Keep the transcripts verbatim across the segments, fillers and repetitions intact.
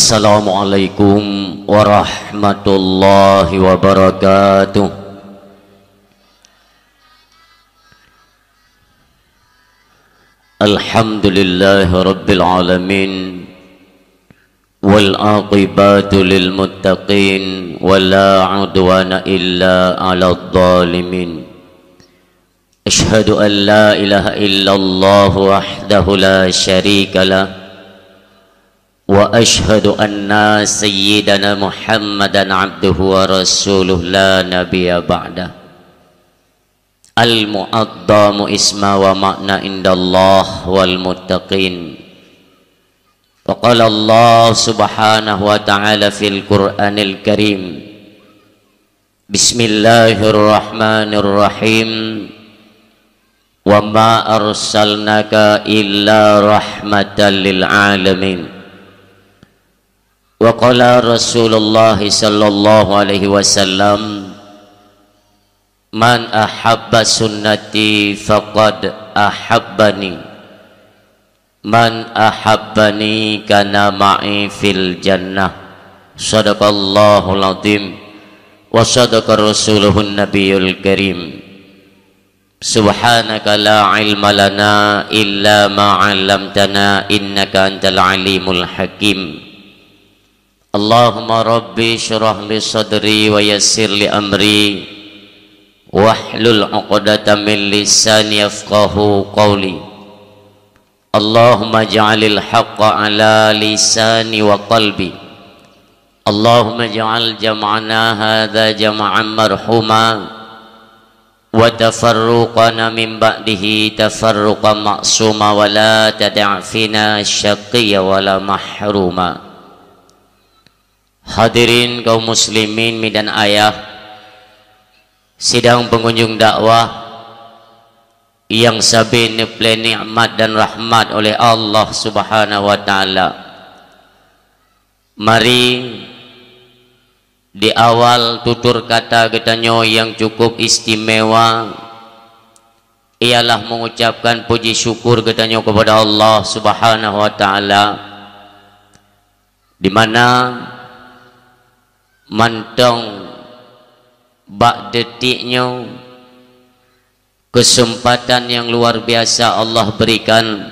Assalamualaikum warahmatullahi wabarakatuh. Alhamdulillahirabbil alamin. Wal aqibatu lil muttaqin, wa la udwana illa 'alal zalimin. Asyhadu an la ilaha illallah wahdahu la syarika lah, wa asyhadu anna sayyidana Muhammadan abduhu wa rasuluh la nabiyya ba'dah. Al-mu'azzamu isma wa ma'na indallah wal muttaqin. Wa qala Allah subhanahu wa ta'ala fil Qur'anil Karim. Bismillahirrahmanirrahim. Wa ma arsalnaka illa rahmatan lil alamin. Wa qala Rasulullah sallallahu alaihi wasallam, "Man ahabba sunnati faqad ahabbani. Man ahabbani kana ma'i fil jannah." Sadaqallahul azim. Wa sadaqa rasuluhun nabiyul karim. Subhanaka la ilma lana illa ma 'allamtana innaka antal alimul hakim. Allahumma rabbi syrah li sadri wa yassir li amri wahlul 'uqdatam min lisani yafqahu qawli. Allahumma ja'alil haqqa ala lisani wa qalbi. Allahumma ja'al jam'ana hadza jam'an marhuma wa tafarruqana min ba'dihi tafarruqan ma'suma wa la tada' fina syaqiyya wa la mahruma. Hadirin kaum muslimin mi dan ayah, sidang pengunjung dakwah nyang sabe neuplé nikmat dan rahmat oleh Allah Subhanahu wa Ta'ala. Mari di awal tutur kata geutanyoe nyang cukup istimewa ialah mengucapkan puji syukur geutanyoe kepada Allah Subhanahu wa Ta'ala, di mana mantong bak detik nyoe kesempatan nyang luar biasa Allah berikan,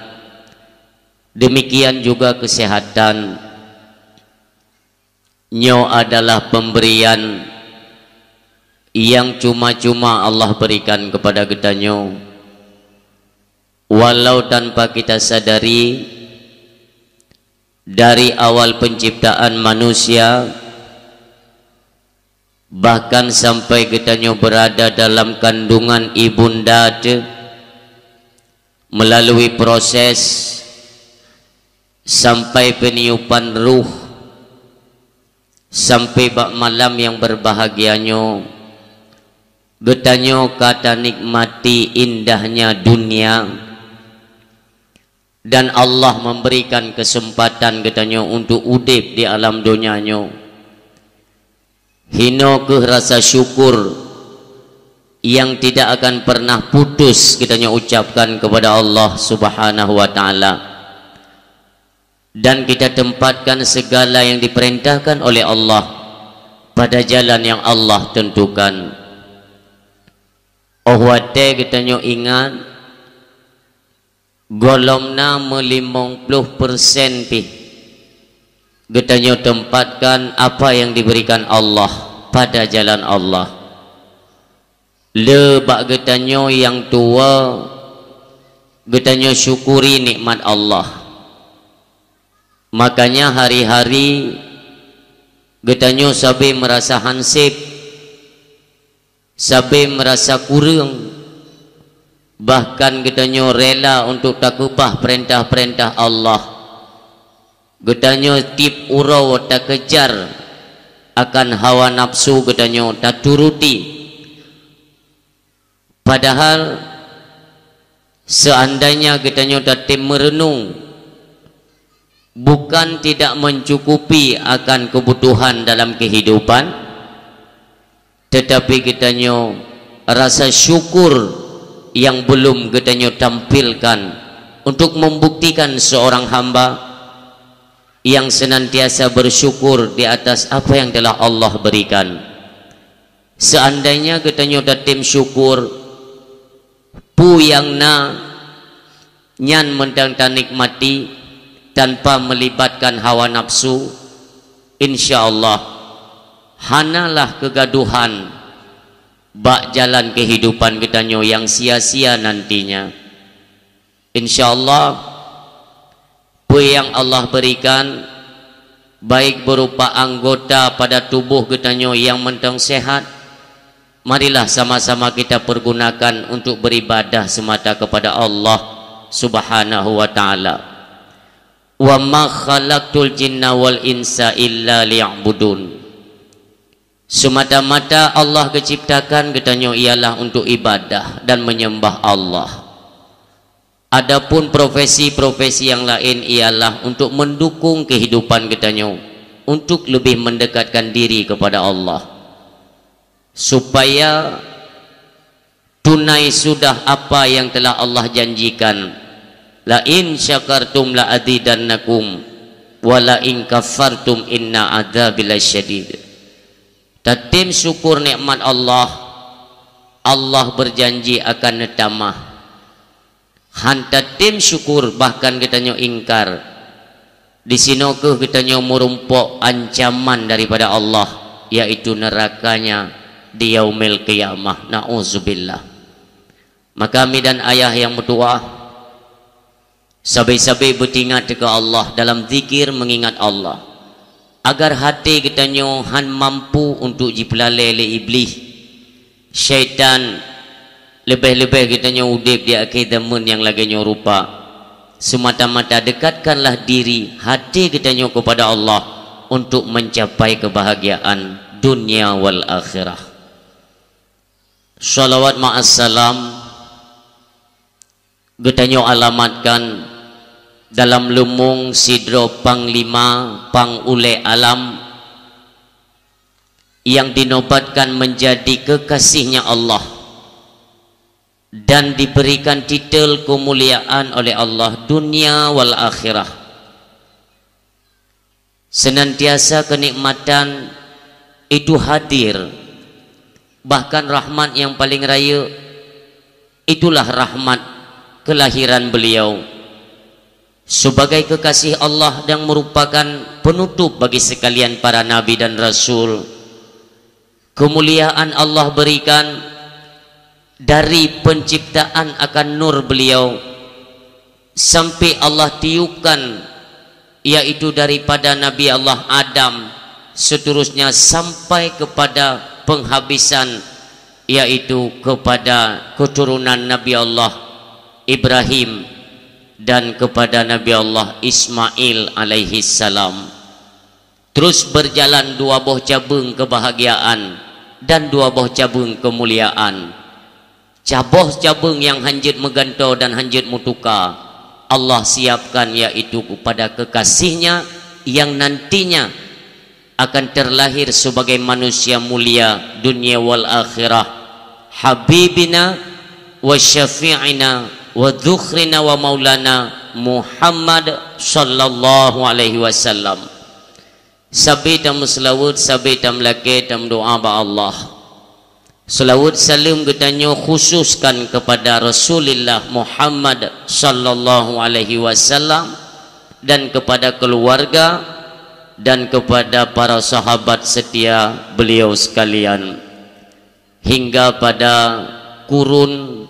demikian juga kesehatan. Nyoe adalah pemberian yang cuma-cuma Allah berikan kepada geutanyoe. Walau tanpa kita sadari, dari awal penciptaan manusia, bahkan sampai geutanyoe berada dalam kandungan ibunda teuh, melalui proses sampai peniupan ruh, sampai bak malam yang berbahagia nyoe, geutanyoe ka tanikmati indahnya dunia, dan Allah memberikan kesempatan geutanyoe untuk udeb di alam donya nyoe. Hino kheueh rasa syukur yang tidak akan pernah putus geutanyoe ucapkan kepada Allah Subhanahu wa Ta'ala. Dan kita tempatkan segala yang diperintahkan oleh Allah pada jalan yang Allah tentukan. Óh watée geutanyoe ingat, gohlom na meulimong ploh persen pih geutanyoe tempatkan apa yang diberikan Allah pada jalan Allah. Le bak geutanyoe nyang tuwoe, geutanyoe syukuri nikmat Allah. Makanya hari-hari geutanyoe sabe meurasa hanseb, sabe meurasa kureueng, bahkan geutanyoe rela untuk takeubah peurintah-peurintah Allah. Geutanyoe tieb uroe takeujar akan hawa nafsu geutanyoe taturuti. Padahal seandainya geutanyoe tatem meureunong, bukan tidak mencukupi akan kebutuhan dalam kehidupan, tetapi geutanyoe rasa syukur yang belum geutanyoe tampilkan untuk membuktikan seorang hamba yang senantiasa bersyukur di atas apa yang telah Allah berikan. Seandainya geutanyoe tatem syukur, peue nyang na nyan mantong tanikmati tanpa melibatkan hawa nafsu, insya Allah hanalah kegaduhan bak jalan kehidupan geutanyoe yang sia-sia nantinya. Insya Allah, peue nyang Allah berikan, baik berupa anggota pada tubuh geutanyoe nyang mantong sehat, marilah sama-sama kita pergunakan untuk beribadah semata kepada Allah Subhanahu wa Ta'ala. "Wa ma khalaqtul jinna wal insa illa liya'budun." Semata-mata Allah geuciptakan geutanyoe ialah untuk ibadah dan menyembah Allah. Adapun profesi-profesi yang lain ialah untuk mendukung kehidupan geutanyoe, untuk lebih mendekatkan diri kepada Allah, supaya tunai sudah apa yang telah Allah janjikan, "La in syakartum la azidannakum, wa la in kafartum inna adzabi lasyadid." Tatem syukur nikmat Allah, Allah berjanji akan neutamah. Han tatem syukur, bahkan geutanyoe ingkar, disinoe kheueh geutanyoe meurumpok ancaman daripada Allah, yaitu neuraka-Nya di Yaumil Qiyamah. Na'udzubillah. Maka ami dan ayah nyang meutuwah, sabe-sabe beutingat keu Allah dalam zikir, meungingat Allah, agar até geutanyoe han mampu untuk jipeulalée lé Iblih, syaitan, leubeh-leubeh geutanyoe udeb di akhé zaman nyang lagée nyoe rupa. Semata-mata dekatkanlah diri, até geutanyoe kepada Allah untuk mencapai kebahagiaan dunia wal akhirah. Shalawat ma'assalam geutanyoe alamatkan dalam leumong sidroe panglima pang ulée alam yang dinobatkan menjadi kekasih-Nya Allah dan diberikan titel kemuliaan oleh Allah dunia wal akhirah. Senantiasa kenikmatan itu hadir, bahkan rahmat yang paling rayeuk, itulah rahmat kelahiran beliau sebagai kekasih Allah dan merupakan penutup bagi sekalian para nabi dan rasul. Kemuliaan Allah berikan dari penciptaan akan nur beliau, sampai Allah tiupkan, yaitu daripada Nabi Allah Adam, seterusnya sampai kepada penghabisan, yaitu kepada keturunan Nabi Allah Ibrahim dan kepada Nabi Allah Ismail alaihissalam. Terus berjalan dua boh cabeueng kebahagiaan dan dua boh cabeueng kemuliaan. Saboh cabeueng nyang hanjeuet meugantoe dan hanjeuet meutuka, Allah siapkan, yaitu kepada kekasih-Nya yang nantinya akan terlahir sebagai manusia mulia dunia wal akhirah, habibina wa syafi'ina wa dzukhrina wa maulana Muhammad sallallahu alaihi wasallam. Sabe tameuseulaweuet, sabe tameulakée, tameudoá bak Allah. Seulaweuet saleuem geutanyoe khususkan kepada Rasulullah Muhammad sallallahu alaihi wasallam dan kepada keluarga dan kepada para sahabat setia beliau sekalian, hingga pada kurun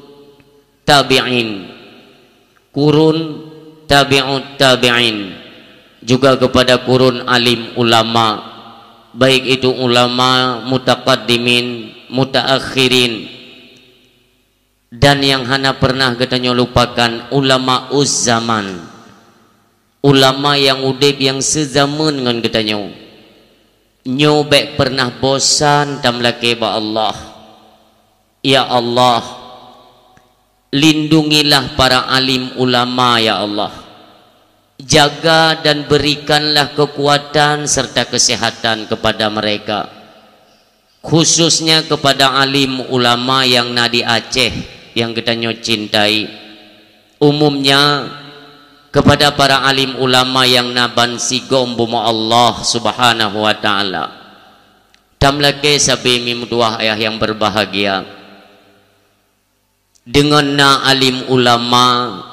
tabi'in, kurun tabi'ut tabi'in, juga kepada kurun alim ulama, baik itu ulama mutaqaddimin, mutaakhirin, dan yang hana pernah geutanyoe lupakan, ulama uzzaman, ulama nyang udeb nyang seuzameun ngon geutanyoe. Nyoe bék pernah bosan tameulakée bak Allah. Ya Allah, lindungilah para alim ulama, ya Allah. Jaga dan berikanlah kekuatan serta kesehatan kepada mereka. Khususnya kepada alim ulama yang na di Aceh yang geutanyoe cintai. Umumnya, Kepada para alim ulama nyang na ban sigom bumoe Allah Subhanahu wa Ta'ala. Tam lakée sabe mimeutuah ayah nyang berbahagia. Deungon na alim ulama,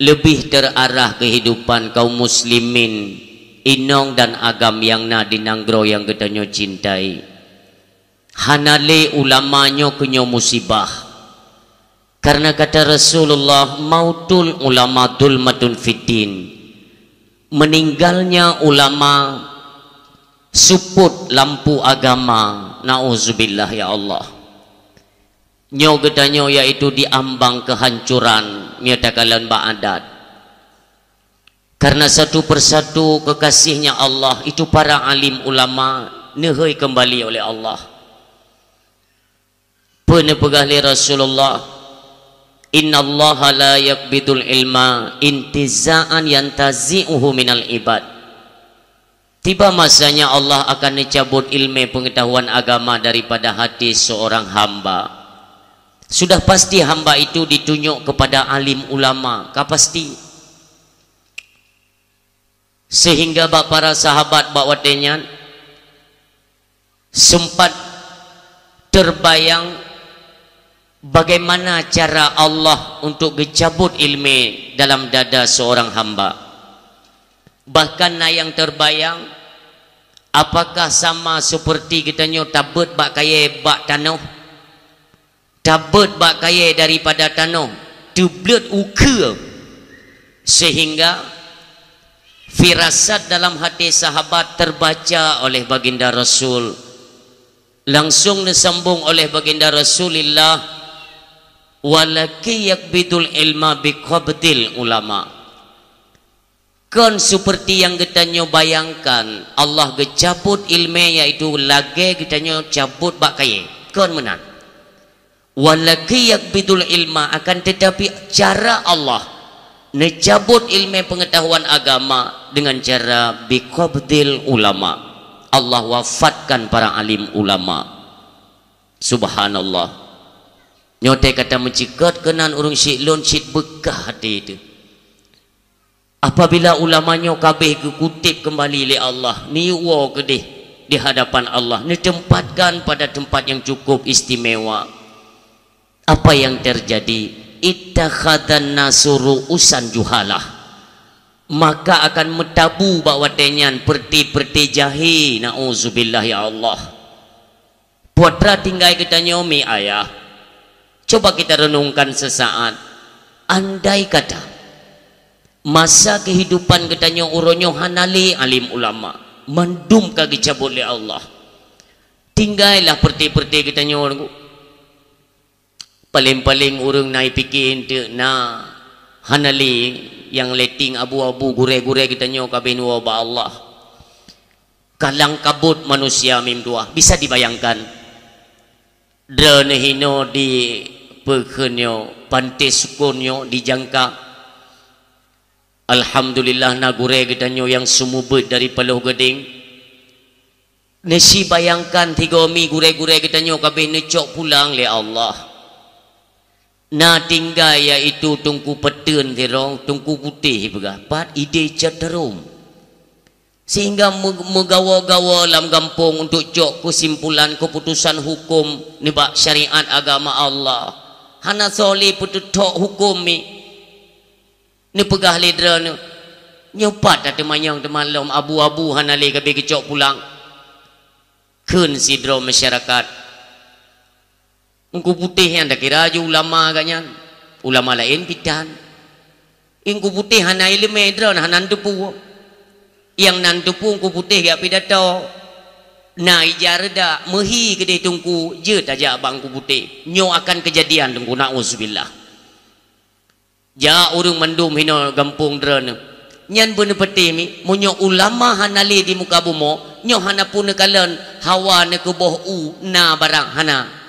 leubeh terarah kehidupan kaum muslimin inong dan agam nyang na di nanggroe nyang geutanyoe cintai. Hana lé ulama nyoe keunyoe musibah. Karena kata Rasulullah, "Mautul ulama dhulmatun fiddin." Meninggalnya ulama suput lampu agama. Nauzubillah, ya Allah. Nyoe geutanyoe yaitu diambang kehancuran, nyoe takalon bak adat. Karena satu persatu kekasihnya Allah itu para alim ulama neuhôi kembali oleh Allah. Peue neupeugah lé Rasulullah, "Innallaha la yaqbidul ilma intiza'an yantazi'uhu minal ibad." Tiba masanya Allah akan neucabut ilmé peungetahuan agama daripada hati seorang hamba. Sudah pasti hamba itu ditunyok kepada alim ulama, ka pasti. Sehingga bak para sahabat bak watée nyan sempat terbayang bagaimana cara Allah untuk geucabut ilmé dalam dada seorang hamba. Bahkan na nyang terbayang, apakah sama seperti geutanyoe tabeuet bak kayée bak tanoh? Tabeuet bak kayée daripada tanoh, teubleuet ukeue, sehingga firasat dalam hati sahabat terbaca oleh Baginda Rasul. Langsung disambung oleh Baginda Rasulullah, "Walakin yakbidul ilma biqabdil ulama." Kon seperti yang geutanyoe bayangkan, Allah geucabut ilmé, yaitu lagée geutanyoe cabut bak kayée. Kon meunan. "Walakin yakbidul ilma," akan tetapi cara Allah neucabut ilmé peungetahuan agama dengan cara biqabdil ulama. Allah wafatkan para alim ulama. Subhanallah. Nyoe teuh ka tameucikot keunan ureuëng syiek lôn cit beukah até teuh. Apabila ulama nyoe ka abéh geukuteb keumbali lé Allah, neuyue woe keudeh di hadapan Allah, neutempatkan pada tempat yang cukup istimewa. Apa yang terjadi? Ittakhadhan nasu ru'usan juhalah. Maka akan meutabu bak watée nyan peureuté-peureuté jahé, nauzubillah ya Allah. Putra tinggai geutanyoe mi ayah. Coba kita renungkan sesaat. Andai kata masa kehidupan geutanyoe uroe nyoe hana lé alim ulama, mandum ka geucabot lé Allah. Tinggailah peureuté-peureuté geutanyoe. Paleng-paleng ureuëng na jipike eunteuk na hana lé nyang letting abu-abu gurée-gurée geutanyoe ka abéh neuwoe bak Allah. Kalangkabut manusia mim tuah bisa dibayangkan. Droeneuh hinoe di peukheun nyoe, panté sukon nyoe dijangka. Alhamdulillah na gurée geutanyoe nyang seumeubeuet dari Paloh Gadeng. Neusibayangkan tigoe mi gurée-gurée geutanyoe ka abéh neucok pulang lé Allah. Na tinggai yaitu Teungku Peuteueng sidroe, Teungku Putéh peugah, pat idéh cot tarom. Sehingga meu-, meugawa-gawa lam gampông untuk cok keusimpulan keuputusan huköm nibak syariat agama Allah. Hana soe lé peuteuthok huköm mi. Neupeugah lé droeneuh, "Nyoe pat tateumanyong teuma lom abu-abu hana lé ka abéh geucok pulang." Kheun sidroe masyarakat, "Teungku Putéh nyan takira ju ulama gata nyan, ulama laén pih tan. Teungku Putéh hana iéleumé droeneuh hana neuteupeue. Nyang na neuteupeue Teungku Putéh geujak pidato. Na ija reudak, meuhi keudeh Teungku, jeuet tajak bak Teungku Putéh. Nyoe akan keujadian Teungku, nauzubillah." Jak ureuëng mandum hinoe gampông droeneuh. Nyan beuneupeuteh mi, meunyoe ulama hana lé di muka bumoe, nyoe hana peue neukalon hawa neukeubôh u na barang hana.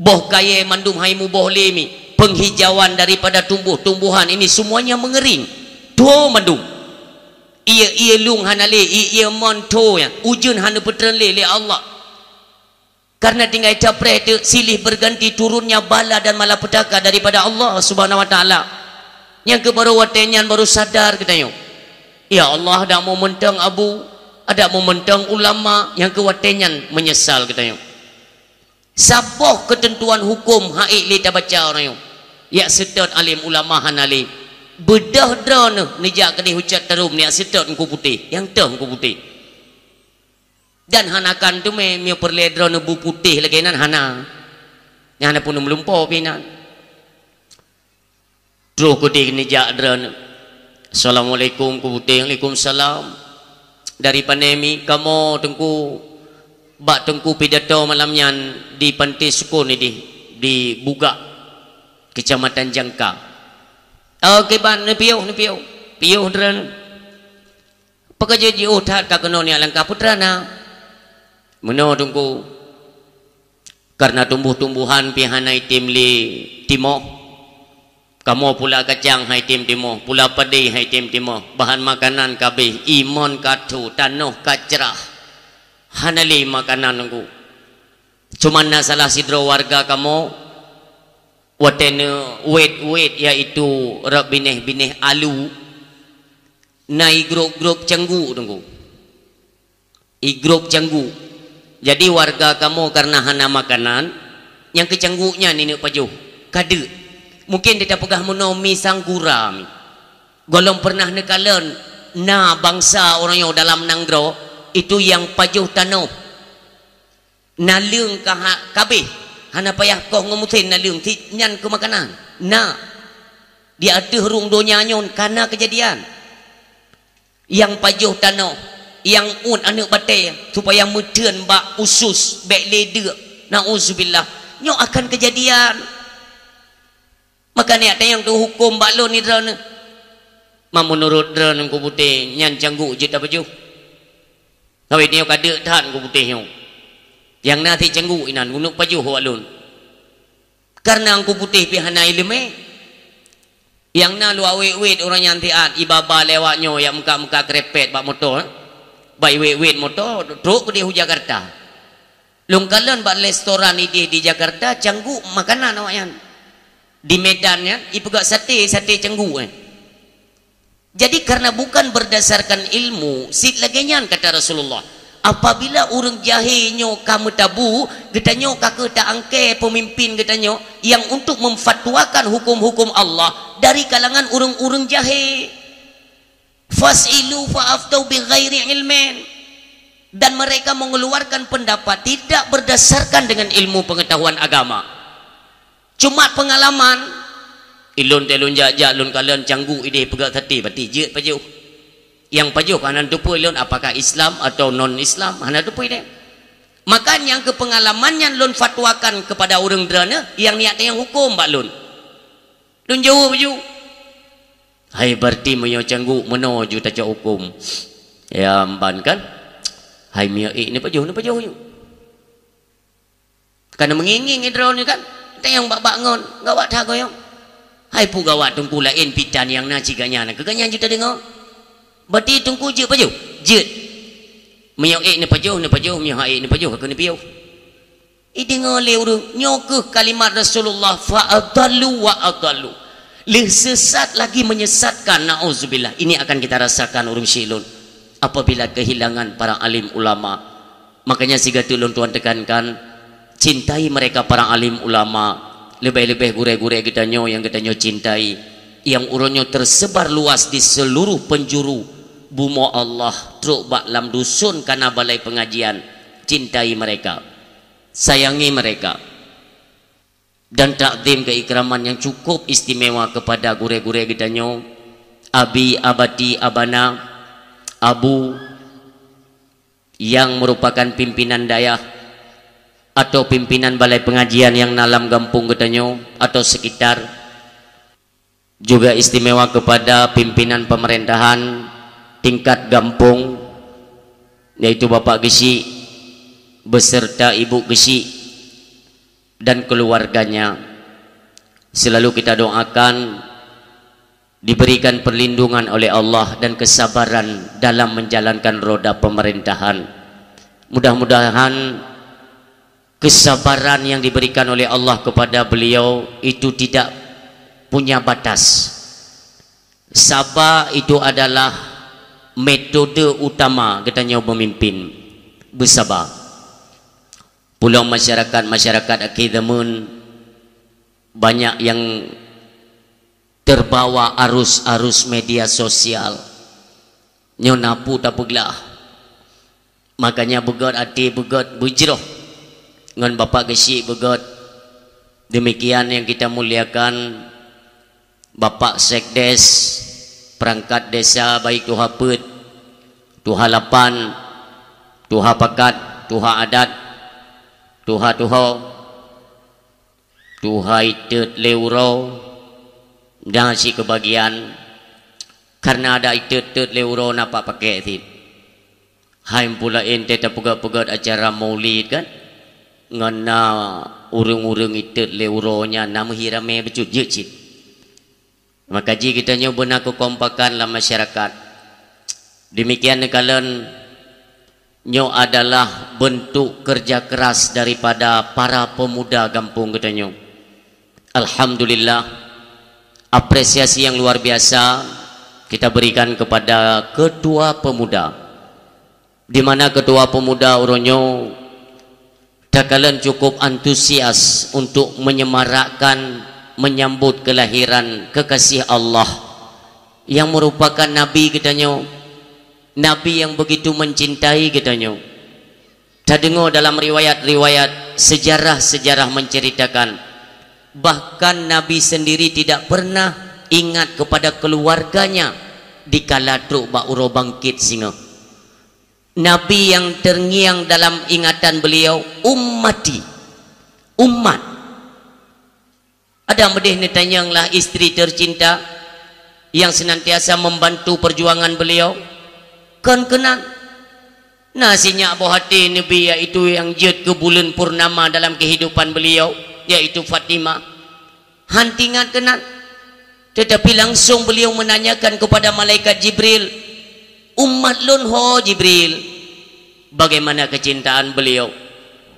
Boh kayée mandum hai muboh lé mi, penghijauan daripada tumbuh-tumbuhan ini semuanya mengering. Tho mandum. Ié-ié lueng hana lé, ié-ié mon tho nyan, ujeuen hana peutreun lé, lé Allah. Karena tinggai capreh teuk silih berganti turunnya bala dan malapetaka daripada Allah Subhanahu wa Taala. Nyang keu baru watée nyan baru sadar geutanyoe. Ya Allah, adak meu mantong abu, adak meu mantong ulama, nyang keu watée nyan meunyeusal geutanyoe. Saboh keuteuntuan huköm han ék lé tabaca uroe nyoe. Yak seutôt alim ulama hana lé. Beudôh droeneuh neujak keudeh u Cot Tarom neujak seutôt Teungku Putéh, nyang teuh Teungku Putéh. Dan hana kan teumé meunyoe peureulée droeneuh bu putéh lagée nyan hana. Nyan hana peuneuk meulumpo pih nyan. Troh keudeh neujak droeneuh. Assalamualaikum Teungku Putéh. Waalaikumsalam. Dari pane mi? Kamoe Teungku, bak Teungku pidato malam nyan di Panté Sukon ideh di Bugak, Keucamatan Jangka. Oh, kiban neupiôh, neupiôh. Piôh droeneuh. Peukeujeut jiôh that ka keunoe nyak langkah putra na. Meunoe Teungku. Kareuna tumboh-tumbohan pih hana item lé timoh. Kamoe pula kacang han item timoh, pula padé han item timoh. Bahan makanan ka abéh, imon ka tho, tanoh ka crah. Hana lé makanan Teungku. Cuman na salah sidroe warga kamoe, watée neuwet-wet, yaitu rab binéh-binéh alu, na igrôp-grôp cangguk Teungku. Igrôp cangguk. Jadi warga kamoe kareuna hana makanan, nyang keu cangguk nyan ineuk pajoh. Ka deuk. Mungken tapeugah meunoe mi sanggura mi. Gohlom peureunah neukalon na bansa ureuëng nyoe dalam nanggroe, itu nyang pajoh tanoh. Naleueng ka ha-, ka abéh, hana payah koh ngon musén naleueng, si nyan keu makanan. Na, di ateueh rhueng donya nyoe ka na keujadian. Nyang pajoh tanoh, nyang uet aneuëk batée, supaya meuteuen bak usus, bék lé deuk. Nauzubillah. Nyoe akan keujadian. Maka nyak tanyong teuh huköm bak lôn nyoe droeneuh. Ma meunurot droeneuh Teungku Putéh nyan cangguk jeuet tapajoh. Kawét nyoe ka deuk that Teungku Putéh nyoe. Nyang na sit cangguk inan, uneuk pajoh bak lôn. Kareuna Teungku Putéh pih hana iéleumé. Nyang na lôn wet-wet ureuëng nyan siat, ibaba lewat nyoe yak meuka-meuka keureumpet bak moto, eh. Bak iwet-wet moto, trok keudeh u Jakarta. Lôn kalon bak restoran ideh di Jakarta, cangguk makanan awaknyan. Di Medan nyan, ipeugah saté, saté cangguk, eh. Jadi, karena bukan berdasarkan ilmu, sit lagée nyan kata Rasulullah. Apabila ureuëng jahé nyoe ka meutabu, geutanyoe ka kheueh ta-angkée peumimpin geutanyoe nyang untuk memfatwakan hukum-hukum Allah dari kalangan ureuëng-ureuëng jahé. Fas'ilu fa aftau bi ghairi ilmin. Dan mereka mengeluarkan pendapat tidak berdasarkan dengan ilmu pengetahuan agama. Cuma pengalaman, ilôn teuh lôn jak-jak lôn kalon cangguk ideh peugah saté, berarti jeuet pajoh. Nyang pajoh hana teupeu ilôn apakah Islam atau non-Islam, hana teupeu ideh. Maka nyang keu pengalaman nyan lôn fatwakan kepada ureuëng droeneuh nyang nyak tanyong huköm bak lôn. Lôn jaweueb ju. Hai, berarti meunyoe cangguk meunoe ju tacok huköm. Ya, ban kan? Hai, meunyoe ék neupajoh, neupajoh ju. Kana meungieng-ngieng droeneuh kan? Tanyong bak-bak ngon, gawat that goyong. Hai, peue gawat Teungku, laén pitan nyang na cit gata nyan, keu gata nyan ju tadeungoe. Berarti Teungku jeuet pajoh? Jeuet. Meunyoe ék neupajoh, neupajoh, meunyoe han ék neupajoh, ka kheueh neupiôh. Ideungoe lé ureuëng, nyoe kheueh kalimat Rasulullah, fa adallu wa adallu. Lheueh sesat lagi menyesatkan, nauzubillah. Ini akan kita rasakan ureuëng syik lôn apabila kehilangan para alim ulama. Makanya sigoe teuk lôn tuan tekankan, cintai mereka para alim ulama, leubeh-leubeh gurée-gurée geutanyoe nyang geutanyoe cintai, nyang uroe nyoe tersebar luas di seluruh penjuru bumoe Allah, trok bak lam dusun kana balai pengajian. Cintai mereka. Sayangi mereka. Dan takzim keikraman yang cukup istimewa kepada gurée-gurée geutanyoe, Abi, Abati, Abana, Abu, yang merupakan pimpinan dayah atau pimpinan balai pengajian yang na lam gampông geutanyoe atau sekitar. Juga istimewa kepada pimpinan pemerintahan tingkat gampông, yaitu Bapak Geuchik beserta Ibu Geuchik dan keluarganya. Selalu kita doakan diberikan perlindungan oleh Allah dan kesabaran dalam menjalankan roda pemerintahan. Mudah-mudahan kesabaran yang diberikan oleh Allah kepada beliau itu tidak punya batas. Saba itu adalah metode utama geutanyoe memimpin. Beusaba. Pulang masyarakat-masyarakat akhé zaman banyak yang terbawa arus-arus media sosial. Nyoe na peue tapeuglah. Makanya beugét até, beugét beujroh ngon Bapak Geuchik beugét. Demikian yang kita muliakan Bapak Sekdes, perangkat desa, baik tuha peuet, tuha lapan, tuha pakat, tuha adat, tuha-tuha, tuha itot lé uroe, dan sikeubagian, karena ada itot-tot lé uroe na pakèk cit. Hai meupeulaén teuh tapeugét-peugét acara maulid kan? Ngon na ureuëng-ureuëng itot lé uroe nyan na meuhi ramé bacut jeuet cit. Maka jih geutanyoe beuna keukompakan lam masyarakat. Demikian neukalon nyoe adalah bentuk kerja keras daripada para pemuda gampông geutanyoe. Alhamdulillah, apresiasi yang luar biasa kita berikan kepada ketua pemuda, di mana ketua pemuda uroe nyoe takalon cukup antusias untuk menyemarakkan menyambut kelahiran kekasih Allah yang merupakan Nabi geutanyoe, Nabi yang begitu mencintai geutanyoe. Tadeungoe dalam riwayat-riwayat, sejarah-sejarah menceritakan, bahkan Nabi sendiri tidak pernah ingat kepada keluarganya dikala trok bak uroe bangkit singoh. Nabi yang terngiang dalam ingatan beliau, "Ummati, umat." Ada meudeh neutanyong lah istri tercinta yang senantiasa membantu perjuangan beliau? Kon keunan. Na sinyak boh até Nabi, yaitu yang jeuet keu buleuen purnama dalam kehidupan beliau, yaitu Fatimah. Han teuingat keunan. Tetapi langsung beliau menanyakan kepada malaikat Jibril, "Umat lôn ho, Jibril, bagaimana kecintaan beliau?"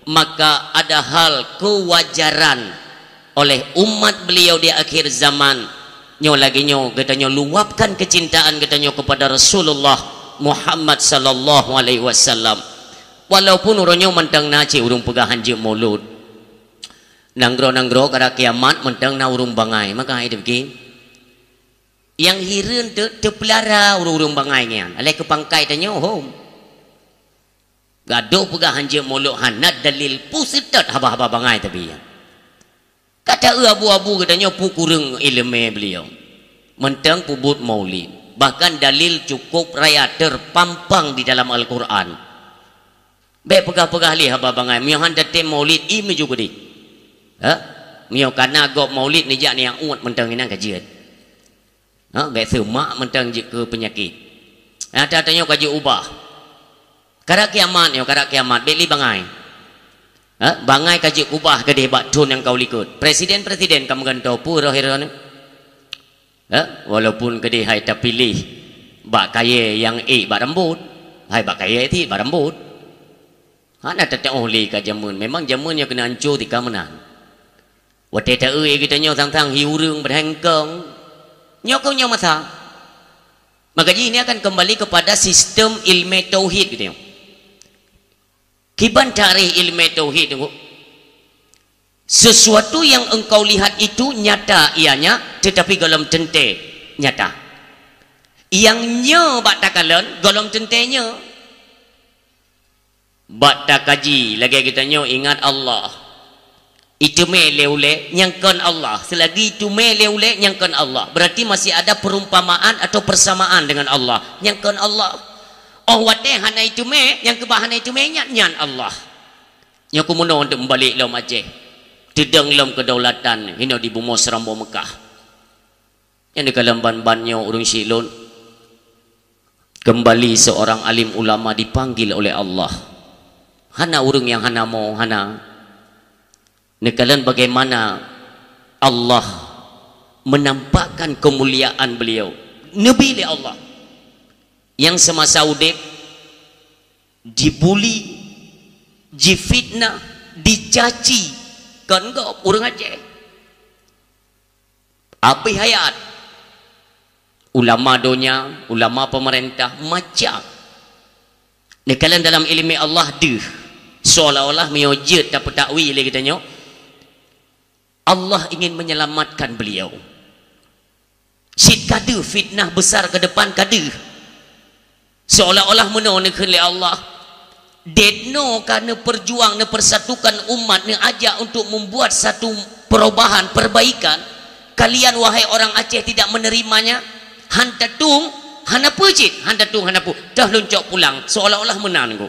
Maka ada hal kewajaran oleh umat beliau di akhir zaman. Nyoe lagée nyoe geutanyoe luwapkan kecintaan geutanyoe kepada Rasulullah Muhammad sallallahu alaihi wasallam. Walaupun uroe nyoe mantong na cit ureuëng peugah hanjeuet mulod. Nanggroe-nanggroe kada kiamat mantong na ureuëng bangai, maka hai teupiké. Nyang hireuen teu-, teupeulara ureuëng-ureuëng bangai nyan, alai keu pangkai tanyoe hom. Gadôh peugah hanjeuet mulod hana dalil, peue seutôt haba-haba bangai tabi. Kata eu abu-abu geutanyoe peue kureueng iéleumé beliau. Mantong peubuet maulid, bahkan dalil cukup raya terpampang di dalam Al-Quran. Bék peugah-peugah lé haba bangai, meunyoe han tatem maulid, ie meujeuet keudeh. Ha? Meunyoe kana gob maulid neujak niyak uet mantong inan ka jeuet. Ha, bék seumak mantong jeuet keu peunyakét. Nyata tanyoe ka jiubah. Karab kiamat nyoe, karab kiamat, bék lé bangai. Ha, bangai ka jeuet kubah keudeh bak thon nyang ka u likot. Presiden-presiden ka meugantoe peue roh droeneuh? Ha, walaupun keudeh hai tapiléh bak kayée nyang ék bak rambot, hai bak kayée cit bak rambot. Hana tateuoh lé ka jameun. Memang jameun nyang keuneuk anco tika meunan. Watée ta-eu geutanyoe sang-sang hi ureuëng beurhengkong. Nyoe keuh nyoe masa. Maka jih ini akan kembali kepada sistem ilmu tauhid geutanyoe. Kiban tarikh ilmu tauhid tu, sesuatu yang engkau lihat itu nyata ianya, tetapi golom teuntée nyata. Nyang nyoe bak takalon golom teuntée nyoe. Bak takaji lagée geutanyoe ingat Allah. Iteumé lé ulée nyang kon Allah. Selagi iteumé lé ulée nyang kon Allah, berarti masih ada perumpamaan atau persamaan dengan Allah. Nyang kon Allah. Oh watée hana iteumé, nyang keubah hana iteumé nyan, nyan Allah. Nyoe kumeunoe untuk meubalek lom Aceh. Teudong lom kedaulatan hinoe di bumoe Seuramoe Meukah. Nyang di kalam ban-ban nyoe ureuëng syiek lôn. Kembali seorang alim ulama dipanggil oleh Allah. Hana ureuëng nyang hana mo, hana. Neukalon bagaimana Allah menampakkan kemuliaan beliau. Neubi lé Allah. Nyang semasa udeb dibuli, jifitnah, dicaci, kon gob ureuëng Aceh. Abéh hayat. Ulama donya, ulama pemerintah, macam. Neukalon dalam ileumèe Allah deuh. Seolah-olah meunyoe jeuet tapeutakwil lé geutanyoe, Allah ingin menyelamatkan beliau. Cit ka deuh fitnah besar ke depan ka deuh. Seolah-olah meunoe neukheun lé Allah. Deungoe ka neupeurjuang, neupersatukan umat, neuajak untuk membuat satu perubahan, perbaikan. Kalian, wahai orang Aceh, tidak menerimanya. Han tatueng, hana peue cit, han tatueng, hana peue. Toh lôn cok pulang, seolah-olah meunan ku.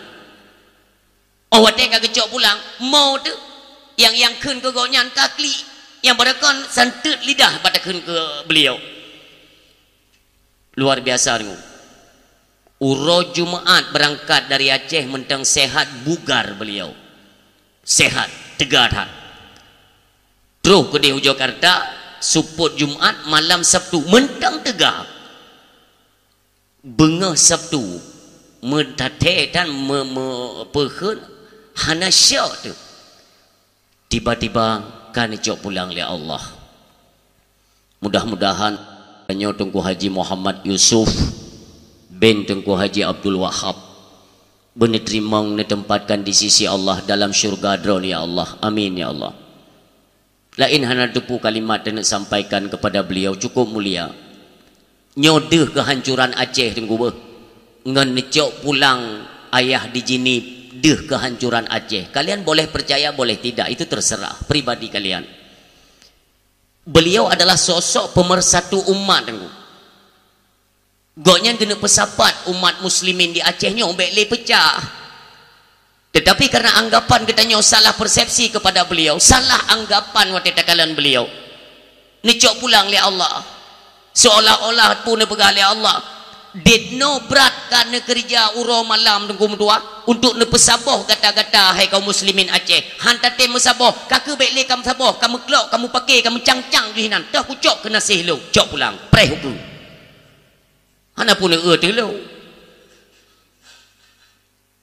Oh, watèe ka geucok pulang, mo teuh. Nyang, nyang kheun keu gobnyan ka klik. Nyang barokon santeut lidah bak takheun keu beliau. Luar biasa deungoe. Uroe Jumat beurangkat dari Aceh mantong sehat bugar beliau. Sehat, teuga that. Troh keudeh u Jakarta, seupôt Jumat, malam Sabtu, mantong teuga. Beungoh Sabtu, meutatèe dan me-, me-, peukheun hana syok teuh. Tiba-tiba ka neucok pulang lé Allah. Mudah-mudahan tanyoe Teungku Haji Muhammad Yusuf bin Teungku Haji Abdul Wahab beuneuteurimong, neuteumpatkan di sisi Allah dalam syurga Droeneuh, ya Allah. Amin, ya Allah. Laén hana teupeu kalimat taneuk sampaikan kepada beliau, cukup mulia. Nyoe deuh kehancuran Aceh, Teungku, beuh. Ngon neucok pulang ayah di Jeunieb, deuh kehancuran Aceh. Kalian boleh percaya, boleh tidak, itu terserah pribadi kalian. Beliau adalah sosok pemersatu umat, Teungku. Gobnyan keuneuk peusapat umat muslimin di Aceh nyoe bèk lé peucah. Tetapi karena anggapan geutanyoe salah persepsi kepada beliau, salah anggapan watèe takalon beliau, neucok pulang lé Allah. Seolah-olah peue neupeugah lé Allah, deungoe brat ka neukeureuja uroe malam, Teungku meutuah, untuk neupeusaboh gata-gata, hai kaum muslimin Aceh. Han tatém meusaboh, ka keuh bèk lé ka meusaboh, ka meuklok, ka meupaké, ka meucang-cang jih nan. Toh kucok keunaséh lôn, cok pulang, preh ukeue. Hana peue neueu teuh lôn.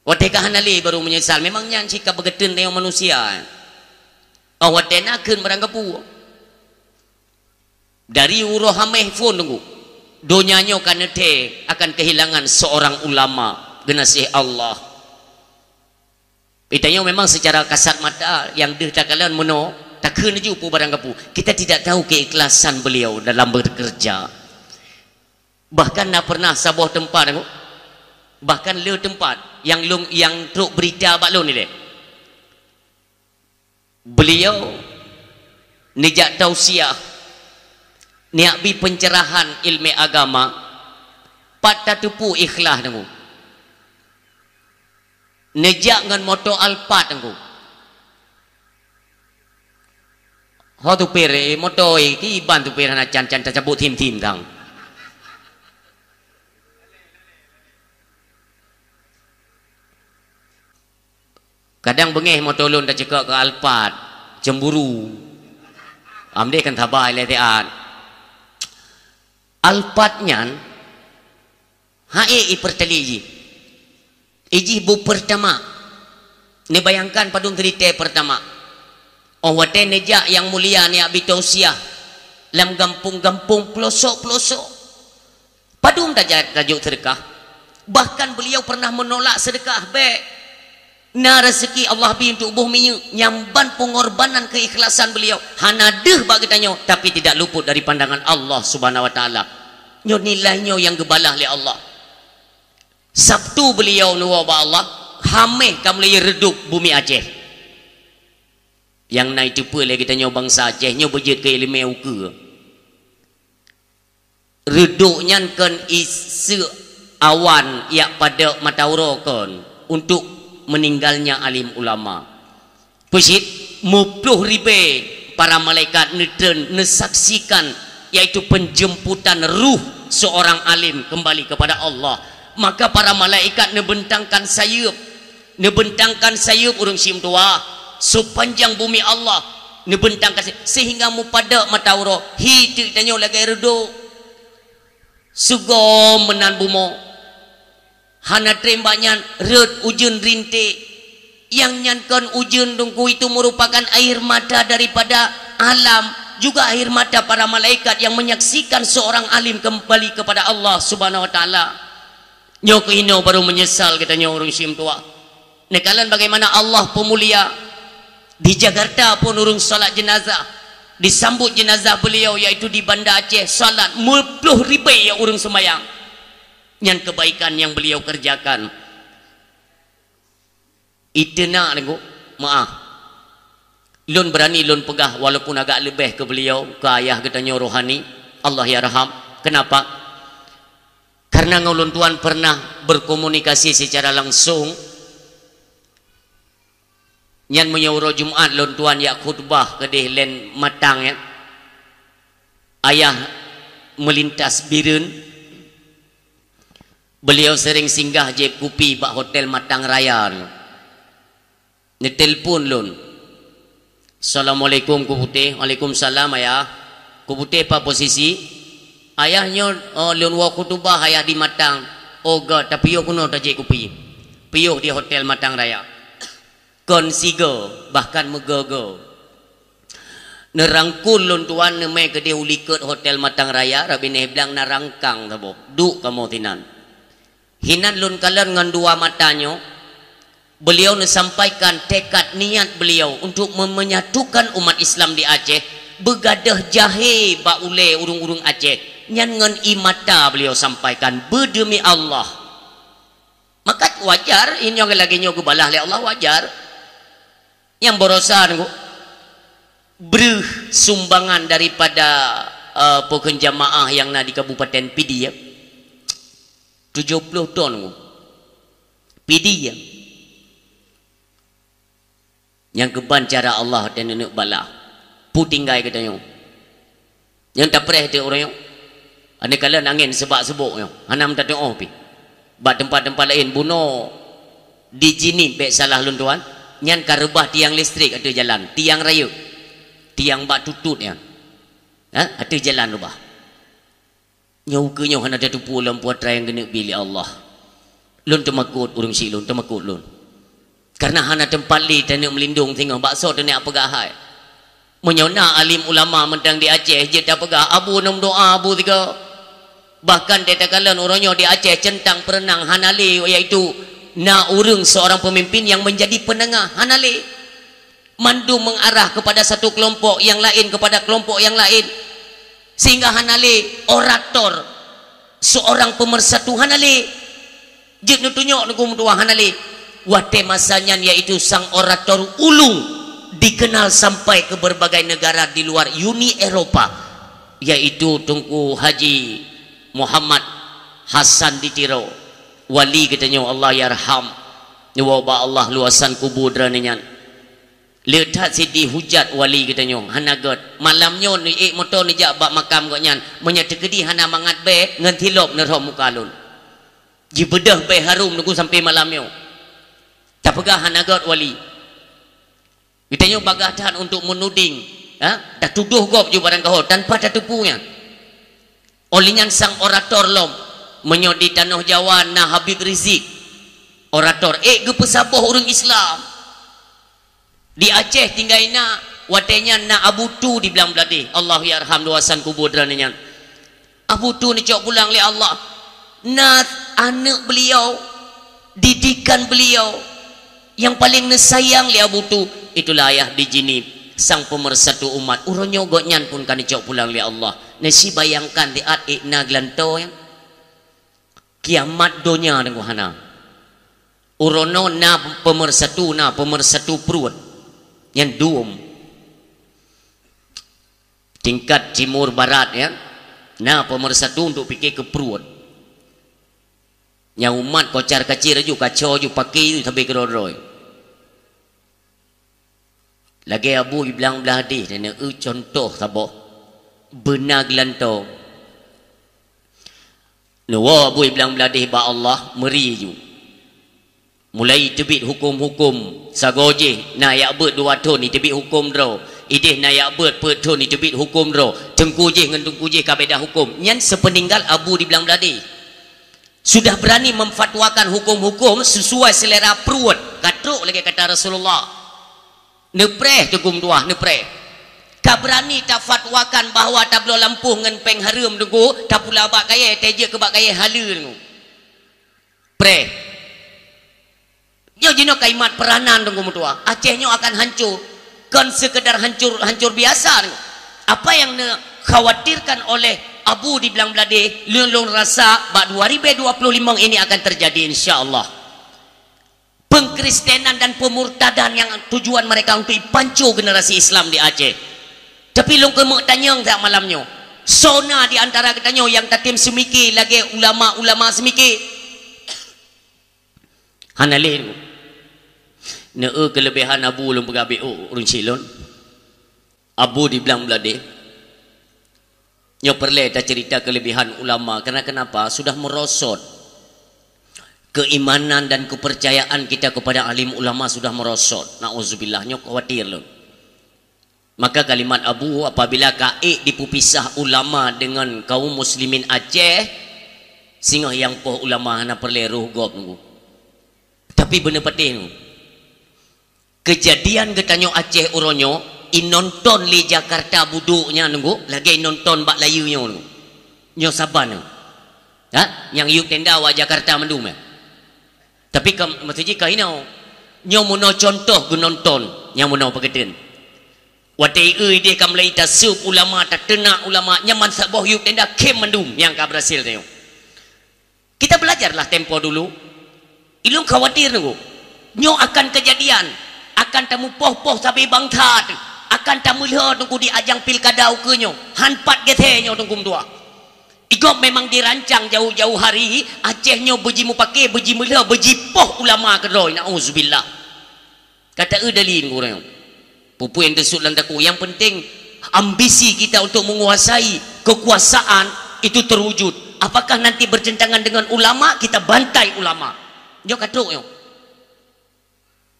Watèe ka hana lé baru meunyeusal. Memang nyan cit ka beugeuteun lé manusia. Oh, watèe na kheun barang gapu. Dari uroe Hamèh phôn, Teungku, donya nyoe ka neuthèe akan kehilangan seorang ulama geunaséh Allah. Geutanyoe memang secara kasat mata nyang deuh takalon meunoe, takheun laju peue barang gapu. Kita tidak tahu keikhlasan beliau dalam bekerja. Bahkan na pernah saboh teumpat, Teungku, bahkan le teumpat nyang lôn, nyang trok beurita bak lôn ilèe. Beliau neujak tausiah, neujak bi pencerahan ileumèe agama, pat tateupeue ikhlas, Teungku. Neujak ngon moto Alphard, Teungku. Ho tupir, eh, moto, eh, kiban tupir hana can-can tacabut thim-thim tang. Kadang beungèh moto lôn taceukok keu Alphard, cemburu. Amdeh kan sabai lé siat. Alphard nyan, hai ipeurtali jih. Ijih bu Pertamax. Neubayangkan padum seulitèe Pertamax. Oh, watèe neujak nyang mulia neujak bi tausiah lam gampông-gampông, peulosok-peulosok. Padum tajak tajok seudeukah. Bahkan beliau pernah menolak seudeukah bèk. Na raseuki Allah bi untuk boh minyeuk, nyan ban peungorbanan keikhlasan beliau. Hana deuh bak geutanyoe, tapi tidak luput dari pandangan Allah Subhanahu wa Taala. Nyoe nilai nyoe nyang geubalah lé Allah. Sabtu beliau neuwoe bak Allah, Hamèh ka mulai reudôb bumi Aceh. Nyang na iteupeue lé geutanyoe bansa Aceh nyoe beujeuet keu ileumèe ukeue. Reudôb nyan kon iseuk awan jak padôk mata uroe kon untuk meninggalnya alim ulama. Peucit, muploh ribèe para malaikat neutreun neusaksikan, yaitu penjemputan ruh seorang alim kembali kepada Allah. Maka para malaikat neubentangkan sayeuep, neubentangkan sayeuep ureueng simeutuwah, sepanjang bumi Allah neubentangkan sayeuep, sehingga mupadôk mata uroe, hi teuk tanyoe lagèe reudôb. Seugom meunan bumoe. Hana trém bak nyan rhot ujeuen rinték. Nyang nyan kon ujeuen, Teungku, itu merupakan air mata daripada alam Juga air mata para malaikat yang menyaksikan seorang alim kembali kepada Allah Subhanahu wa Taala. Nyoe keuh inoe baru menyesal geutanyoe ureuëng simeutuah. Neukalon bagaimana Allah peumulia. Di Jakarta pun ureuëng salat jenazah, disambut jenazah beliau, yaitu di Banda Aceh, salat meuploh ribée ya ureuëng sembahyang. Nyan kebaikan yang beliau kerjakan. Iteunak nengok, maaf. Lôn berani lôn peugah walaupun agak leubeh keu beliau, keu ayah geutanyoe rohani, Allah yarham. Kenapa? Karena ngon lôn tuan pernah berkomunikasi secara langsung. Nyan meunyoe uroe Jumat lôn tuan jak khutbah keudeh len Matang, ya. Ayah melintas Bireuen. Beliau sering singgah jieb kupi bak Hotel Matang Raya nyoe. Neutelepon lôn. "Assalamualaikum, Ku Putéh." "Waalaikumsalam, Ayah." "Ku Putéh, pat posisi?" "Ayah nyoe, oh, lôn woe khutubah Ayah di Matang." "Oh, göt, tapiôh keunoe tajieb kupi." Piôh di Hotel Matang Raya. Kon sigoe, bahkan meugoe-goe. Neurangkul lôn tuan neumè keudeh u likot Hotel Matang Raya, rab binéh blang na rangkang saboh. Duek kamoe sinan. Hinan lôn kalon ngon dua mata nyoe, beliau neusampaikan tekad niat beliau untuk mem-, menyatukan umat Islam di Aceh, beugadôh jahé bak ulèe ureuëng-ureuëng Aceh. Nyan ngon ie mata beliau sampaikan, beudemi Allah. Maka wajar, inyoe lagèe nyoe geubalah lé Allah, wajar. Nyang barosan ku breuh sumbangan daripada, eh, pokon jamaah nyang na di Kabupaten Pidie, ya. Tujoh ploh ton ku. Pidie, ya. Nyang keuban cara Allah dan neuk balah. Pu tinggai geutanyoe. Nyang tapreh teuh ureuëng nyoe. Aneuk kalon angén seubak-seubok nyoe. Hana meutateuoh pih. Bak teumpat-teumpat laén bunoe di Jeunieb bèk salah lôn tuan. Nyan ka reubah tiang listrik ateueh jalan. Tiang rayeuk. Tiang bak tutut nyan. Ha? Ateueh jalan reubah. Nyoe ukeue nyoe hana tateupeue lom peue atra nyang geuneuk bi lé Allah. Lôn teumakot ureuëng syiek lôn, teumakot lôn. Karena hana teumpat lé taneuk meulindong singoh, bak soe taneuk peugah hai. Meunyoe na alim ulama mantong di Aceh, jeuet tapeugah, "Abu, neumeudoa, Abu," sigoe. Bahkan teuh takalon uroe nyoe di Aceh centang peureunang hana lé, yaitu na ureuëng seorang pemimpin yang menjadi penengah, hana lé. Mandum mengarah kepada satu kelompok, yang lain kepada kelompok yang lain. Sehingga hana lé orator, seorang pemersatu hana lé. Jeuet neutunyok neuku meutuah hana lé. Watèe masa nyan yaitu sang orator ulung dikenal sampai ke berbagai negara di luar Uni Eropa, yaitu Teungku Haji Muhammad Hasan di Tiro, wali geutanyoe Allah yarham. Neuwoe bak Allah luwasan kubu droeneuh nyan. Le that sideh hujat wali geutanyoe, hana göt. Malam nyoe neuék moto neujak bak makam gobnyan, meunyoe teukeudi hana mangat bèe, ngon silop neurhom muka lôn. Jibeudôh bèe harum neuku sampoe malam nyoe. Tapeugah hana göt wali. Geutanyoe bagaih that untuk menuding, ha? Tatudoh gob ju barangkaho tanpa tateupeue nyan. Óh lheueh nyan sang orator lom, meunyoe di tanoh Jawa na Habib Rizik, orator, ék geupeusaboh ureuëng Islam. Di Aceh tinggai na, watèe nyan na Abu Tu di Blang Bladeh. Allahu yarham luwasan kubu droeneuh nyan. Abu Tu neucok pulang lé Allah. Na aneuk beliau, didikan beliau, nyang paleng neusayang lé Abu Tu, itulah ayah di Jeunieb, sang pemersatu umat. Uroe nyoe gobnyan pun ka neucok pulang lé Allah. Neusibayangkan siat ék na geulantoe nyan. Kiamat donya teungku hana. Uroe nyoe na pemersatu, na pemersatu pruet. Nyan dum. Tingkat timur barat, ya. Na pemersatu untuk pike keu pruet. Nyang umat kocar-kacir aju, kacau aju, pake aju sabe keudroe-droe. Lagèe Abu Iblang Bladeh, na eu contoh saboh. Beuna geulantoe. Neuwoe Abu Iblang Bladeh bak Allah, meuri aju. Mulai teubiet huköm-huköm, sagoe jih na jak beuet dua thon jiteubiet huköm droe, ideh na jak beuet peuet thon jiteubiet huköm droe, teungku jih ngon teungku jih ka beda huköm. Nyan seupeuninggal Abu di Blang Bladeh. Sudah berani memfatwakan huköm-huköm sesuai selera pruet, ka trok lagèe kata Rasulullah. Neupreh teungku meutuah, neupreh. Ka beurani tafatwakan bahwa tabloe lampôh ngon péng hareuem, Teungku, tapula bak kayèe, tajeuet keu bak kayèe haleue, Teungku. Preh. Nyoe jinoe kalimat peuranan, Teungku meutuah. Aceh nyoe akan hancur. Kon sekedar hancur, hancur biasa, Teungku. Apa yang dikhawatirkan oleh Abu di Blang Bladeh, lôn, lôn rasa bak dua ribu dua puluh lima ini akan terjadi, insya Allah. Pengkristenan dan pemurtadan yang tujuan mereka untuk ipanco generasi Islam di Aceh. Tapi lôn keumeuk tanyong siat malam nyoe. Soe na di antara geutanyoe nyang tatem seumike lagèe ulama-ulama seumike? Hana lé. Neu-eu keuleubehan Abu lôn peugah beu ureueng chik lôn. Abu di Blang Bladeh. Nyoe peureulèe taceurita keuleubehan ulama. Karena kenapa? Sudah merosot. Keimanan dan kepercayaan kita kepada alim ulama sudah merosot. Nauzubillah, nyoe khawatir lôn. Maka kalimat Abu, apabila ka ék dipeupisah ulama dengan kaum muslimin Aceh, singoh nyang poh ulama hana peureulèe roh gob, Teungku. Tapi beuneupatéh, Teungku. Keujadian geutanyoe Aceh uroe nyoe, inonton lé Jakarta budôk nyan, Teungku, lagèe inonton bak layeue nyoe, Teungku. Nyoe saban, Teungku. Ha? Nyang yub tenda wak Jakarta mandum, eh? Tapi ka, maksud jih ka inoe. Nyoe meunoe contoh geunonton, nyang meunoe peugeuten. Watèe eu idéh ka mulai taseup ulama, tateunak ulama, nyan ban saboh yub tenda khém mandum nyang ka beurhasil tanyoe. Kita belajarlah tempo dulu. Ilôn khawatir, Teungku. Nyoe akan keujadian, akan tameupoh-poh sabe bangsa, akan tameulhô, Teungku, di ajang pilkada ukeue nyoe. Han pat geuthée nyoe, Teungku meutuah. Igob memang dirancang jauh-jauh hari, Aceh nyoe beujimupaké, beujimeulhô, beujipoh ulama keudroe. Nauzubillah. Ka ta-eu dalil ureueng. Peue-peue nyang teusut lam takue. Nyang penting, ambisi kita untuk menguasai kekuasaan itu terwujud. Apakah nanti bertentangan dengan ulama, kita bantai ulama. Nyoe ka trok nyoe.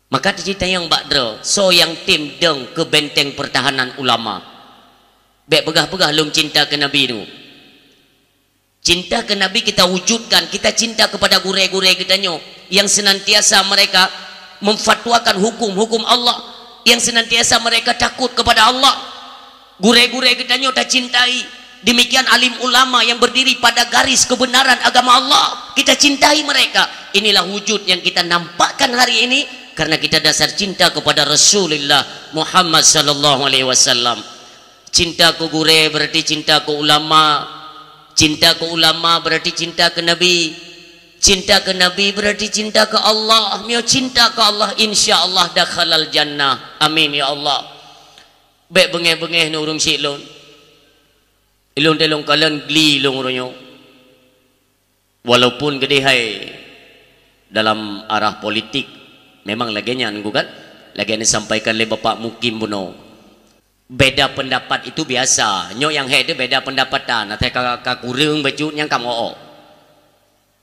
Maka teuceurita nyang bak droe, soe nyang tem dong keu benteng pertahanan ulama. Bèk peugah-peugah lôn cinta keu Nabi nyoe. Cinta ke Nabi kita wujudkan, kita cinta kepada gurèe-gurèe geutanyoe yang senantiasa mereka memfatwakan hukum-hukum Allah, yang senantiasa mereka takut kepada Allah. Gurèe-gurèe geutanyoe tacintai, demikian alim ulama yang berdiri pada garis kebenaran agama Allah, kita cintai mereka. Inilah wujud yang kita nampakkan hari ini karena kita dasar cinta kepada Rasulullah Muhammad sallallahu alaihi wasallam. Cinta keu gurèe berarti cinta keu ulama. Cinta keu ulama berarti cinta keu Nabi. Cinta keu Nabi berarti cinta keu Allah. Meunyoe cinta keu Allah, insya Allah dakhalal jannah. Amin ya Allah. Bèk beungèh-beungèh ngon ureueng syik lôn. Ilôn teuh lôn kalon gli lôn uroe nyoe. Walaupun geudeh hai dalam arah politik, memang lagèe nyan, Teungku, kan? Lagèe nyang disampaikan lé Bapak Mukim bunoe. Beda pendapat itu biasa. Nyoe nyang hék teuh beda pendapatan. Asai ka, ka kureueng bacut nyang ka meu-ok.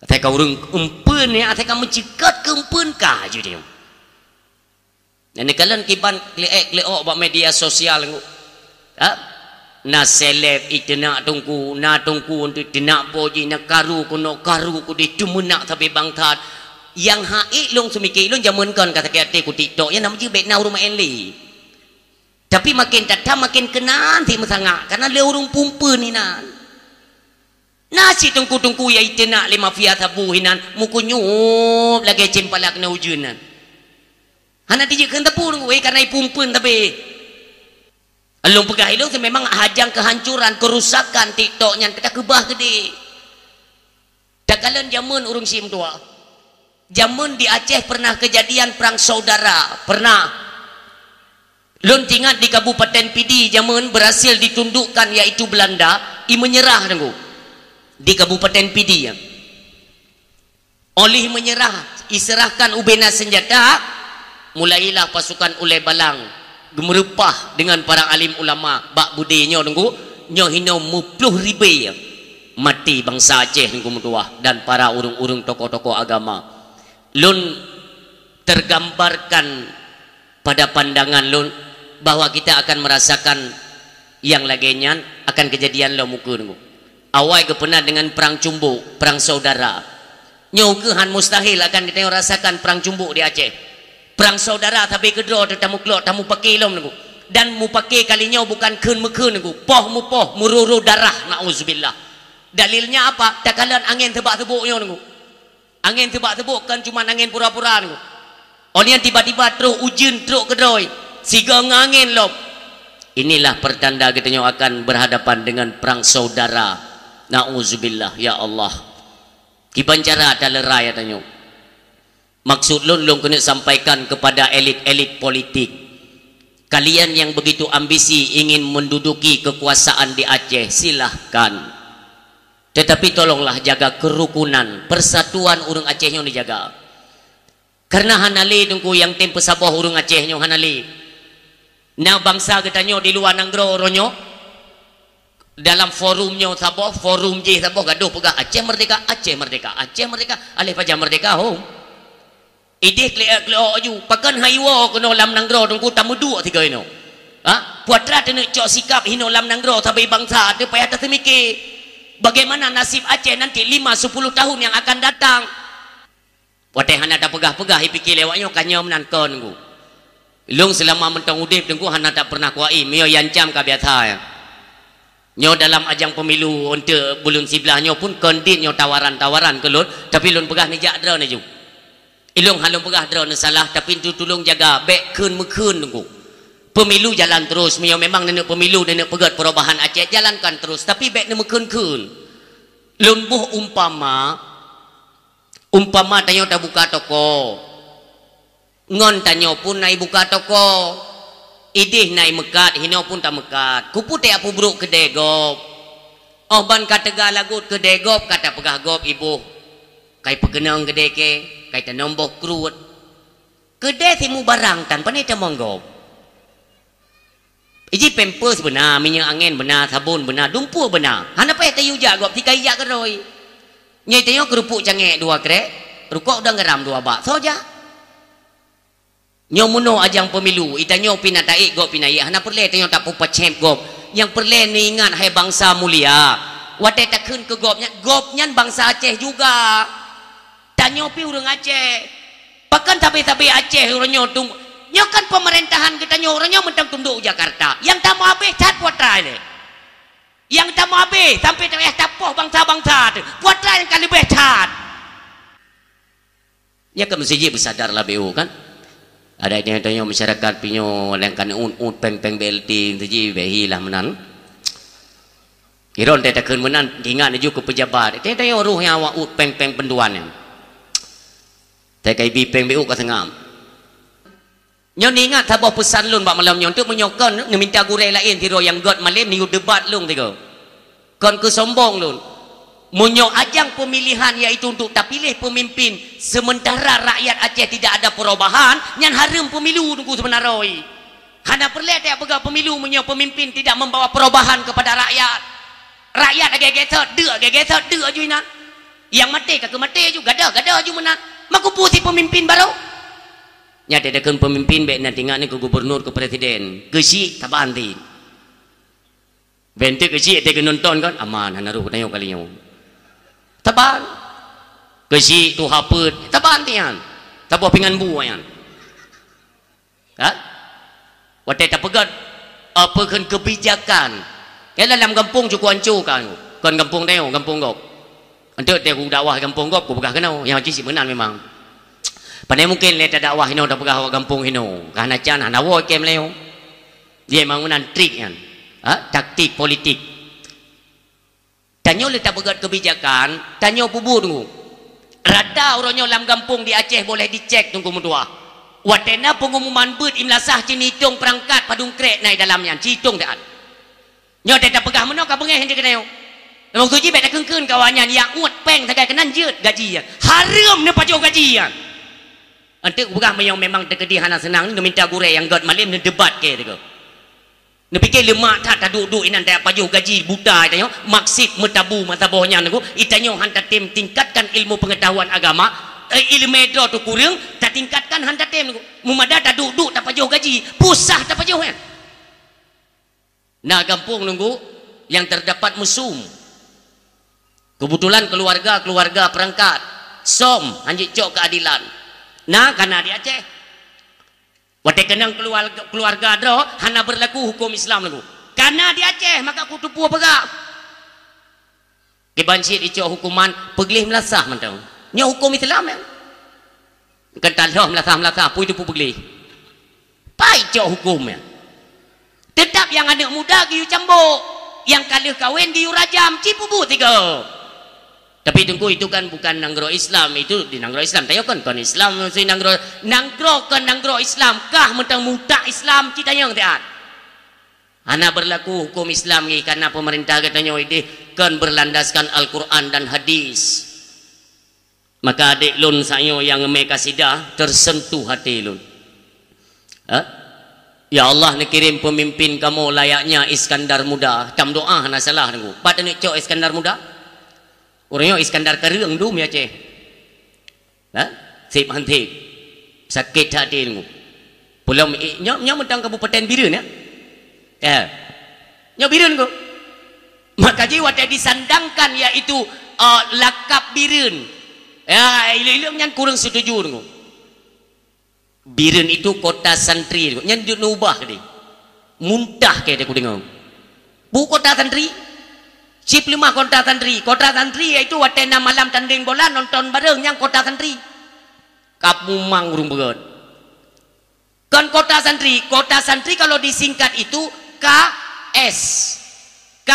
Asai ka ureueng eumpeuen nyan, asai ka meuceukat keu eumpeuen ka jih nyoe. Nyan neukalon kiban kli-ék kli-ok bak media sosial, Teungku. Ha? Na seleb iteunak teungku, na teungku teunak po jih, na karu keunoe, karu keudeh, teumeunak sabe bangsa. Nyang hak ék lôn seumike lôn jameun kon ka sakét até ku TikTok, nyan na meujeuet bèk na ureueng meu'en lé. Tapi maken that-that maken keunan sit meusangat, kareuna lé ureueng pumpeuen inan. Na cit teungku-teungku nyang iteunak lé mafia sabu hinan, meukunyup lagèe cempala keuneuk ujeuen nyan. Hana tijeuet kheun teupeu teungku, eh, kareuna ipumpeuen sabe. Lôn peugah ilôn, memang hajang keuhancuran, keurusakan TikTok nyan ka takeubah keudeh. Takalon jameun ureueng syik meutuah. Jameun di Aceh pernah keujadian prang saudara, pernah. Lôn teuingat di Kabupaten Pidie jameun berhasil ditundukkan, yaitu Belanda, i meunyeurah teungku. Di Kabupaten Pidie. Óh lheueh meunyeurah, iseurahkan ubena seunjata, mulailah pasukan Ulèe Balang geumeureupah deungon para alim ulama bak beudé nyoe teungku, nyoe hinoe meuploh ribèe maté bansa Aceh teungku meutuah dan para ureueng-ureueng tokoh-tokoh agama. Lôn tergambarkan pada pandangan lôn bahwa kita akan merasakan nyang lagèe nyan akan keujadian lom ukeue teungku. Awai geupeuna deungon prang cumbok, prang saudara. Nyoe ukeue han mustahil akan geutanyoe rasakan prang cumbok di Aceh. Prang saudara sabe keudroe teuh tameuklok, tamupake lom teungku. Dan mupake kali nyoe bukan kheun meukheun, Teungku. Poh mupoh, meuroro darah, nauzubillah. Dalilnya apa? Takalon angén seubak-seubok nyoe, Teungku. Angén seubak-seubok kon cuman angén pura-pura, Teungku. Oh nyan tiba-tiba troh ujeuen trok keudroe, sigoe ngon angén lom. Inilah pertanda geutanyoe akan berhadapan dengan perang saudara. Nauzubillah, ya Allah. Kiban cara talerai geutanyoe. Maksud lôn, lôn keuneuk sampaikan kepada elit-elit politik. Kalian yang begitu ambisi ingin menduduki kekuasaan di Aceh, silahkan. Tetapi tolonglah jaga kerukunan, persatuan ureuëng Aceh nyoe dijaga. Karena hana lé, Teungku, nyang tem peusaboh ureuëng Aceh nyoe, hana lé. Na bansa geutanyoe di luwa nanggroe uroe nyoe, dalam forum nyoe saboh, forum jih saboh, gadoh peugah, "Aceh merdeka, Aceh merdeka, Aceh merdeka, aléh pajan merdeka hom." Idéh kleuek-kleuek aju, pakon han iwoe keunoe lam nanggroe, Teungku, tameuduek sigoe inoe. Ha? Peue atra taneuk cok sikap hinoe lam nanggroe sabe bansa, teuh payah taseumike. Bagaimana nasib Aceh nanti lima sepuluh tahun yang akan datang? Watée hana tapeugah-peugah, ipike lé awak nyoe ka nyoe meunan kon, Teungku. Lôn seulama mantong udeb, Teungku, hana tapernah kuai, meunyoe iancam ka biasa, ya. Nyoe dalam ajang pemilu, untuk buleuen siblaih nyoe pun kon dit nyoe tawaran-tawaran keu lôn, tapi lôn peugah neujak droeneuh ju. Ilôn han lôn peugah droeneuh salah, tapi tu tulông jaga, bék kheun meukheun, Teungku. Pemilu jalan terus, meunyoe memang neuneuk pemilu, neuneuk peugét perubahan Aceh, jalankan terus, tapi bék neumeukheun-kheun. Lôn boh umpama, Umpama tanyoe tabuka toko, ngon tanyoe pun na ibuka toko, idéh na imeukat, hinoe pun tameukat, kupeue teuka peubrok keudée gob? Oh ban ka teuga lagot keudée gob, ka tapeugah gob iboh, kai peukeunong keudée kée, kai tanom boh kruet. Keudée simubarang tan, pane tamong gob? Iji pampers beuna, minyeuk angén beuna, sabon beuna, dumpeue beuna. Hana payah tayue jak gob, sikai jak keudroe. Nyoe tanyoe keurupuk cangék dua krék, rukok udang garam dua bak, soe jak? Nyoe meunoe ajang pemilu, itanyoe pih na taék gob pih na yék, hana peureulée tanyoe tapeupaccép gob. Nyang peureulée neuingat hai bansa mulia, watée takheun keu gob nyan, gob nyan bansa Aceh juga. Tanyoe pih ureuëng Aceh. Pakon sabe-sabe Aceh uroe nyoe tung-, nyoe kan pemerintahan geutanyoe uroe nyoe mantong tundok u Jakarta. Nyang tameuabéh that peue atra lé. Nyang tameuabéh sampai teuh tapoh bansa-bansa teuh. Peue atra nyang ka leubeh that. Nyan kan meusti jih beusadar lah B O kan. Ada nyang tanyoe masyarakat pih nyoe nyang ka neuut-ut péng-péng B L T meusti jih bék hi lah meunan. Iron teuh takheun meunan, ingat laju keu pejabat. Teuh tanyoe roh nyang awak ut péng-péng peunduan nyan. Teuh ka ibi péng B O ka seungab. Nyoe neuingat saboh peusan lôn bak malam nyoe, untuk meunyoe kon neuminta gurée laén sidroe nyang gét malém neuyue debat lôn sigoe. Kon keu sombong lôn. Meunyoe ajang pemilihan yaitu untuk tapiléh pemimpin, sementara rakyat Aceh tidak ada perubahan, nyan hareuem pemilu Teungku seubeuna droe. Hana peureulée tapeugah pemilu meunyoe pemimpin tidak membawa perubahan kepada rakyat. Rakyat lagée gesot, deuk lagée gesot, deuk aju inan. Nyang maté ka keu maté aju, gadôh, gadôh aju meunan. Meukubu si pemimpin baru. Nyan teuh takheun pemimpin bék na teuingat nyoe keu gubernur, keu presiden. Keuchik taban ti. Bék teuk keuchik teuh geunonton kan, aman, hana roh tanyoe kali nyoe. Taban. Keuchik tuha peuet, taban ti nyan. Saboh pingan bu nyan. Kan? Watée tapeugét, apa kheun kebijakan. Kan dalam gampông cukup anco kan. Kon gampông tanyoe, gampông gob. Enteuk teuh kudakwah gampông gob, kupeugah keunoe, nyang cit meunan memang. Pane mungken lé tadakwah hinoe tapeugah awak gampông hinoe. Ka hana can, hana woe kém lé nyoe. Dia memang meunan trik nyan. Ha? Taktik politik. Tanyoe lé tapeugét kebijakan, tanyoe peubuet Teungku. Rata uroe nyoe lam gampông di Aceh boleh dicek Teungku meutuah. Watée na pengumuman beuet i meulasah ci neutong peurangkat padum krék na i dalam nyan, ci itong taát. Nyoe teuh tapeugah meunoe ka beungéh di keunoe. Maksud jih bék takheun-kheun kawan nyan nyang uet péng sagai keunan jeuet gaji nyan. Hareuem neupajoh gaji nyan. Enteuk peugah meunyoe memang teukeudi hana seunang, neuminta gurée nyang gét malém neudebat kée sigoe. Neupike leumak that taduek-duek inan tapajoh gaji buta itanyoe, maksud meutabu meusaboh nyan Teungku, itanyoe han tatem tingkatkan ilmu pengetahuan agama, eh, ileumé droe teuh kureueng, tatingkatkan han tatem Teungku. Meumada taduek-duek tapajoh gaji, peue sah tapajoh nyan. Na gampông Teungku nyang terdapat mesum. Keubeutulan keuluwarga-keuluwarga peurangkat, som, han jicok keuadilan. Na ka na di Aceh. Watée keunong keuluarga, keuluarga droe hana beurlaku huköm Islam lagée. Kana di Aceh maka kuteupeue peugah. Kiban cit icok huköman peugleh meulasah mantong. Nyoe huköm Islam nyan. Kan taloh meulasah-meulasah pui teupeu peugleh. Pai cok huköm nyan. Teutap nyang aneuëk muda geuyue cambok, nyang ka lheueh kawen geuyue rajam, ci peubuet sigoe. Tapi Teungku, itu kan bukan nanggroe Islam, itu di nanggroe Islam. Tanyoe kan kon Islam, si nanggroe, nanggroe kon nanggroe Islam, kah mantong mutak Islam, ci tanyong siat. Hana beurlaku huköm Islam ngi karena peumeurintah geutanyoe ideh kon beurlandaskan Al-Qur'an dan hadis. Maka adék lôn sayoe nyang mé kasidah tersentuh hati lôn. Ha? Ya Allah, neukirém peumimpin kamoe layaknya Iskandar Muda. Tam doa hana salah Teungku. Pat aneuk cok Iskandar Muda? Ureuëng nyoe Iskandar Kareueng dum ya Aceh. Ha? Seb han seb. Sakét that até Teungku. Pulang, eh, nyoe, nyoe mantong Kabupaten Bireuen, ya? Ya. Nyoe Bireuen kok. Maka jih watée disandangkan, yaitu, eh, lakab Bireuen. Ya, ileueng-ileueng nyan kureueng setuju Teungku. Bireuen itu kota santri, nyan jeuet neubah deh. Muntah keu deh kudeungoe. Peue kota santri? Cit peuleumah kota santri. Kota santri yaitu watée na malam tandeng bola nonton bareng, nyan kota santri. Ka mumang ureuëng beuet. Kon kota santri. Kota santri kalau disingkat itu K S. K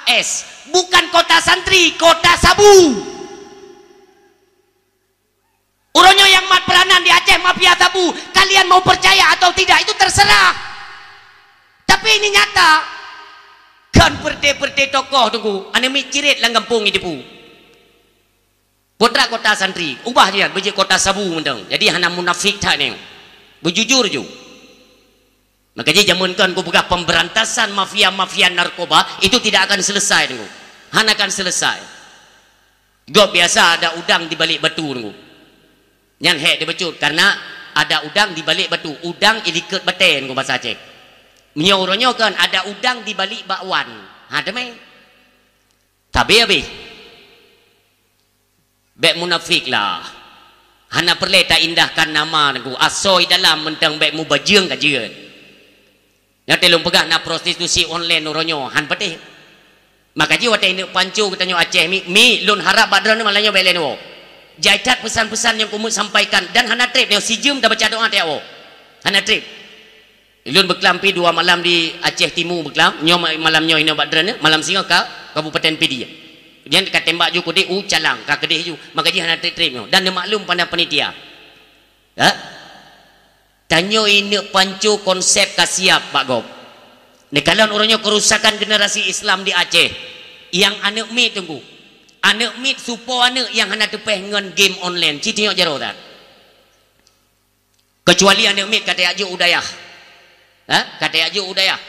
S. Bukan kota santri, kota sabu. Uroe nyoe nyang mat peuranan di Aceh mafia sabu, kalian mau percaya atau tidak, itu terserah. Tapi ini nyata. Kan peureute-peureute tokoh Teungku, aneuk miet ciret lam gampông itu pu. Putra kota santri, ubah jih, beujeuet kota sabu mantong. Jadi hana munafik that nyoe. Beujujur ju. Maka jih jameun kon kupeugah pemberantasan mafia-mafia narkoba itu tidak akan selesai Teungku. Hana akan selesai. Gob biasa ada udang di balik batu Teungku. Nyan hék dibacut karena ada udang di balik batu. Udang ilikot batée Teungku basa Aceh. Meunyoe uroe nyoe kan ada udang di balik bakwan. Ha, teumé. Tabe habéh. Bék munafik lah. Hana peureulée taindahkan nama Teungku. Asoe dalam mantong bék mubajeueng ka jeuet. Nyoe teuh lôn peugah na prostitusi online uroe nyoe, han patéh. Maka jih watée ineuk panco geutanyoe Aceh mi, mi lôn harab bak droeneuh malam nyoe bék lé neuwoe. Jai that peusan-peusan nyang kumeusampaikan dan hana treb nyoe sijeuem tabaca doa tiep woe. Hana treb. Ulôn beuklam pi dua malam di Aceh Timu beuklam, nyoe ma-, malam nyoe inoe bak droeneuh, malam singoh ka Kabupaten Pidie. Nyan ka tembak ju keudeh u Calang, ka keudeh ju. Maka jih hana treb-treb nyoe dan neumaklum pada panitia. Ha? Tanyoe ineuk panco konsep ka siap bak gob. Neukalon uroe nyoe kerusakan generasi Islam di Aceh. Nyang aneuk miet Teungku. Aneuk miet supo aneuk nyang hana teupéh ngon game online. Ci teunyok jaroe that. Keucuali aneuk miet ka tajak jok u dayah. Ha? Ka tajak jok u dayah.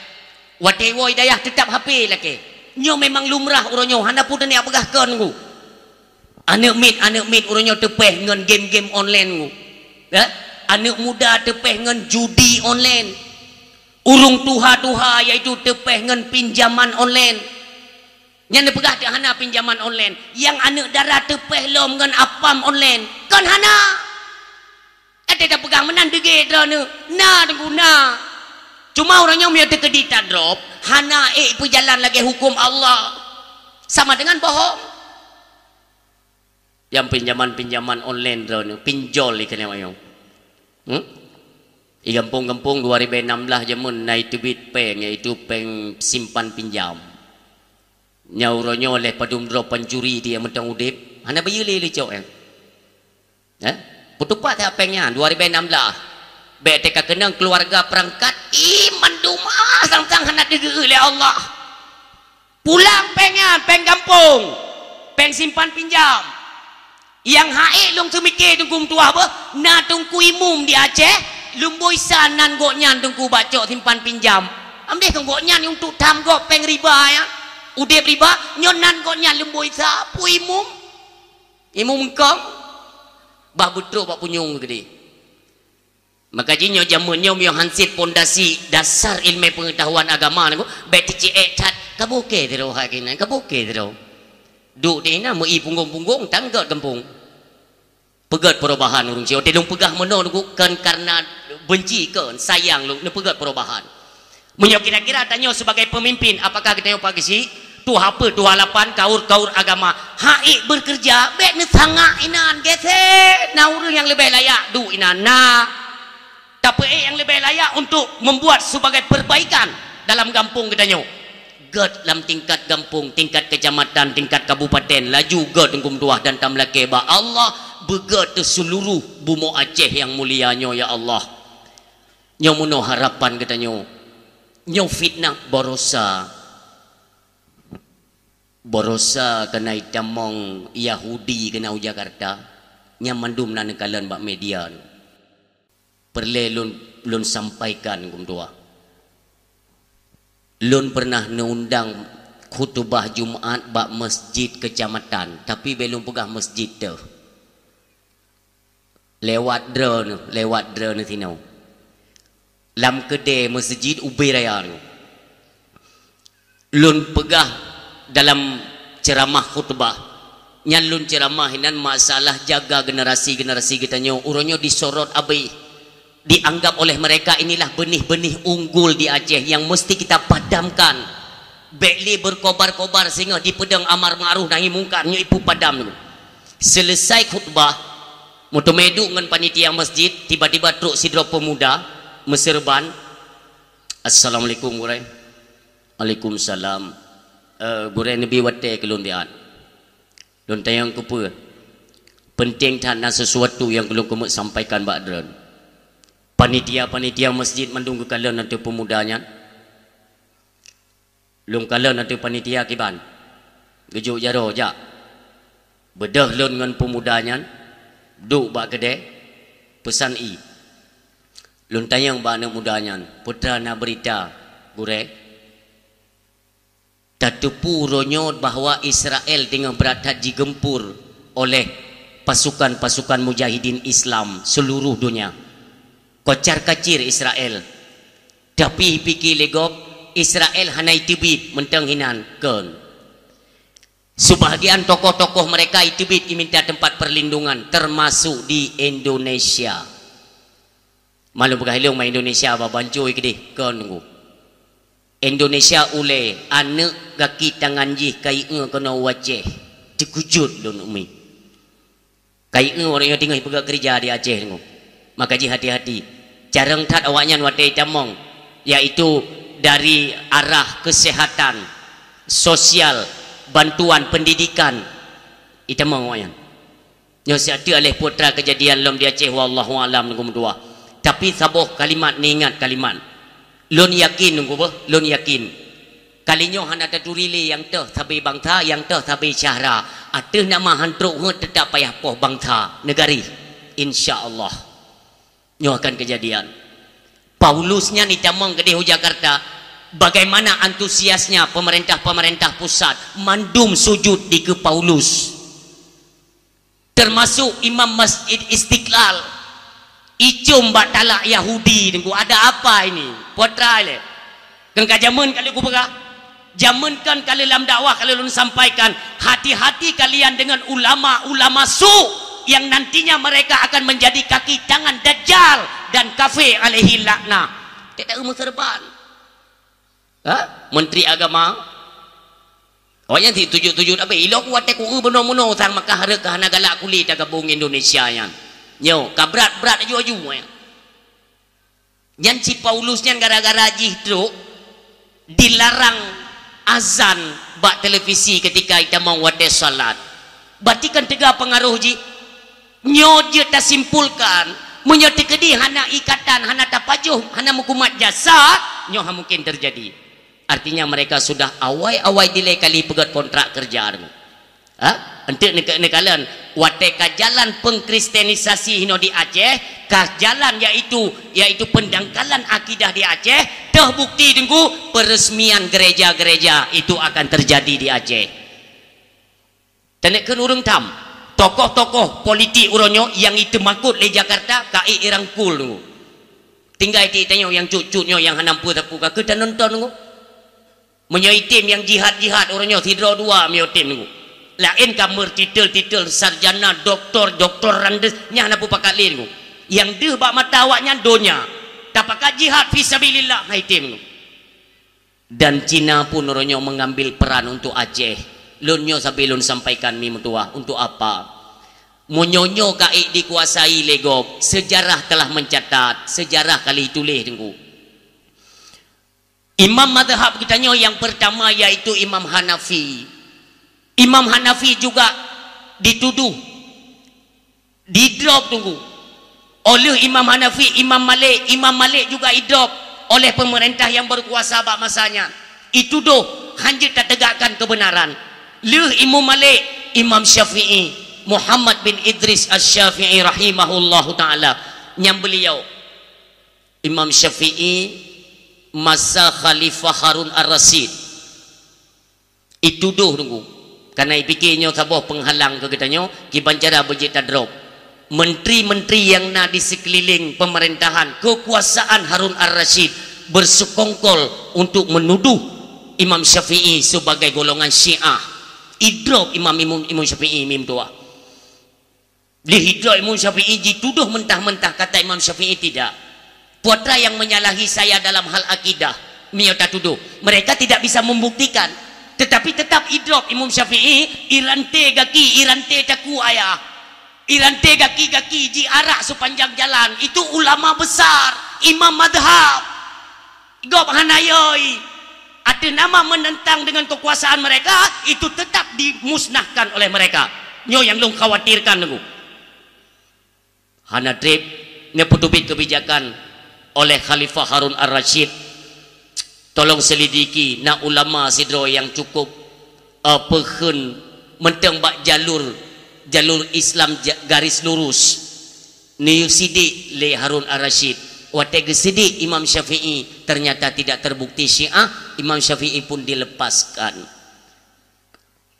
Watée woe dayah teutap H P lakée. Nyoe memang lumrah uroe nyoe, hana peue teuneuk peugah kon Teungku. Aneuk miet, aneuk miet uroe nyoe teupéh ngon game-game online Teungku. Ya? Aneuk muda teupéh ngon judi online. Ureuëng tuha-tuha yaitu teupéh ngon pinjaman online. Nyan neupeugah teuh hana pinjaman online. Nyang aneuk dara teupéh lom ngon apam online. Kon hana. Até tapeugah meunan deungon droeneuh. Na Teungku na. Cuma uroe nyoe meunyoe teukeudi tadrop, hana ék peujalan lagée huköm Allah. Sama dengan bohong. Nyang pinjaman-pinjaman online droeneuh, pinjol ikeuneuk ayong. Hmm? I gampông-gampông dua ribu enam belas jameun na iteubiet péng, yaitu péng simpan pinjam. Nyan uroe nyoe lé padum droe pancuri dia mantong udeb, hana bayeue lé licok nyan. Eh? Peutupat that péng nyan dua ribu enam belas. Bék teuka keunong keuluwarga peurangkat, ih mandum ah sang-sang hana teugeue lé Allah. Pulang péng nyan, péng gampông, péng simpan pinjam. Nyang ha'ék lôn seumiké Teungku meutuwah beuh, na Teungku Imum di Aceh, leumboi sa nan gobnyan Teungku bak cok simpan pinjam. Amdeh keu gobnyan untuk tham gob péng riba nyan. Udeb riba, nyoe nan gobnyan leumboi sa, peue Imum? Imum eungkong, bah beutrok bak punyueng keudeh. Maka jih nyoe jameun nyoe meunyoe han cit pondasi dasar ileumèe peungeutahuan agama nyan, bék teuciek that, ka bukée sidroe hai keunan, ka bukée sidroe. Duek di inan meu-i punggong-punggong, tan gét gampông. Peugét perubahan ureuëng Aceh. Watée lôn peugah meunoe, kon karena benci, kon, sayang lôn, neupeugét perubahan. Meunyoe kira-kira tanyoe sebagai pemimpin, apakah geutanyoe pageusik? Tuha peue, tuha lapan, kaur-kaur agama. Hak ék bekerja, bék neusangak inan, gesek. Na ureuëng nyang leubeh layak duek inan, na. Tapi ék nyang leubeh layak untuk membuat sebagai perbaikan dalam gampông geutanyoe. Gét lam tingkat gampông, tingkat kecamatan, tingkat kabupaten, laju gét huköm tuah dan tameulakée bak Allah, beugét teuh seuluruh bumoe Aceh nyang mulia nyoe, ya Allah. Nyoe meunoe harapan geutanyoe. Nyoe fitnah barosa. Barosa keunan itamong Yahudi keunan u Jakarta, nyan mandum na neukalon bak media. Peureulée lôn, lôn sampaikan huköm tuah. Lôn pernah neuundang khutubah Jumat bak masjid kecamatan, tapi bék lôn peugah masjid teuh. Lewat droeneuh, lewat droeneuh sinoe. Lam keudée meuseujid ubé raya nyoe. Lôn peugah dalam ceramah khutbah, nyan lôn ceramah inan masalah jaga generasi-generasi geutanyoe. Uroe nyoe disorot abéh, dianggap oleh mereka inilah benih-benih unggul di Aceh yang mesti kita padamkan. Bék lé berkobar-kobar singoh dipeudong amar ma'ruf nahi mungkar, nyoe ipu padam dulu. Selesai khutbah, meuteumé duek ngon panitia masjid, tiba-tiba trok sidroe pemuda meuseureuban, "Assalamualaikum, Gurée." "Waalaikumsalam." "Eh, Gurée, neubi watée keu lôn siat. Lôn tanyong keupeue? Penting that na sesuatu nyang lôn keumeuk sampaikan bak droen." Panitia-panitia masjid mandum geukalon ateueh pemuda nyan. Lôn kalon ateueh panitia kiban. Geujok jaroe, "Jak." Beudôh lôn ngon pemuda nyan, duek bak keudée, peusan ie. Lôn tanyong bak aneuëk muda nyan, "Peue teuma na beurita, Gurée?" Tateupeue uroe nyoe bahwa Israel teungoh brat that jigeumpur oleh pasukan-pasukan mujahidin Islam seuluruh donya. Kocar-kacir Israel. Tapi pike lé gob, Israel hana iteubiet mantong hinan, kon. Sebahagian tokoh-tokoh mereka iteubiet iminta tempat perlindungan, termasuk di Indonesia. Malum peugah ilong ma Indonesia ba bancoi keudeh, kon nunggu. Indonesia ulée, aneuëk gaki tangan jih ka ié keunoe u Aceh. Teukeujot lôn umi. Ka ié ureuëng nyang teungoh peugah keureuja di Aceh nyoe. Maka jih hati-hati. Carông that awaknyan watée itamong, yaitu dari arah kesehatan, sosial, bantuan pendidikan. Itamong awaknyan. Nyoe siat teuk aléh putra keujadian lom di Aceh, wallahu alam, nunggu meutuah. Tapi saboh kalimat, neuingat kalimat. Lôn yakin, nunggu beuh, lôn yakin. Kali nyoe hana taturi lé nyang toh sabe bansa, nyang toh sabe syahra. Ateueh nama han trok heuet teutap payah poh bansa, neugari. Insya Allah. Nyoe akan keujadian. Paulus nyan itamong keudeh u Jakarta, bagaimana antusiasnya pemerintah-pemerintah pusat mandum sujud dikeue Paulus. Termasuk Imam Masjid Istiqlal, icom bak talak Yahudi nunggu, ada apa ini? Putra le. Kengka jameun kali kupeugah. Jameun kan kali lam dakwah kali lôn sampaikan, hati-hati kalian dengan ulama-ulama su yang nantinya mereka akan menjadi kaki tangan Dajjal dan kafir alaihi laknah. Tidak tahu meuseureuban. Ha? Menteri Agama. Awaknyan si tuju-tuju tapi ilok watée ku bunoe-bunoe sang maka hareuka hana galak kuli tagabong Indonesia nyan. Nyoe ka brat-brat aju-aju. Nyan si Paulus nyan gara-gara jih trok dilarang azan bak televisi ketika itamong watée salat. Berarti kan teuga pengaruh jih. Nyoe jeuet tasimpulkan, meunyoe teukeudi hana ikatan, hana tapajoh, hana meukumat jasad, nyoe ha mungkin terjadi. Artinya mereka sudah awai-awai dilée kali peugét kontrak kerja deungoe. Ha? Enteuk neukalon, watée ka jalan pengkristenisasi hinoe di Aceh, ka jalan yaitu, yaitu pendangkalan akidah di Aceh, teuh bukti deungoe peresmian gereja-gereja itu akan terjadi di Aceh. Taneuk kheun ureuëng tham, tokoh-tokoh politik uroe nyoe nyang iteumakot lé Jakarta ka ék irangkul tu. Tinggai ti tanyoe nyang cut-cut nyoe nyang hana peue sapeue ka keuh tanonton tu. Meunyoe item nyang jihad-jihad uroe nyoe sidroe dua meunyoe tem tu. Laén ka meurtitel-titel sarjana, doktor, doktor randes, nyan hana peupakat lé teungku. Nyang deuh bak mata awaknyan donya. Tapakat jihad fi sabilillah, hai tem teungku. Dan Cina pun uroe nyoe mengambil peran untuk Aceh. Lôn nyoe sabe lôn sampaikan mi meutuwah, untuk apa? Meunyoe nyoe ka ék dikuasai lé gob, sejarah telah mencatat, sejarah ka lheueh tuléh teungku. Imam mazhab geutanyoe nyang pertama yaitu Imam Hanafi. Imam Hanafi juga dituduh, didrop teungku, oleh Imam Hanafi, Imam Malik. Imam Malik juga idrop oleh pemerintah yang berkuasa bak masanya. Ituduh hanjeuet tategakkan kebenaran. Lheueh Imam Malik, Imam Syafi'i, Muhammad bin Idris Asy-Syafi'i rahimahullahu taala. Nyang beliau Imam Syafi'i masa Khalifah Harun Ar-Rasyid. Ituduh teungku. Karena ipike nyoe saboh penghalang keu geutanyoe, kiban cara beujeuet tadrop. Menteri-menteri yang na di sekeliling pemerintahan kekuasaan Harun Ar-Rasyid bersekongkol untuk menuduh Imam Syafi'i sebagai golongan Syiah. Idrop Imam, Imam, Imam Syafi'i mi meutuwah. Lheueh idrop Imam Syafi'i jituduh mentah-mentah, kata Imam Syafi'i tidak. Putra yang menyalahi saya dalam hal akidah, meunyoe tatuduh. Mereka tidak bisa membuktikan. Tetapi tetap idrop Imam Syafi'i, iranté gaki, iranté takue ayah. Iranté gaki-gaki, jiarak sepanjang jalan. Itu ulama besar, imam madhab. Gob hana yoi. Ateueh nama menentang dengan kekuasaan mereka, itu tetap dimusnahkan oleh mereka. Nyoe nyang lôn khawatirkan teungku. Hana treb, neupeuteubiet kebijakan oleh Khalifah Harun Ar-Rasyid. Tolong selidiki, na ulama sidroe nyang cukup, eh, peukheun mantong bak jalur, jalur Islam ja-, garis lurus. Neuyue sidik lé Harun Ar-Rasyid. Watée geusidik Imam Syafi'i, ternyata tidak terbukti Syiah, Imam Syafi'i pun dilepaskan.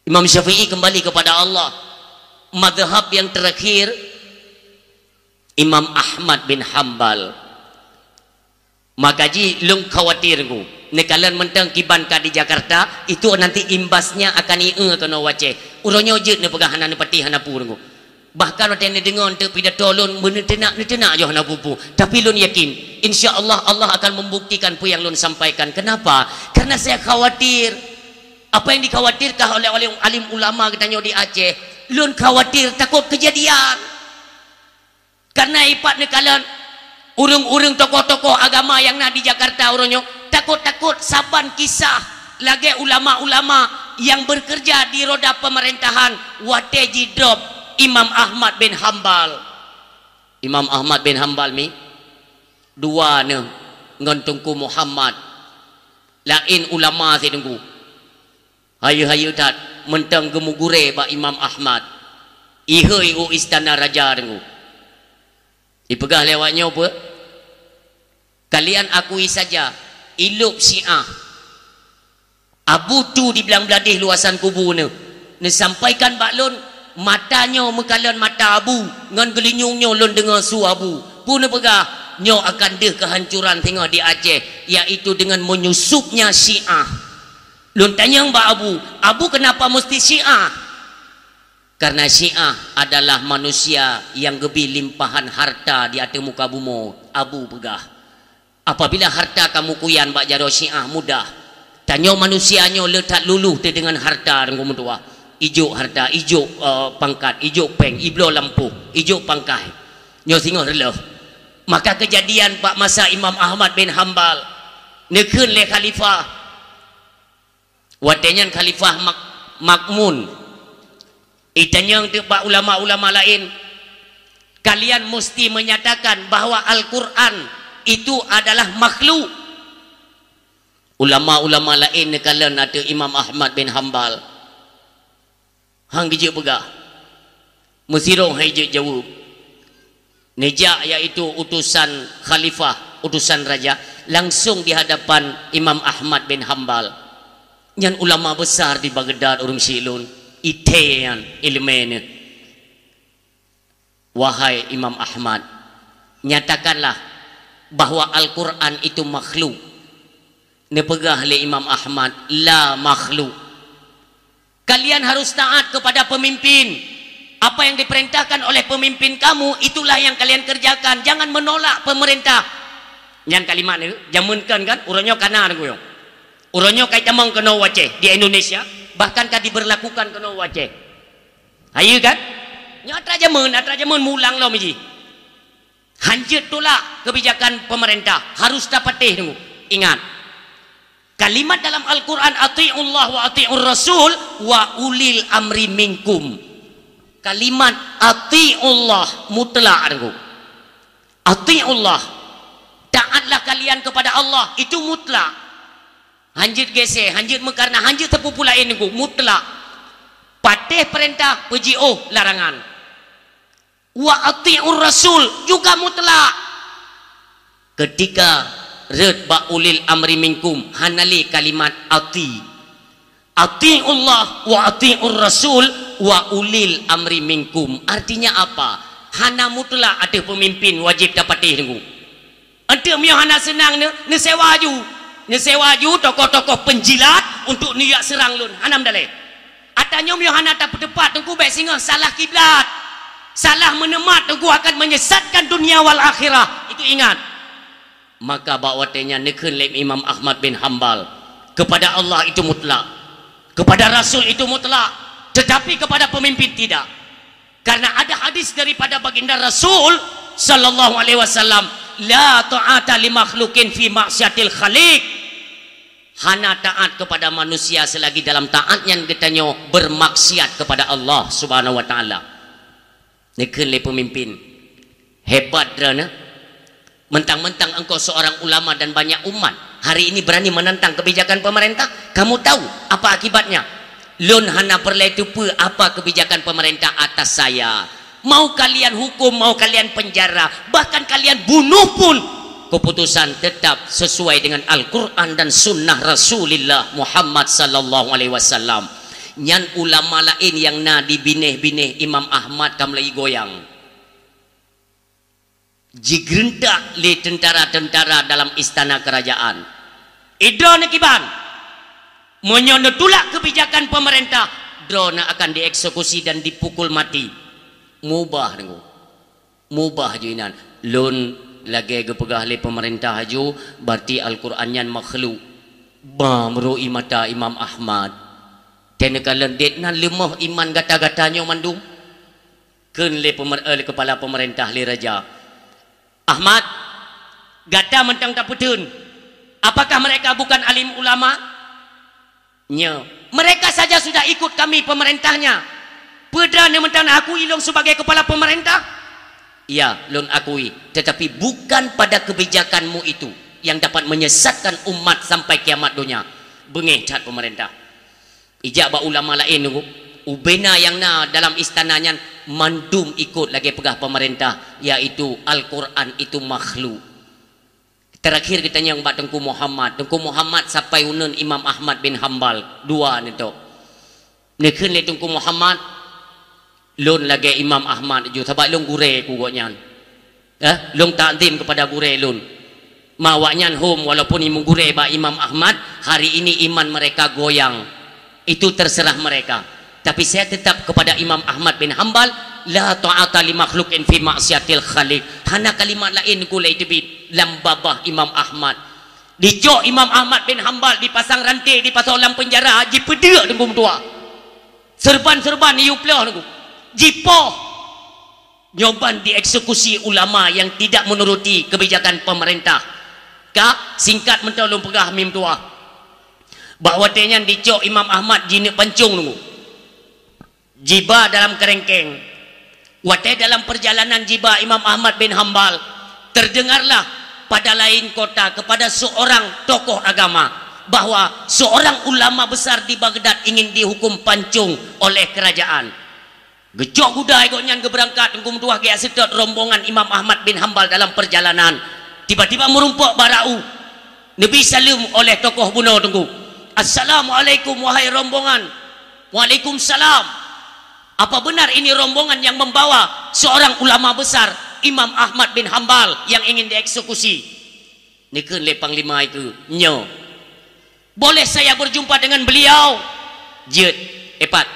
Imam Syafi'i kembali kepada Allah. Mazhab yang terakhir, Imam Ahmad bin Hambal. Maka jih lôn khawatir teungku. Neukalon mantong kiban ka di Jakarta, itu nanti imbasnya akan ie keunoe u Aceh. Uroe nyoe jeuet neupeugah hana neupatéh, hana peue teungku. Bahkan watée neudeungoe eunteuk pidato lôn, meuneuteunak-neuteunak yoh hana peue-peue. Tapi lôn yakin, insya Allah, Allah akan membuktikan peue nyang lôn sampaikan. Kenapa? Karena saya khawatir. Apa yang dikhawatirkan oleh, oleh alim ulama geutanyoe di Aceh, lôn khawatir takot kejadian. Karena ipat neukalon ureuëng-ureuëng tokoh-tokoh agama nyang na di Jakarta uroe nyoe, takot-takot saban kisah lagée ulama-ulama nyang bekerja di roda pemerintahan watée jidrop Imam Ahmad bin Hambal. Imam Ahmad bin Hambal mi dua neuh ngon Teungku Muhammad, laén ulama si teungku. Hayeue-hayeue that mantong geumugurée bak Imam Ahmad. Ihôi u istana raja teungku. Ipeugah lé awak nyoe peue? Kalian akui saja, ilop Syiah. Abu tu di blang bladeh luwasan kubu neuh. Neusampaikan bak lôn, mata nyoe meukalon mata Abu, ngon geulinyueng nyoe lôn deungoe su Abu. Peue neupeugah, nyoe akan deuh keuhancuran singoh di Aceh, yaitu dengan menyusupnya Syiah. Lôn tanyong bak Abu, "Abu, kenapa mesti Syiah?" Karena Syiah adalah manusia yang geubri limpahan harta di ateueh muka bumoe, Abu peugah. Apabila harta kamu kuyan bak jaroe Syiah mudah, tanyoe manusia nyoe le that luluh teuh deungon harta, deungon meutuah. Ijok harta, ijok, eh, pangkat, ijok péng, ibloe lampôh, ijok pangkai. Nyoe singoh reuloh. Maka keujadian bak masa Imam Ahmad bin Hambal, neukheun lé khalifah, watée nyan Khalifah Mak-, Makmun, itanyong teuk bak ulama-ulama laén, "Kalian musti menyatakan bahwa Al-Quran itu adalah makhluk." Ulama-ulama laén neukalon ateueh Imam Ahmad bin Hambal. Han geujeuet peugah. Meusidroe hai jeuet jaweueb. Neujak, yaitu utusan khalifah, utusan raja, langsung di hadapan Imam Ahmad bin Hambal. Nyan ulama besar di Baghdad ureuëng syiek lôn, ithée nyan iéleumé neuh. Wahai Imam Ahmad, nyatakanlah bahwa Al-Quran itu makhluk. Neupeugah lé Imam Ahmad, "La makhluk." Kalian harus taat kepada pemimpin. Apa yang diperintahkan oleh pemimpin kamu, itulah yang kalian kerjakan. Jangan menolak pemerintah. Nyan kalimat ni, jameun kan, kan? Uroe nyoe kana deungoe. Uroe nyoe ka itamong keunoe u Aceh di Indonesia, bahkan ka diberlakukan keunoe u Aceh. Hayeue kan? Nyoe atra jameun, atra jameun mulang lom jih. Hanjeuet tolak kebijakan pemerintah, harus tapatéh deungoe. Ingat, kalimat dalam Al-Quran, "Ati'ullah wa ati'ur rasul wa ulil amri minkum." Kalimat "ati'ullah" mutlak deungoe. "Ati'ullah", taatlah kalian kepada Allah, itu mutlak. Hanjeuet gesé, hanjeuet meukarna, hanjeuet sapeue-peue laén deungoe, mutlak. Patéh peurintah, peujiôh larangan. "Wa ati'ur rasul" juga mutlak. Ketika rhot bak "ulil amri minkum", hana lé kalimat "ati". "Ati'ullah wa ati'ur rasul wa ulil amri minkum". Artinya apa? Hana mutlak ateueh peumimpin wajéb tapatéh deungoe. Enteuk meunyoe hana seunang ne-, neusewa aju. Neusewa aju tokoh-tokoh penjilat untuk neujak seurang lôn. Hana meudaleh. Ata nyoe meunyoe hana tapeuteupat, teungku, bék singoh salah kiblat. Salah meuneumat, teungku, akan menyesatkan dunia wal akhirah. Itu ingat. Maka bak watée nyan neukheun lé Imam Ahmad bin Hambal, kepada Allah itu mutlak, kepada Rasul itu mutlak, tetapi kepada pemimpin tidak. Karena ada hadis daripada baginda Rasul sallallahu alaihi wasallam, "La ta'ata li makhluqin fi ma'siyatil khaliq." Hana taat kepada manusia selagi dalam taat nyan geutanyoe bermaksiat kepada Allah Subhanahu wa taala. Neukheun lé pemimpin, "Hebat droeneuh. Mentang-mentang engkau seorang ulama dan banyak umat, hari ini berani menentang kebijakan pemerintah. Kamu tahu apa akibatnya? Lôn hana peureulée teupeue apa kebijakan pemerintah atas saya. Mau kalian hukum, mau kalian penjara, bahkan kalian bunuh pun, keputusan tetap sesuai dengan Al-Quran dan Sunnah Rasulullah Muhammad sallallahu alaihi wasallam." Nyan ulama laén nyang na di binéh-binéh Imam Ahmad ka mulai goyang. Jigeureuntak lé tentara-tentara dalam istana kerajaan. "Idroe neukiban, meunyoe neutulak kebijakan pemerintah, droeneuh akan dieksekusi dan dipukul mati." Mubah deungoe. Mubah ju inan. Lôn lagée geupeugah lé pemerintah aju, berarti Al-Quran nyan makhluk. Ba meurui mata Imam Ahmad. Teuneuk kalon dit nan leumoh iman gata-gata nyoe mandum. Kheun lé pemer-, eh, lé kepala pemerintah, lé raja, "Ahmad, gata mantong tapeutheun, apakah mereka bukan alim ulama?" "Nyo, mereka saja sudah ikut kami pemerintahnya. Peue droeneuh mantong akui lôn sebagai kepala pemerintah?" "Ya, lôn akui, tetapi bukan pada kebijakanmu itu yang dapat menyesatkan umat sampai kiamat donya." Beungéh that pemerintah. Ijak bak ulama laén, ubena nyang na dalam istana nyan mandum ikut lagée peugah pemerintah, yaitu Al-Quran itu makhluk. Terakhir geutanyong bak Teungku Muhammad. Teungku Muhammad sampai uneun Imam Ahmad bin Hambal, dua neutôk. Neukheun lé Teungku Muhammad, "Lôn lagée Imam Ahmad ju, sabab lôn gurée keu gobnyan. Eh, lôn takzim kepada gurée lôn." Ma awaknyan hom, walaupun imum gurée bak Imam Ahmad, hari ini iman mereka goyang. Itu terserah mereka. Tapi saya tetap kepada Imam Ahmad bin Hambal, "La ta'ata li makhluqin fi ma'siyatil khaliq." Hana kalimat laén gulai teubiet lam babah Imam Ahmad. Dicok Imam Ahmad bin Hambal, dipasang ranté, dipasoe lam penjara, jipeudeuk Teungku meutuah. Serban-serban iyup ploh Teungku. Jipoh. Nyoe ban dieksekusi ulama yang tidak menuruti kebijakan pemerintah. Ka, singkat mantong lôn peugah mim tuah. Bak watée nyan dicok Imam Ahmad jineuk pancong Teungku. Jiba dalam keureuengkeng. Watée dalam perjalanan jiba Imam Ahmad bin Hambal, terdengarlah pada lain kota kepada seorang tokoh agama bahwa seorang ulama besar di Baghdad ingin dihukum pancong oleh kerajaan. Geucok gudai gobnyan geubeurangkat Teungku meutuah geujak seutôt rombongan Imam Ahmad bin Hambal dalam perjalanan. Tiba-tiba meurumpok bak rau. Neubi saleuem oleh tokoh bunoe Teungku. "Assalamualaikum, wahai rombongan." "Waalaikumsalam. Apa benar ini rombongan yang membawa seorang ulama besar, Imam Ahmad bin Hambal, yang ingin dieksekusi?" Neukheun lé panglima itu, "Nyo." "Boleh saya berjumpa dengan beliau?" "Jeuet." Pat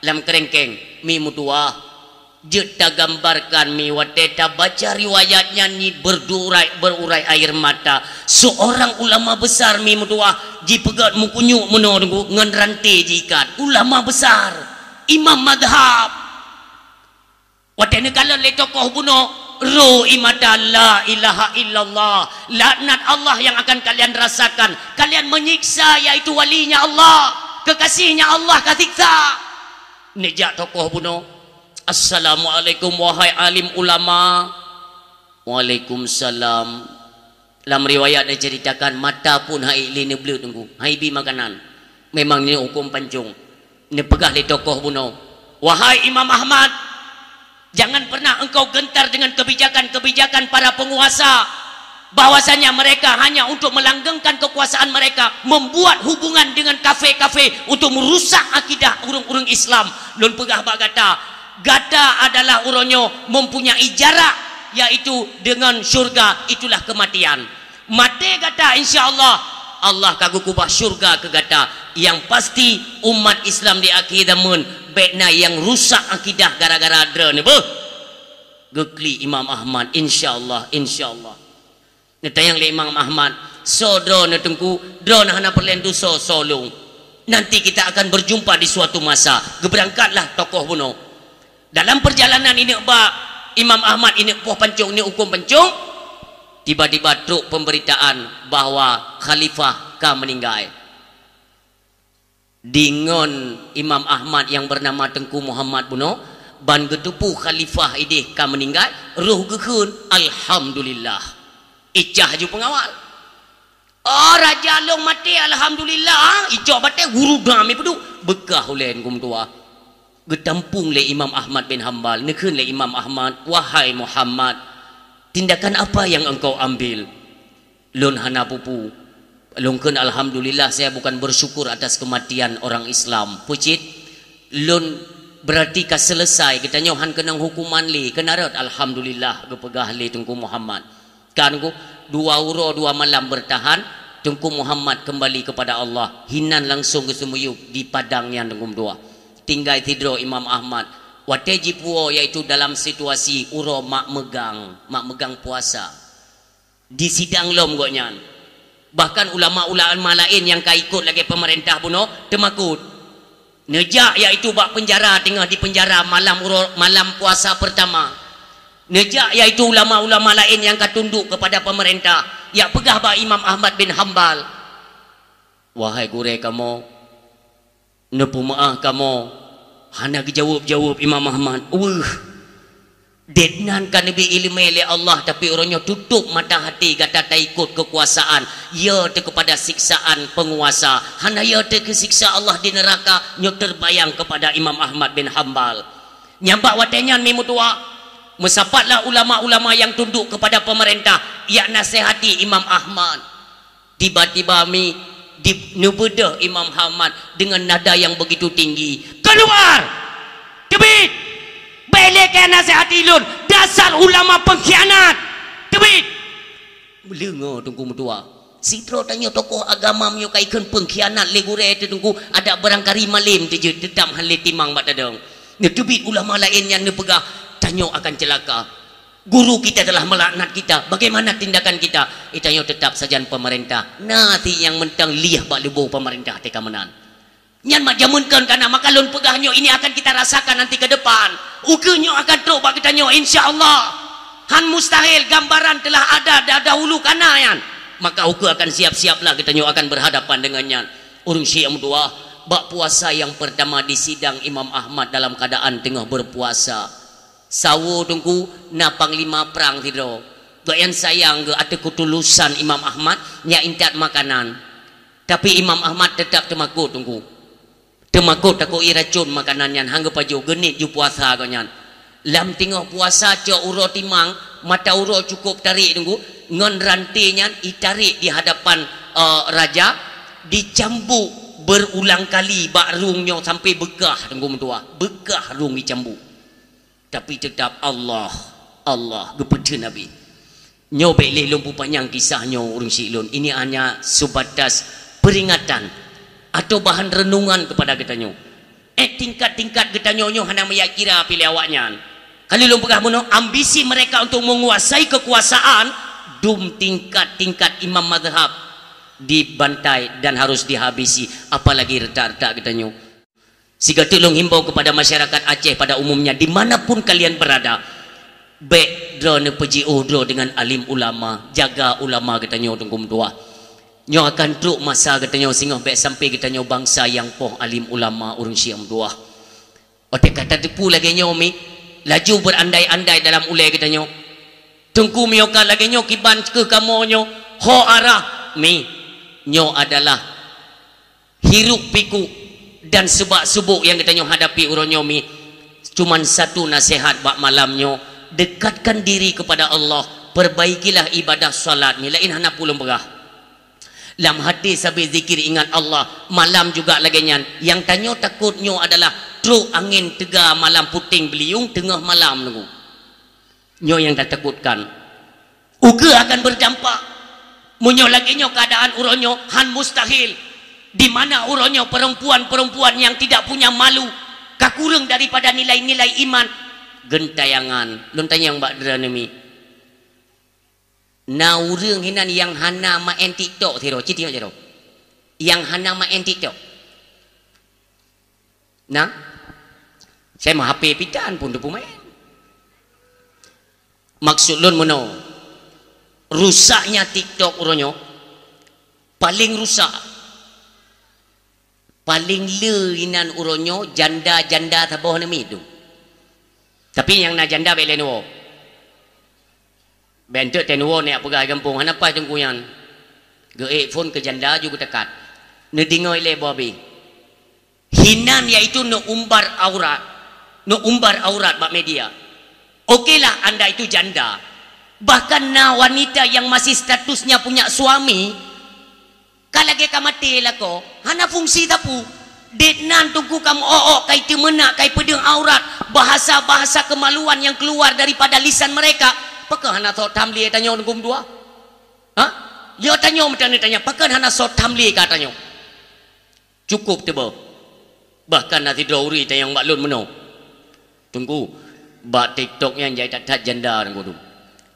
lam kerengkeng mi meutuah. Jeuet tagambarkan mi watée tabaca riwayat nyan nyi berdurai, berurai air mata. Seorang ulama besar mi meutuah jipeugét meukunyuk meunoe teungku ngon ranté jiikat. Ulama besar, imam madhab. Watée neukalon lé tokoh bunoe, ro i mata, "La ilaha illallah. Laknat Allah yang akan kalian rasakan. Kalian menyiksa yaitu walinya Allah, kekasihnya Allah ka siksa." Neujak tokoh bunoe, "Assalamualaikum wahai alim ulama." "Waalaikumsalam." Lam riwayat neuceuritakan mata pun hai lé neubleuet teungku, hai bi makanan. Memang nyoe huköm pancong. Neupeugah lé tokoh bunoe, "Wahai Imam Ahmad, jangan pernah engkau gentar dengan kebijakan-kebijakan para penguasa, bahwasanya mereka hanya untuk melanggengkan kekuasaan mereka, membuat hubungan dengan kafe-kafe untuk merusak akidah ureuëng-ureuëng Islam. Lôn peugah bak gata, gata adalah uroe nyoe mempunyai jarak, yaitu dengan syurga, itulah kematian. Maté gata, insya Allah, Allah ka geukubah syurga keu gata. Yang pasti, umat Islam di akhé zaman bék na nyang rusak akidah gara-gara droeneuh." Beuh! Geuklik Imam Ahmad, "Insya Allah, insya Allah." Neutanyong lé Imam Ahmad, "Soe droeneuh teungku? Droeneuh hana peureulée dusoe, soe lôn? Nanti kita akan berjumpa di suatu masa." Geubeurangkatlah tokoh bunoe. Dalam perjalanan ineuk bak Imam Ahmad, ineuk poh pancong, ineuk huköm pancong, tiba-tiba trok pemberitaan bahwa khalifah ka meuninggai. Deungon Imam Ahmad nyang bernama Teungku Muhammad bunoe, ban geuteupeue khalifah ideh ka meuninggai, roh geukheun, "Alhamdulillah." Icah ju peungawal. "Oh, raja lôn maté, alhamdulillah." Icok batée guru dam ipeuduek, beukah ulée huköm tuha. Geutampong lé Imam Ahmad bin Hambal, neukheun lé Imam Ahmad, "Wahai Muhammad, tindakan apa yang engkau ambil?" "Lôn hana peue-peue. Lôn kheun alhamdulillah, saya bukan bersyukur atas kematian orang Islam. Peucit, lôn berarti ka selesai, geutanyoe han keunong hukuman lé, keunareut alhamdulillah," geupeugah lé Teungku Muhammad. Kan ku, dua uroe dua malam bertahan, Teungku Muhammad kembali kepada Allah, hinan langsung geuseumiyueb di padang nyan Teungku meutuah. Tinggai sidroe Imam Ahmad. Watée jipuwoe, yaitu dalam situasi uroe mak meugang, mak meugang puasa. Disidang lom gobnyan. Bahkan ulama-ulama laén nyang ka ikot lagée peumeurintah bunoe teumakot. Neujak, yaitu bak peunjara, teungoh dipeunjara malam uroe, malam puasa peurtama. Neujak, yaitu ulama-ulama laén nyang ka tundok keupada peumeurintah, jak peugah bak Imam Ahmad bin Hambal, "Wahai gurée kamoe, neupeumaáh kamoe." Hana geujaweueb-jaweueb Imam Ahmad. Weueh! Deungon ka neubri iéleumé lé Allah, tapi uroe nyoe tutôb mata hati gata taikot keukuasaan, ya teuh keupada siksaan peunguasa. Hana ya teuh keu siksa Allah di neuraka, nyoe teubayang keupada Imam Ahmad bin Hambal. Nyang bak watée nyan mi meutuah, meusapatlah ulama-ulama nyang tundok keupada peumeurintah, jak nasihati Imam Ahmad. Tiba-tiba mi di, neubeudôh Imam Ahmad dengan nada yang begitu tinggi, "Keluar! Teubiet! Bék lé keu nasihati lôn, dasar ulama pengkhianat! Teubiet!" Leungoe Teungku meutuah. Sidroe tanyoe tokoh agama meunyoe ka ikheun pengkhianat lé gurée teuh Teungku, adak barangkari malem teujeuet, teutap han lé timang bak tadong. Neuteubiet ulama laén nyan neupeugah, "Tanyoe akan ceulaka. Guru kita telah melaknat kita. Bagaimana tindakan kita?" Itanyoe teutap sajan peumeurintah. Na si nyang mantong lieh bak lubô peumeurintah teuka meunan. Nyan mak jameun kon kana, maka lôn peugah nyoe, ini akan kita rasakan nanti ke depan. Ukeue nyoe akan trok bak geutanyoe, insya Allah. Han mustahil, gambaran telah ada da-, dahulu kana nyan. Maka ukeue akan siap-siaplah geutanyoe akan berhadapan dengan nyan. Ureuëng syiek meutuah, bak puasa nyang peurtama disidang Imam Ahmad dalam keadaan teungoh berpuasa. Sawo Teungku, na panglima prang sidroe. Gobnyan sayang geuh ateueh keutulusan Imam Ahmad nyang intat makanan. Tapi Imam Ahmad teutap teumakot Teungku. Teumakot takot iracon makanan nyan, han geupajoh, geuniet ju puasa gobnyan. Lam teungoh puasa cok uroe timang, mata uroe cukôp tarék Teungku, ngon ranté nyan itarek di hadapan, eh, raja, dicambuk berulang kali bak rhueng nyoe sampai beukah Teungku meutuah, beukah rhueng dicambuk. Tapi teutap Allah, Allah geupeutheun Nabi. Nyoe bék lé lôn peupanyang kisah nyoe ureuëng syiek lôn. Ini hanya sebatas peringatan atau bahan renungan kepada geutanyoe. Eh, tingkat-tingkat geutanyoe nyoe hana meuyak kira pih lé awaknyan. Ka lheueh lôn peugah bunoe, ambisi mereka untuk menguasai kekuasaan, dum tingkat-tingkat imam mazhab dibantai dan harus dihabisi, apalagi retak-retak geutanyoe. Sigoe teuk lôn himbau kepada masyarakat Aceh pada umumnya, di mana pun kalian berada, bèk droeneuh peujiôh droe dengan alim ulama, jaga ulama geutanyoe, Teungku meutuah. Nyoe akan trok masa geutanyoe singoh bèk sampai geutanyoe bansa nyang poh alim ulama ureueng syiek meutuah. Watèe ka tateupeue lagèe nyoe mi, laju berandai-andai dalam ulèe geutanyoe. Teungku, meunyoe ka lagèe nyoe kiban keu kamoe nyoe, ho arah mi. Nyoe adalah hiruk pikuk dan seubak-seubok nyang geutanyoe hadapi uroe nyoe mi. Cuman satu naseuhat bak malam nyoe, dekatkan diri kepada Allah, perbaikilah ibadah salat mi, laén hana peue lôn peugah. Lam hati sabe zikir ingat Allah, malam juga lagèe nyan. Nyang tanyoe takot nyoe adalah trok angén teuga malam puténg beuliueng teungoh malam nunggu. Nyoe nyang tatakotkan. Ukeue akan berdampak. Meunyoe lagèe nyoe keuadaan uroe nyoe, han mustahil. Di mana uroe nyoe perempuan-perempuan yang tidak punya malu, ka kureueng daripada nilai-nilai iman. Geuntayangan, lôn tanyong bak droeneuh mi. Na ureueng hinan nyang hana maén TikTok sidroe, cit nyoe jaroe. Nyang hana maén TikTok. Nah, saya mah H P pitan pun teupeu maén. Maksud lôn meunoe, rusaknya TikTok uroe nyoe paling rusak. Paling le inan uroe nyoe janda-janda saboh namiet tu. Tapi nyang na janda bèk lé neuwoe. Bèk enteuk teuwoe nyak peugah gampông, hana paih teungku nyan. Geuék phon keu janda ju geutakat. Neudeungoe lé boh abéh. Hinan yaitu neuumbar aurat. Neuumbar aurat bak media. Okelah anda itu janda. Bahkan na wanita yang masih statusnya punya suami, ka lagèe ka maté lakoe, hana fungsi sapeue. Dek nan teungku ka meu-ôk-ôk, ka iteumeunak, ka ipeudeueng aurat, bahasa-bahasa kemaluan yang keluar daripada lisan mereka. Pakon hana sot tham lé tanyoe teungku meutuah? Ha? Yo tanyoe meutanyoe tanya, pakon hana sot tham lé ka tanyoe? Cukup teuboh. Bahkan na sidroe ureueng tanyong bak lôn meunoe, "Teungku, bak TikTok nyan jai that-that janda teungku tu.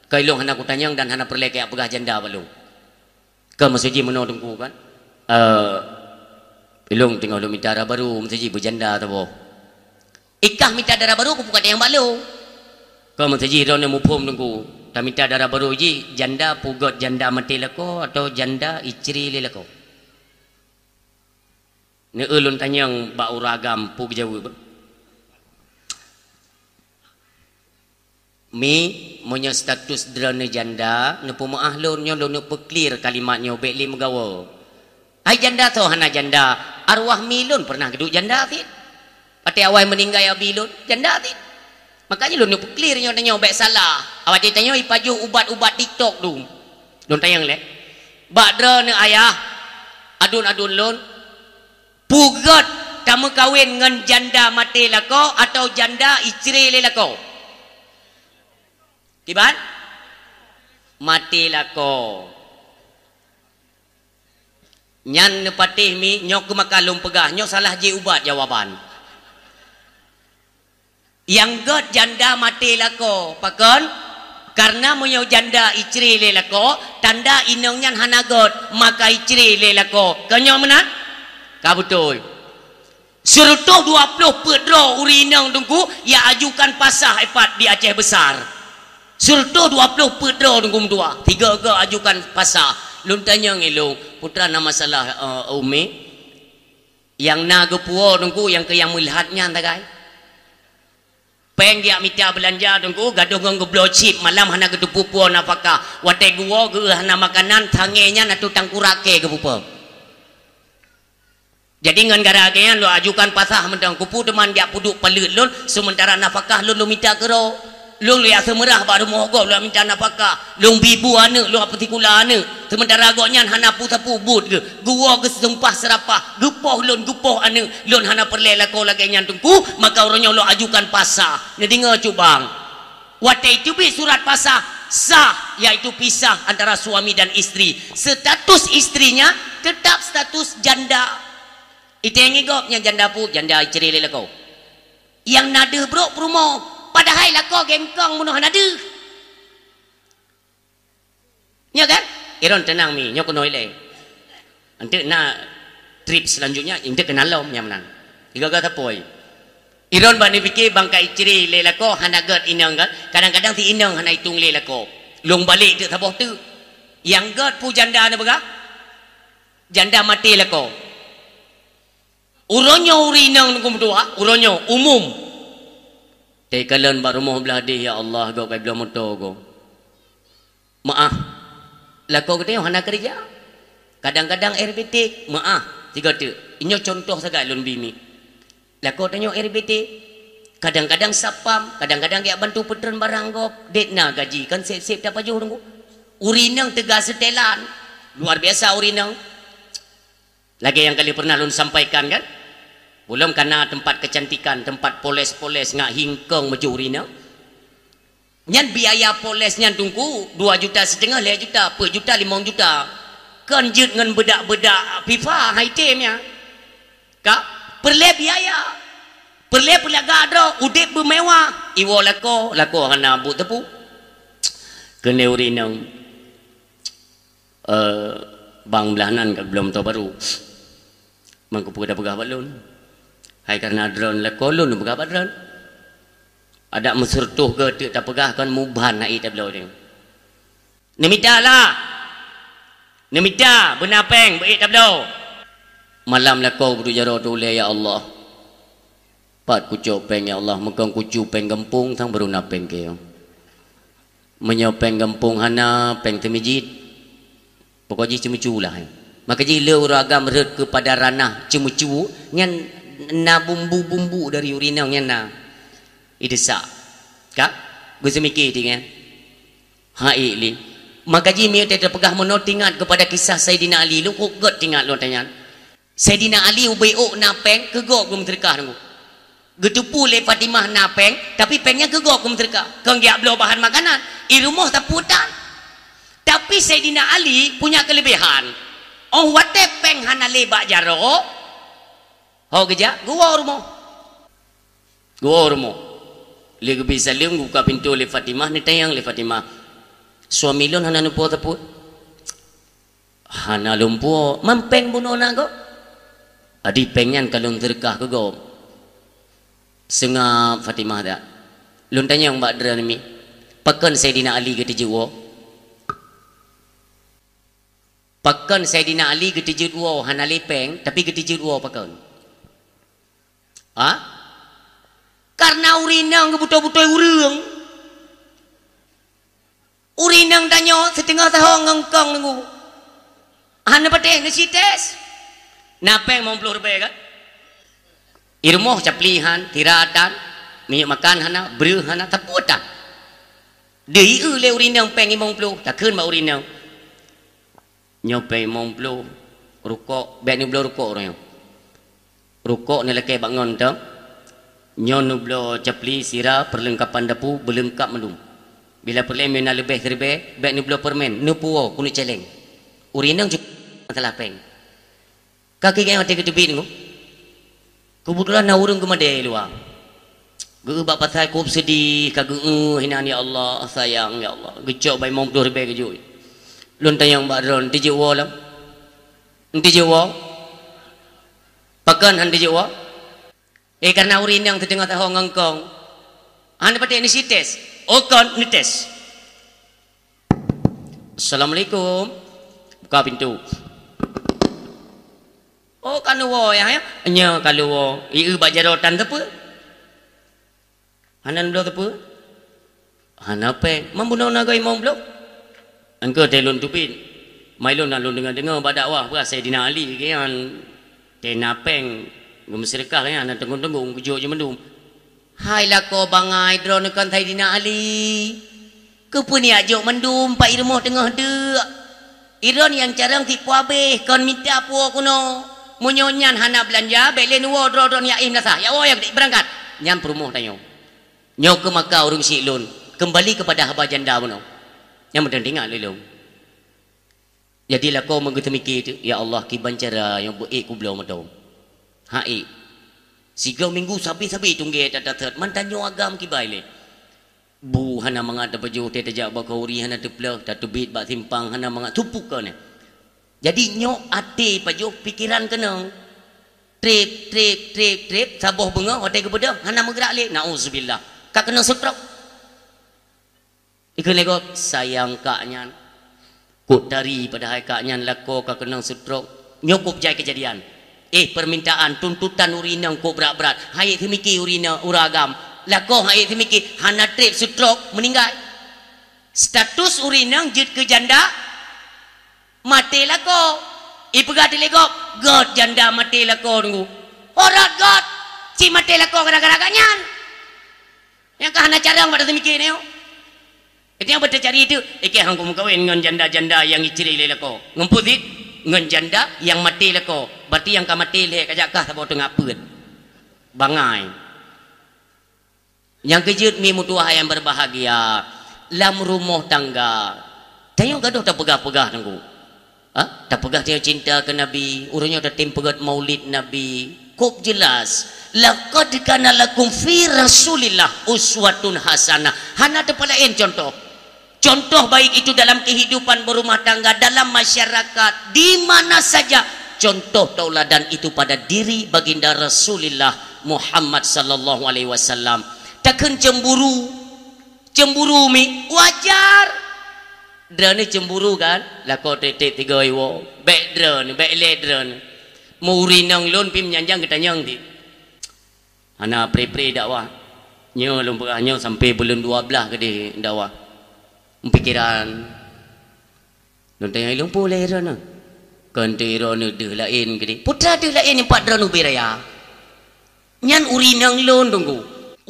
Ka ilôn hana kutanyong dan hana peureulèe kajak peugah janda bak lôn." Ka meuseujih meunoe teungku kan? Eh, ilôn teungoh lôn mita dara barô, meuseujih beujanda saboh. Ikah mita dara barô, keupeue katanyong bak lôn? Ka meuseujih droeneuh muphom teungku. Tamita dara barô jih, janda peugöt janda maté lakoe atau janda istri lé lakoe? Neu lôn tanyong bak ureueng agam peue geujaweueb. Mi, meunyoe status droeneuh janda, neupeumeu'ah lôn nyoe lôn neuk peuklir kalimat nyoe bèk lé meugawoe. Hai janda soe hana janda, arwah mi lôn pernah geuduek janda cit. Watèe awai meuninggai abi lôn, janda cit. Makanya lôn neuk peuklir nyoe tanyoe bèk salah. Awai tanyoe ipajoh ubat-ubat TikTok tu. Lôn tanyong lé. Bak droeneuh ayah, aduen-aduen lôn, peugöt tameukawen ngon janda maté lakoe atau janda istri lé lakoe? Kiban? Maté lakoe. Nyan neupatéh mi, nyoe keuh maka lôn peugah, nyoe salah jih ubat jawaban. Nyang göt janda maté lakoe, pakon? Karena meunyoe janda istri lé lakoe, tanda inong nyan hana göt, maka istri lé lakoe. Kon nyoe meunan? Ka beutôi. Seureutôh dua ploh peuet droe ureueng inong teungku, ya ajukan pasah ipat di Aceh Besar. Seureutôh dua ploh peuet droe teungku meutuah, tiga-tiga ajukan pasah. Lôn tanyong ilôn, peue teuma na masalah, eh, Umi? Nyang na geupuwoe teungku, nyang keu nyang meuleuhat nyan sagai. Péng geujak mita beulanja teungku, gadôh ngon geubloe chip, malam hana geuteupeue puwoe nafakah. Watèe geuwoe geuh hana makanan, sangé nyan ateueh tangkurak kèe geupeupo. Jadi ngon gara lagèe nyan lôn ajukan pasah mantong, keupeue teuma jak peuduek paleuet lôn, seumeuntara nafakah lôn, lôn mita keudroe. Lôn lôn jak seumeurah bak rumoh gob lôn mita nafakah. Lôn bi bu aneuk, lôn peusikula aneuk. Seumeuntara gobnyan hana peue sapeue buet geuh. Geuwoe geuh seumpah seurapah, geupoh lôn, geupoh aneuk. Lôn hana peureulèe lakoe lagèe nyan teungku, maka uroe nyoe lôn ajukan pasah. Neudeungoe cut bang. Watèe teubiet surat pasah, sah, yaitu pisah antara suami dan istri. Status istrinya tetap status janda. Iteng gob nyan janda pu, janda icre lé lakoe. Nyang na deuh brok peurumoh, padahai lakoe gengkong meunoe hana deuh. Nyo kan? Iron teunang mi, nyoe keunoe ilée. Enteuk na trip selanjutnya, enteuk keunan lom nyang meunan. Tiga-tiga tapoi. Iron bak neupike bangkai cre lé lakoe hana gét inong kan? Kadang-kadang si inong hana itong lé lakoe. Long balek teuk saboh teuk. Nyang gét pu janda neupeugah, janda maté lakoe. Uroe nyoe ureueng inong nunggu meutuah, uroe nyoe umum. Teukalon bak rumoh blah deh, ya Allah, gob kai bloe moto gob. Meu'ah. Lakoe geutanyoe hana keureuja. Kadang-kadang R B T, meu'ah, tiga teuk. Inyoe contoh sagai lôn bi mi. Lakoe tanyoe R B T. Kadang-kadang satpam, kadang-kadang geujak bantu peutreun barang gob. Dek na gaji kan sep-sep tapajoh nunggu. Ureueng inong teuga seutelan. Luar biasa ureueng inong. Lagée nyang kali pernah lôn sampaikan kan? Ulôn kana teumpat keucantikan, teumpat poles-poles ngat hingkong meucuri nyan. Nyan biaya poles nyan teungku dua juta siteungoh, lhée juta, peuet juta, limong juta. Kon jeuet ngon beudak-beudak pipa hai tem nyan. Ka? Peureulée biaya. Peureulée peulaga droe, udeb beumewah. Iwoe lakoe, lakoe hana buet teupeu. Keuneuk ureueng inong. Eh, bang blah nan ka bloe moto barô. Mangkeupeue tapeugah bak lôn? Hai kareuna droen lakoe lôn peugah bak droen. Adak meuseureutoh geuh teuk tapeugah kon muban na ie tabloe nyoe. Neumita lah. Neumita beuna péng beu ék tabloe. Malam lakoe beuduek jaroe teuh ulée, ya Allah. Pat kucok péng, ya Allah, meukong kucu péng gampông sang barô na péng keu. Meunyoe péng gampông hana, péng teumijit, pokok jih ceumeucue lah. Maka jih le ureueng agam rhot keupada ranah ceumeucue, nyan na bumbu-bumbu dari ureueng inong nyan na. Ideusak. Ka? Geuseumike ti nyan. Hai li. Maka jih meunyoe teupeugah meunoe teuingat keupada kisah Saidina Ali, lôn kok gét teuingat lôn tanyan. Saidina Ali ubé ôk na péng keu gob geumeuseudeukah nunggu. Geuteupeue lé Fatimah na péng, tapi péng nyan keu gob geumeuseudeukah. Kon geujak bloe bahan makanan, i rumoh sapeue tan. Tapi Saidina Ali punya keuleubiehan. Óh watée péng hana lé bak jaroe, ho geujak geuwoe rumoh. Geuwoe rumoh. Lé geubi saleuem geubuka pintoe lé Fatimah, neutanyong lé Fatimah, "Suami lôn hana neupo sapeue?" "Hana lôn puwoe, man péng bunoe na gob?" "Adi péng nyan ka lôn seudeukah keu gob." Seungab Fatimah that. "Lôn tanyong bak droeneuh mi, pakon Saidina Ali geuteujeuet woe?" Pakon Saidina Ali geuteujeuet woe hana lé péng, tapi geuteujeuet woe pakon? Ha? Kareuna ureueng inong geubeutôi-beutôi ureueng. Ureueng inong tanyoe siteungoh saho ngon kong nunggu. Hana patéh neusites. Na péng limong ploh ribée kan? I rumoh capli han, sira tan, minyeuk makan hana, breueh hana, sapeue tan. Deuh ieu lé ureueng inong péng limong ploh, takheun bak ureueng inong. Nyoe péng limong ploh, rukok, bék neubloe rukok uroe nyoe. Rukok neulakée bak ngon teuh. Nyoe neubloe capli, sira, perlengkapan dapu, beuleungkap mandum. Bila peureulée meunan leubeh siribée, bék neubloe peureumén, neupuwoe keuneuk céléng. Ureueng inong cit masalah péng. Ka keuh watée geuteubiet nyoe. Keubeutulan na ureueng geumadée luwa. Geu bak pasai kôb seudeh, ka geu-eu hinan, "Ya Allah, sayang, ya Allah." Geucok bak limong ploh ribée geujok. Lôn tanyong bak droen, "Teujeuet woe lom?" "Teujeuet woe?" "Pakon han teujeuet woe?" "Eh, kareuna ureueng inong teudeungoe saho ngon kong. Hana patéh neusites." "Oh, kon neutes." "Assalamualaikum." Buka pintoe. "Oh, ka neuwoe, ya, ya?" "Nyoe ka lôn woe." "Ieu bak jaroe tan sapeue?" "Hana neubloe sapeue?" "Hana péng." "Man bunoe na gob limong ploh?" "Engkeu teuh lôn teubiet. Mai lôn na lôn deungoe-deungoe bak dakwah peue Saidina Ali geuyan teuh na péng geumeuseudeukah geuyan hana teunggong-teunggong geujok jih mandum." "Hai lakoe bangai, droeneuh kon Saidina Ali. Keupeue neujok mandum pat i rumoh teungoh deuk? Droeneuh nyang carông tiep puwoe abéh kon mita puwoe keunoe. Meunyoe nyan hana beulanja, bék lé neuwoe droe-droe nyang éh meunasah. Ya woe, ya beurangkat." Nyan peurumoh tanyoe. Nyoe keuh maka ureueng syiek lôn, keumbali keupada haba janda bunoe. Nyang meuteun teuingat lé lôn. Jadi lakoe meugeuteumike teuk, "Ya Allah, kiban cara nyang beu ék kubloe meudoe." Hai. Sigoe minggu sabe-sabe tunggée that-that. Mantong nyoe agam kibai lé. Bu hana mangat tapajoh, teuh tajak bak khanduri hana teuplôh, tateubiet bak simpang hana mangat, supu kon nyan. Jadi nyoe até pajoh, pikeran keunong. Trép, trép, trép, trép, saboh beungoh watée geubeudôh hana meugerak lé. Nauzubillah. Ka keunong stroke. Ikheun lé gob, sayang kak nyan. Kok tari padahai kak nyan lakoe ka keunong stroke. Nyoe kok jai keujadian. Eh, permintaan, tuntutan ureueng inong kok brat-brat. Hana ék teumiki ureueng inong, ureueng agam. Lakoe hana ék teumiki, hana trép stroke, meuninggai. Status ureueng inong jeuet keu janda, maté lakoe. Ipeugah lé gob, göt janda maté lakoe teungku. Ho rot göt, ci maté lakoe gara-gara gobnyan. Nyang ka hana carông bak teumiki nyoe. Itu nyang beuteucari teuk, ikei han kumeukawen ngon janda-janda nyang icre lé lakoe. Ngon peue cit? Ngon janda nyang maté lakoe. Berarti nyang ka maté lhée ka jak kah saboh teungak peuet. Bangai. Nyang keujeuet mi meutuwah nyang berbahagia, lam rumoh tangga. Tanyoe gadoh tapeugah-peugah teungku. Ha? Tapeugah tanyoe cinta keu Nabi, uroe nyoe tatem peugét maulid Nabi. Kok jelas, "Laqad kana lakum fi Rasulillah uswatun hasanah." Hana teupeu laén contoh. Contoh baik itu dalam kehidupan berumah tangga, dalam masyarakat, di mana saja. Contoh tauladan itu pada diri Baginda Rasulillah Muhammad sallallahu alaihi wasallam. Takheun cemburu. Cemburu mi wajar. Droeneuh cemburu kan? Lakoe trép-trép tiga iwoe. Bék droeneuh, bék lé droeneuh. Meu ureueng inong lôn pih meunyan-nyan geutanyong cit. Hana pre-pre dakwah. Nyoe lôn peugah nyoe sampoe buleuen dua blaih keudeh dakwah. Meupikiran. Lôn tanyong ilong peue lé droeneuh. Kon teu droeneuh deuh laén keudeh. Peue teuma deuh laén nyoe pat droeneuh ubé raya. Nyan ureueng inong lôn teungku.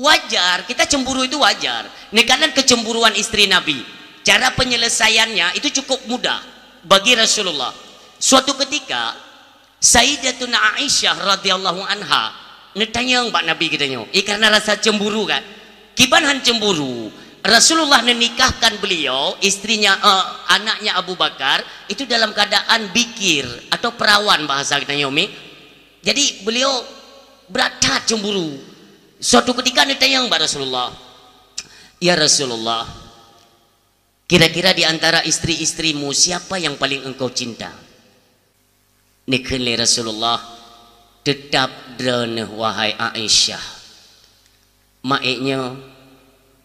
Wajar, kita cemburu itu wajar. Neukalon kecemburuan istri Nabi. Cara penyelesaiannya itu cukup mudah bagi Rasulullah. Suatu ketika, Sayyidatuna Aisyah radhiyallahu anha neutanyong bak Nabi geutanyoe. Eh, karena rasa cemburu kan. Kiban han cemburu, Rasulullah neunikahkan beliau, istrinya, eh, anaknya Abu Bakar, itu dalam keadaan bikir atau perawan bahasa geutanyoe mi. Jadi beliau brat that cemburu. Suatu ketika neutanyong bak Rasulullah, "Ya Rasulullah, kira-kira di antara istri-istrimu siapa yang paling engkau cinta?" Neukheun lé Rasulullah, "Teutab droeneuh wahai Aisyah." Maék nyoe,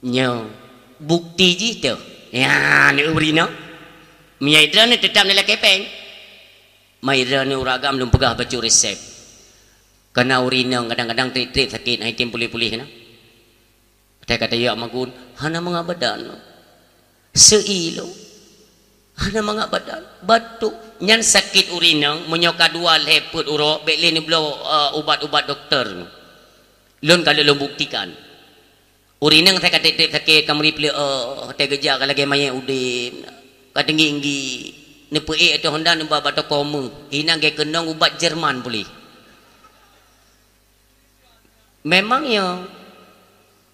nyoe bukti jih teuh. Ya, neuh ureueng inong. Meunyoe droeneuh teutab neulakée péng. Mai droeneuh ureueng agam lôn peugah bacut resep. Kana ureueng inong kadang-kadang trép-trép sakét, hana item puléh-puléh na. Watée ka tajak magun, hana mangat badan. Seu-i lom. Hana mangat badan. Batuk. Nyan sakét ureueng inong, meunyoe ka dua lhée peuet uroe, bék lé neubloe, eh, ubat-ubat dokto. Lôn ka lôn buktikan. Ureueng inong asai ka trép-trép sakét, ka meuri pleueh, watée geujak ka lagée manyét udeb, ka teunggi-teunggi, neupeuék ateueh honda neuba bak toko meuh, inan geukeunong ubat Jerman puléh. Memang ya.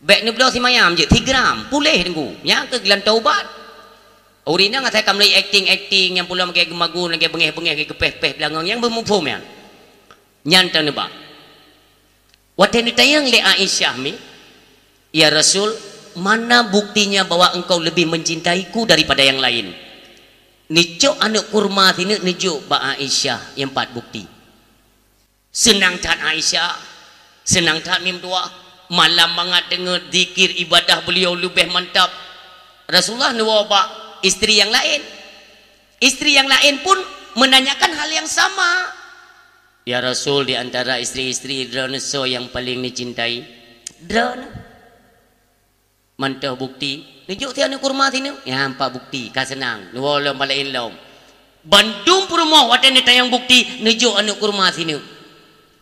Bék neubloe simayam jeuet, sigram, puléh teungku. Nyan keuh geulantoe ubat. Ureueng inong asai ka meuri akting-akting nyang pulo lagée geumagun, lagée beungéh-beungéh, lagée geupéh-péh beulangong, nyang beumeupom nyan. Nyan tan neuba. Watée neutanyong lé Aisyah mi, "Ya Rasul, mana buktinya bahwa engkau lebih mencintaiku daripada yang lain?" Neucok aneuëk kurma sineuk neujok bak Aisyah nyang pat bukti. Seunang that Aisyah, seunang that mi meutuwah, malam mangat deungoe zikir ibadah beliau leubeh mantap. Rasulullah neuwoe bak istri nyang laén. Istri nyang laén pun menanyakan hal yang sama. "Ya Rasul, di antara istri-istri droeneuh soe nyang paleng neucintai?" "Droeneuh." "Mantong bukti?" "Neujok si aneuëk kurma sineuk." "Nyan pat bukti, ka seunang. Neuwoe lom bak laén lom." Bandum peurumoh watée neutanyong bukti, neujok aneuëk kurma sineuk.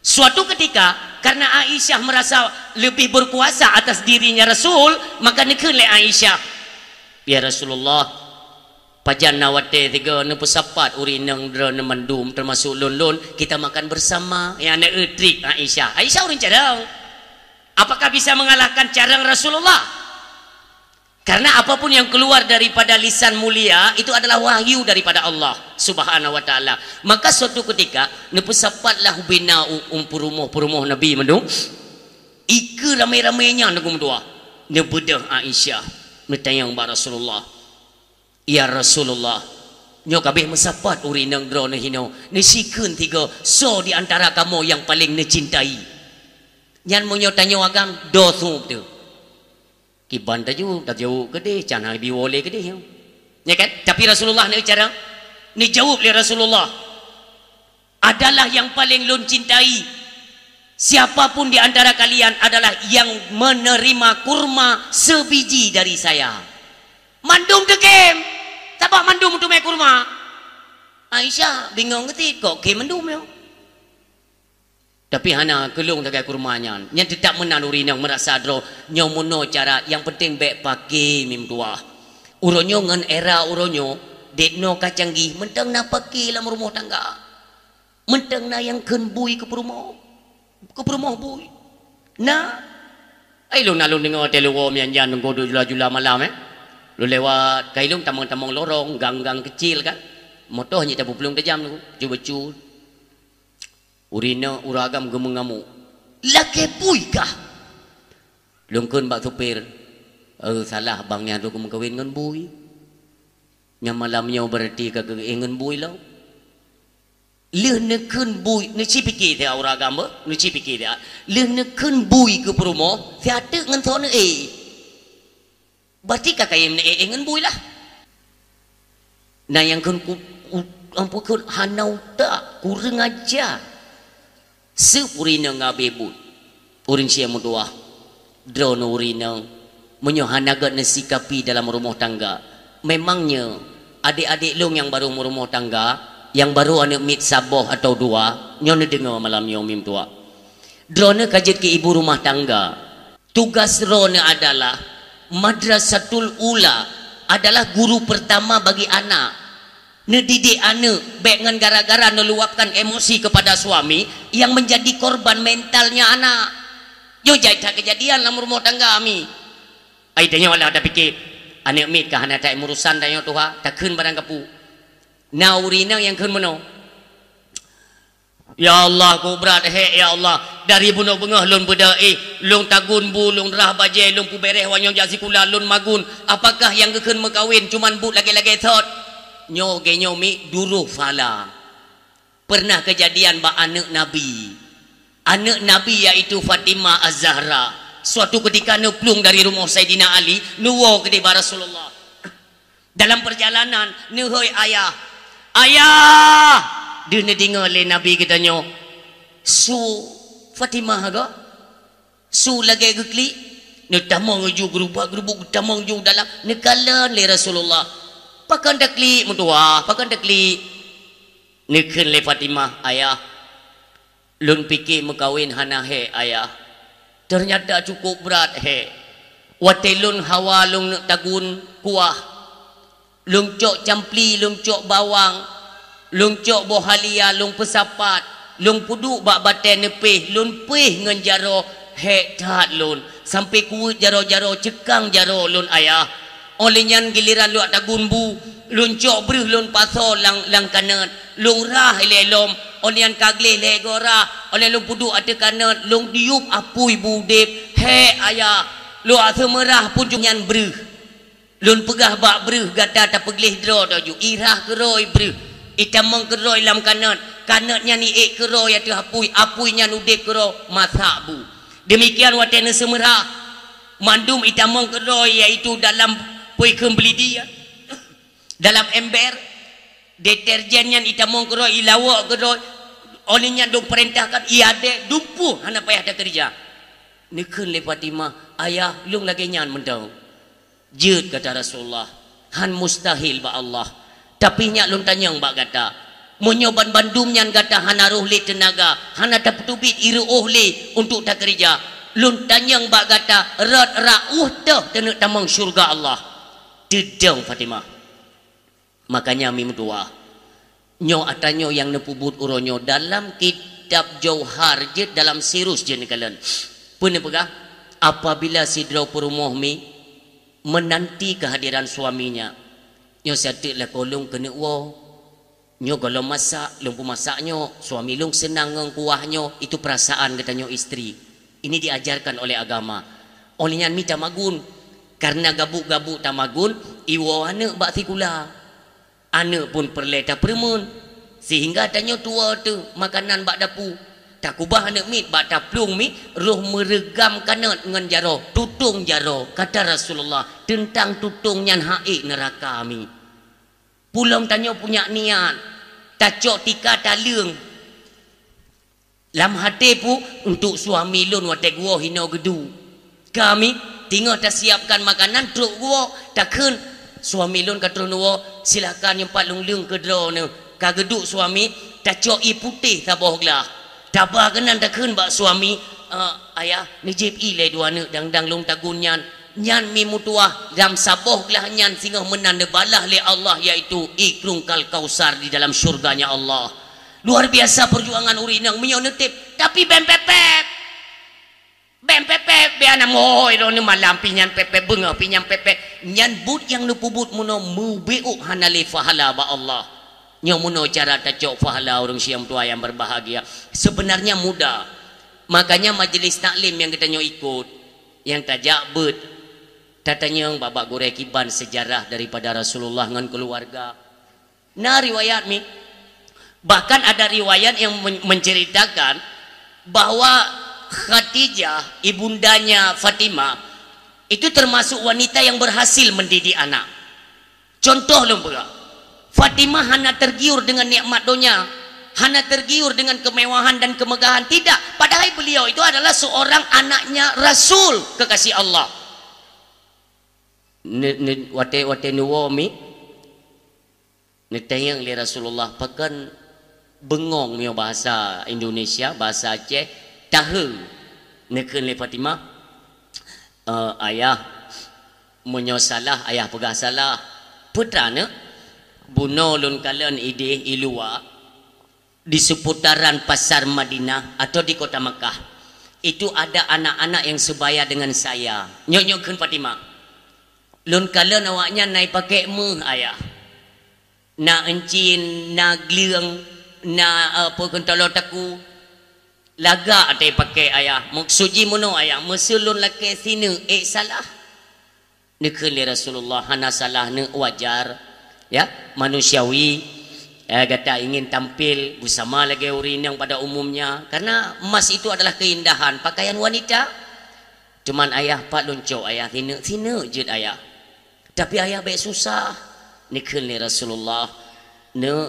Suatu ketika, karena Aisyah merasa lebih berkuasa atas dirinya Rasul, maka neukheun lé Aisyah, "Ya Rasulullah, pajan na watée sigoe neupeusapat ureuëng inong droeneuh mandum, termasuk lôn-lôn, kita makan bersama." Nyan na trik Aisyah. Aisyah ureuëng carông. Apakah bisa mengalahkan carông Rasulullah? Karena apapun yang keluar daripada lisan mulia itu adalah wahyu daripada Allah Subhanahu wa Ta'ala. Maka suatu ketika, neupeusapatlah ubena u-, u peurumoh-peurumoh Nabi mandum. Ike ramé-ramé nyan lagu meutuah. Neubeudôh Aisyah, neutanyong bak Rasulullah, "Ya Rasulullah, nyoe ka abéh meusapat ureueng inong droeneuh hinoe, neusikheun tiga, soe di antara kamoe nyang paleng neucintai?" Nyan meunyoe tanyoe agam, doh sueb teuh. Kiban tajaweueb, tajaweueb keudeh, can hana jiwoe lé keudeh nyoe. Ya kan? Tapi Rasulullah neucara, neujaweueb lé Rasulullah, "Adalah yang paling lôn cintai. Siapapun di antara kalian adalah yang menerima kurma sebiji dari saya." Mandum teukém, sabab mandum teumé kurma. Aisyah bingong geutit, kok kém mandum nyoe. Tapi hana keulong sagai kurma nyan. Nyan teutab meunan ureueng inong meurasa droe nyoe meunoe cara, nyang penting bèk paké mi meutuah. Uroe nyoe ngon era uroe nyoe, dek noe ka canggih, mantong na paké lam rumoh tangga. Mantong na nyang kheun bui keu peurumoh, keu peurumoh bui. Na, ai lôn na lôn deungoe teuh lôn woe meujan-jan nunggu duek jula-jula malam, eh. Lôn lewat, kai lôn tamong-tamong lorong, gang-gang keucil kan. Moto nyan tapeuplueng tajam nunggu, ju bacut. Ureueng inong, ureueng agam geumeungamuk. "Lakèe bui kah?" Lôn kheun bak supir, "Eh, salah bang nyan lôn geumeukawen ngon bui. Nyang malam nyoe beurati ka geuéh ngon bui lom." Lheueh neukheun bui, neuci pike siat ureueng agam beuh, neuci pike siat. Lheueh neukheun bui keu peurumoh, siat teuk ngon soe neuéh. Berarti ka kayém neuéh ngon bui lah. Na nyang kheun ku, ku, ampôn kheun hana utak, kureueng aja. Seueb ureueng inong ngabé buet. Ureueng sie meutuah. Droeneuh ureueng inong, meunyoe hana gét neusikapi dalam rumoh tangga, memang nyoe adék-adék lôn nyang barô meurumoh tangga, nyang barô aneuk miet saboh atawa dua, nyoe neudeungoe malam nyoe mi meutuah. Droeneuh ka jeuet keu ibu rumah tangga. Tugas droeneuh adalah madrasatul ula, adalah guru pertama bagi anak. Neudidik aneuk, bèk ngon gara-gara neuluapkan emosi kepada suami yang menjadi korban mentalnya anak. Nyoe jai that keujadian lam rumoh tangga mi. Ai tanyoe lah tapike, aneuk miet ka hana that urusan tanyoe tuha, takheun barang kapeue. Na ureueng inong nyang kheun meunoe. Ya Allah, kok brat hék, ya Allah. Dari bunoe beungoh lôn beudoa, eh, lôn tagun bu, lôn rah bajèe, lôn peubèrèh wanyong jak sikula, lôn magun. Apakah nyang geukheun meukawen cuman buet lagèe-lagèe thot? Nyoe geuh nyoe mi duroh phala. Pernah keujadian bak aneuk Nabi. Aneuk Nabi yaitu Fatimah Az-Zahra. Suatu keutika neuplueng dari rumoh Saidina Ali, neuwoe keudeh bak Rasulullah. Dalam perjalanan, neuhôi ayah. "Ayah!" Deuh neudeungoe lé Nabi geutanyoe, su Fatimah ga, su lagèe geuklik. Neutamong ju geurubak-geurubuk, geutamong ju dalam, neukalon lé Rasulullah. "Pakon taklik meutuah, pakon taklik?" Neukheun lé Fatimah, "Ayah, lôn pike meukawen hana hék, Ayah. Ternyata cukup brat hék. Watèe lôn hawa lôn neuk tagun kuah, lôn cok campli, lôn cok bawang, lôn cok boh halia, lôn peusapat, lôn peuduek bak batèe neupéh, lôn péh ngon jaroe, hék that lôn, sampoe kuweuet jaroe-jaroe, ceukang jaroe lôn, Ayah. Óh lheueh nyan giliran lôn tagun bu, lôn cok breuh lôn pasoe lam, lam kanot, lôn rah ilèe lom, óh lheueh nyan ka gleh lhèe goe rah, óh lheueh lôn peuduek ateueh kanot, lôn tiup apui bu udép, hék, Ayah, lôn seumeurat pun nyan breuh. Lôn peugah bak breuh gata tapeugleh droe taju, irah keudroe breuh, itamong keudroe lam kanot, kanot nyan iék keudroe ateueh apui, apui nyan udép keudroe, masak bu." Demikian watèe neuseumeurat, mandum itamong keudroe, yaitu dalam peue kheun beulidi, ya, dalam ember, deterjen nyan itamong keudroe, ilawok keudroe, óh lheueh nyan lôn peurintahkan, iadek dumpeue hana payah takeurija. Neukheun lé Fatimah, "Ayah, lôn lagèe nyan mantong." Jeuet, kata Rasulullah, "Han mustahil bak Allah. Tapi nyak lôn tanyong bak gata, meunyoe banbandum nyan gata hana rôh lé teunaga, hana tapeuteubiet ireuôh lé untuk takeurija, lôn tanyong bak gata, rot rot ueh toh taneuk tamong syeuruga Allah?" Teudong Fatimah. Makanya mi meutuah, nyoe atra nyoe nyang neupeubuet uroe nyoe dalam kitab Jauhar jeuet, dalam Sirus jeuet neukalon. Peue neupeugah? Apabila sidroe peurumoh mi menanti kehadiran suaminya. Nyoe sateuk lakoe lôn keuneuk woe. Nyoe gohlom masak, lôn peumasak nyoe, suami lôn seunang ngon kuah nyoe, itu perasaan geutanyoe istri. Ini diajarkan oleh agama. Oleh nyan mi tamagun, karena gabuk-gabuk tamagun, iwoe aneuk bak sikula. Aneuk pun peureulée tapeureumeun, sehingga tanyoe tuwoe teuh makanan bak dapu. Takubah aneuk miet bak taplueng mi, roh meureugam kanot ngon jaroe, tutong jaroe. Kata Rasulullah, teuntang tutong nyan han ék neuraka mi. Pulom tanyoe punyak niat, tacok tika taleueng. Lam até pu, untuk suami lôn watée geuwoe hinoe geudu. Kami teungoh tasiapkan makanan trok geuwoe, takheun, "Suami lôn ka troh neuwoe, silakan nyoe pat lôn leueng keu droeneuh." Ka geuduek suami, tacok ié putéh saboh glah. Taba keunan takheun bak suami, "Eh, ayah, neujieb ié lé dua aneuk dang-dang lôn tagun nyan." Nyan mi meutuah, lam saboh glah nyan singoh meunan neubalah lé Allah, yaitu ié krungkal Kausar di dalam syurganya Allah. Luar biasa perjuangan ureuëng inong meunyoe neuteb, tapi bèk pép-pép. Bèk pép-pép, bèk hana mohoi droeneuh malam pih nyan pép-pép, beungoh pih nyan pép-pép. Nyan buet nyang neupeubuet meunoe meubeuk hana lé pahala bak Allah. Nyoe meunoe cara tacok pahala ureuëng siang tuha yang berbahagia. Sebenarnya mudah. Makanya majelis taklim nyang geutanyoe ikot, nyang tajak beuet, tatanyong bak-bak gurée kiban sejarah daripada Rasulullah ngon keluarga. Na riwayat mi. Bahkan ada riwayat yang men-, menceritakan bahwa Khadijah, ibundanya Fatimah, itu termasuk wanita yang berhasil mendidik anak. Contoh lôn peugah, Fatimah hana tergiur dengan nikmat donya, hana tergiur dengan kemewahan dan kemegahan, tidak. Padahal beliau itu adalah seorang anaknya Rasul kekasih Allah. Ne-, ne-, watée-watée neuwoe mi, neutanyong lé Rasulullah, pakon bengong meunyoe bahasa Indonesia, bahasa Aceh, tahe. Neukheun lé Fatimah, "Eh, ayah, meunyoe salah, ayah peugah salah. Peue treuk aneuk? Bunoe lôn kalon idéh i luwa, di seputaran pasar Madinah atau di kota Makkah. Itu ada anak-anak yang sebaya dengan saya." Nyoe, nyoe kheun Fatimah. "Lôn kalon awaknyan na ipakék méuh, ayah. Na euncin, na gleueng, na, eh, peue kheun taloe takue. Lagak ata ipakék, ayah. Maksud jih meunoe, ayah, meuseu lôn lakée sineuk, ék salah?" Neukheun lé Rasulullah, "Hana salah neuk, wajar, ya, manusiawi, eh, gata ingin tampil beusama lagée ureuëng inong pada umumnya, karena emas itu adalah keindahan pakaian wanita. Cuman ayah, pat lôn cok ayah sineuk, sineuk jeuet ayah. Tapi ayah bék susah." Neukheun lé Rasulullah, "Neuk,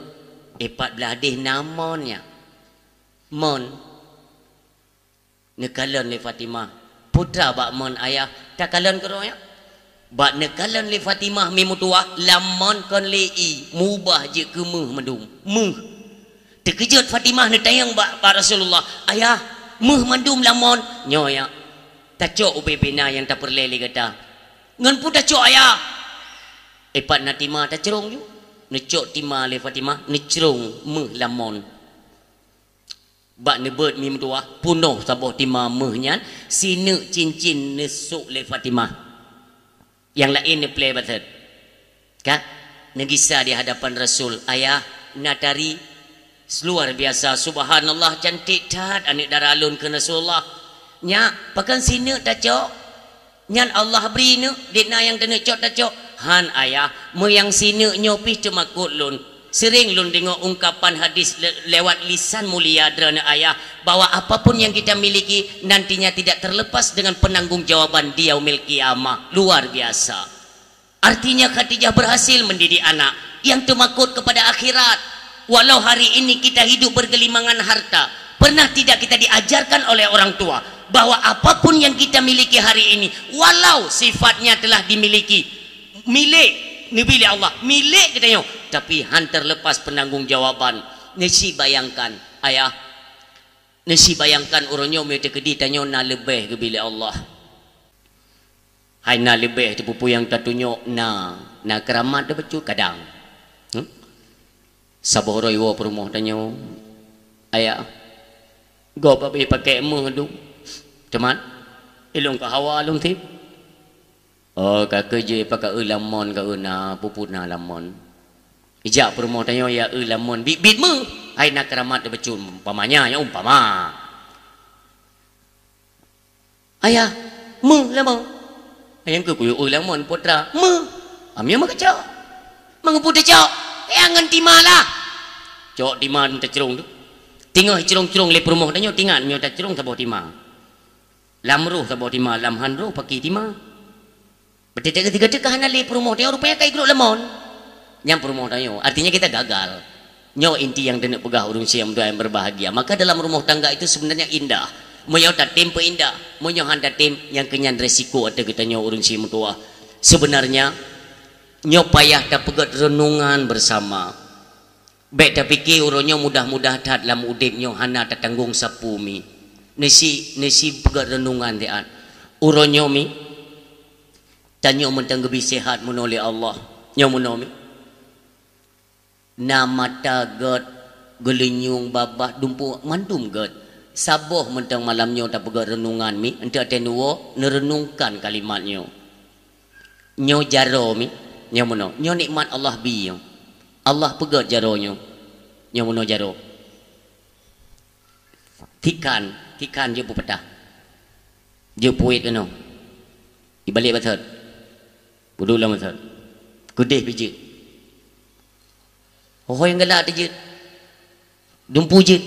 eh, pat blah déh na mon nyan." Mon. Neukalon lé Fatimah. "Peue treuk bak mon, ayah?" "Takalon keudroe nyan." Bak neukalon lé Fatimah mi meutuah, lam mon kon lé ié, meubah jeuet keu méuh mandum. Méuh. Teukeujot Fatimah neutanyong bak, bak Rasulullah, "Ayah, méuh mandum lam mon?" "Nyoe, ya. Tacok ubé-bé na nyang tapeureulée lé gata." "Ngon peue tacok, ayah?" "Eh, pat na tima, tacrông ju." Neucok tima lé Fatimah, neucrông méuh lam mon. Bak neubeuet mi meutuah, punoh saboh tima méuh nyan, sineuk cincin neusok lé Fatimah. Nyang laén neuplée batet. Ka, neugisa di hadapan Rasul, "Ayah, na tari luar biasa, subhanallah, cantik that aneuk dara lôn," kheun Rasulullah. "Nyak, pakon sineuk tacok?" "Nyan Allah bri neuk, dék na nyang taneuk cok tacok." "Han, ayah, meunyoe sineuk nyoe pih teumakot lôn. Seuréng lôn deungoe ungkapan hadis le-, lewat lisan mulia droeneuh ayah, bahwa apapun yang kita miliki nantinya tidak terlepas dengan penanggung jawaban di yaumil qiyamah." Luar biasa. Artinya Khadijah berhasil mendidik anak yang teumakot kepada akhirat. Walau hari ini kita hidup bergelimangan harta, pernah tidak kita diajarkan oleh orang tua bahwa apapun yang kita miliki hari ini, walau sifatnya telah dimiliki, milék neubi lé Allah, milék geutanyoe, tapi han terlepas penanggung jawaban. Neusi bayangkan, ayah, neusi bayangkan uroe nyoe meunyoe teukeudi tanyoe na leubeh geubi lé Allah. Hai na leubeh teuh peue-peue nyang tatunyok na, na keuramat teuh bacut kadang. Hmm? Saboh uroe iwoe peurumoh tanyoe, "Ayah, gob habéh pakék méuh dum. Teuma, ilôn ka hawa lôn tieb." Oh, ka keuh jeuet pakai eu lamon ka eu na, puput na lamon. Ijak peurumoh tanyoe ya eu lamon bit-bit meuh. Hai na keuramat teubacut umpamanya, ya umpama. Ayah, meuh lamon. Ayah keu kuyue eu lamon putra. Meuh. Amia meukeujok. Meugeupeu teucok. Ya ngon tima lah. Cok tima teucrong tu. Teungoh crong-crong lé peurumoh tanyoe tingat nyoe tacrong saboh tima. Lam roh saboh tima, lam han roh paki tima. Beuteutek keutiga teuka hana lé peurumoh tanyoe rupanya kai gruek lamon. Nyang peurumoh tanyoe, artinya kita gagal. Nyoe inti yang deuneuk peugah ureuëng siam tuan yang berbahagia. Maka dalam rumah tangga itu sebenarnya indah. Meunyoe tatem peuindah, meunyoe han tatem nyang keunyan resiko ateueh geutanyoe ureuëng siam tuah. Sebenarnya nyoe payah tapeugét renungan bersama. Bék tapike uroe nyoe mudah-mudah that lam udeb nyoe hana tatanggong sapeue mi. Nisi nisi peugét renungan tiat. Uroe nyoe mi tanyoe meuntang geubi sehat meunoe lé Allah. Nyoe meunoe mi. Na mata gét, geulinyueng, babah, dumpu mandum gét. Saboh meuntang malam nyoe tapeugét renungan mi, enteuk até nuwoe neurenungkan kalimat nyoe. Nyoe jaroe mi, nyoe meunoe. Nyoe nikmat Allah bi nyoe. Allah peugét jaroe nyoe. Nyoe meunoe jaroe. Tikan, tikan jeuet peupatah. Jeuet puet keunoe. Ibalek batot. Peuduek lam batot. Keudeh pih jeuet. Ho-ho nyang galak teuh jeuet. Dumpu jeuet.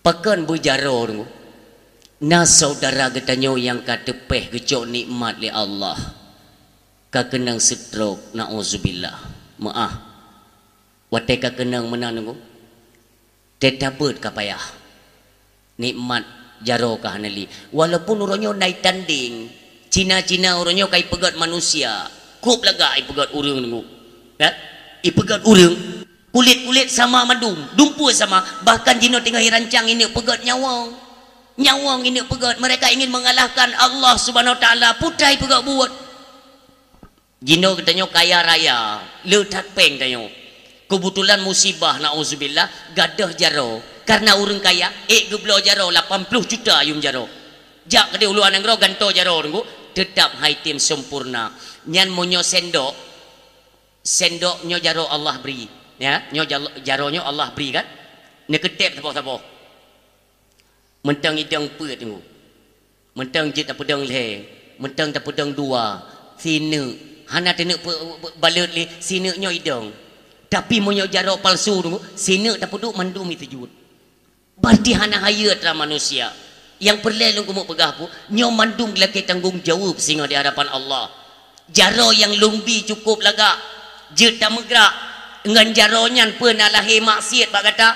Pakon beujaroe teungku? Na syedara geutanyoe nyang ka teupéh geucok nikmat lé Allah. Ka keunong stroke, nauzubillah. Meu'ah. Watée ka keunong meunan teungku, teutabeuet ka payah. Nikmat jaroe ka hana lé. Walaupun uroe nyoe na itandeng, Cina-Cina uroe nyoe ka ipeugét manusia, kôb lagak ipeugét ureuëng teungku. Ya? Ipeugét ureuëng, kulét-kulét sama mandum, dumpu sama, bahkan jinoe teungoh irancang ineuk peugét nyawöng. Nyawöng ineuk peugét, mereka ingin mengalahkan Allah Subhanahu Wa Taala, putai peugét buet. Jinoe geutanyoe kaya raya, le that péng tanyoe. Keubeutulan musibah, nauzubillah, gadôh jaroe. Kareuna ureuëng kaya, ék geubloe jaroe lapan ploh juta yuem jaroe. Jak keudeh u luwa nanggroe gantoe jaroe teungku, teutab hai tem sempurna. Nyan meunyoe sendok, sendok nyoe jaroe Allah bri. Ya, nyoe jalo-, jaroe nyoe Allah bri kan? Neukeuteb saboh-saboh. Meuntang idong peuet teungku. Meuntang jeuet tapeudong lhée, meuntang tapeudong dua, sineuk. Hana teuneuk pe-, pe-, balot lé, sineuk nyoe idong. Tapi meunyoe jaroe palsu teungku, sineuk tapeuduek mandum iteujeuet. Berarti hana hayeue atra manusia. Nyang peureulée lôn keumeung peugah pu, nyoe mandum lakée tanggong jaweueb singoh di hadapan Allah. Jaroe nyang lôn bi cukôp lagak, jeuet tameugrak. Ngon jaroe nyan peue na lahé maksiet bak gata?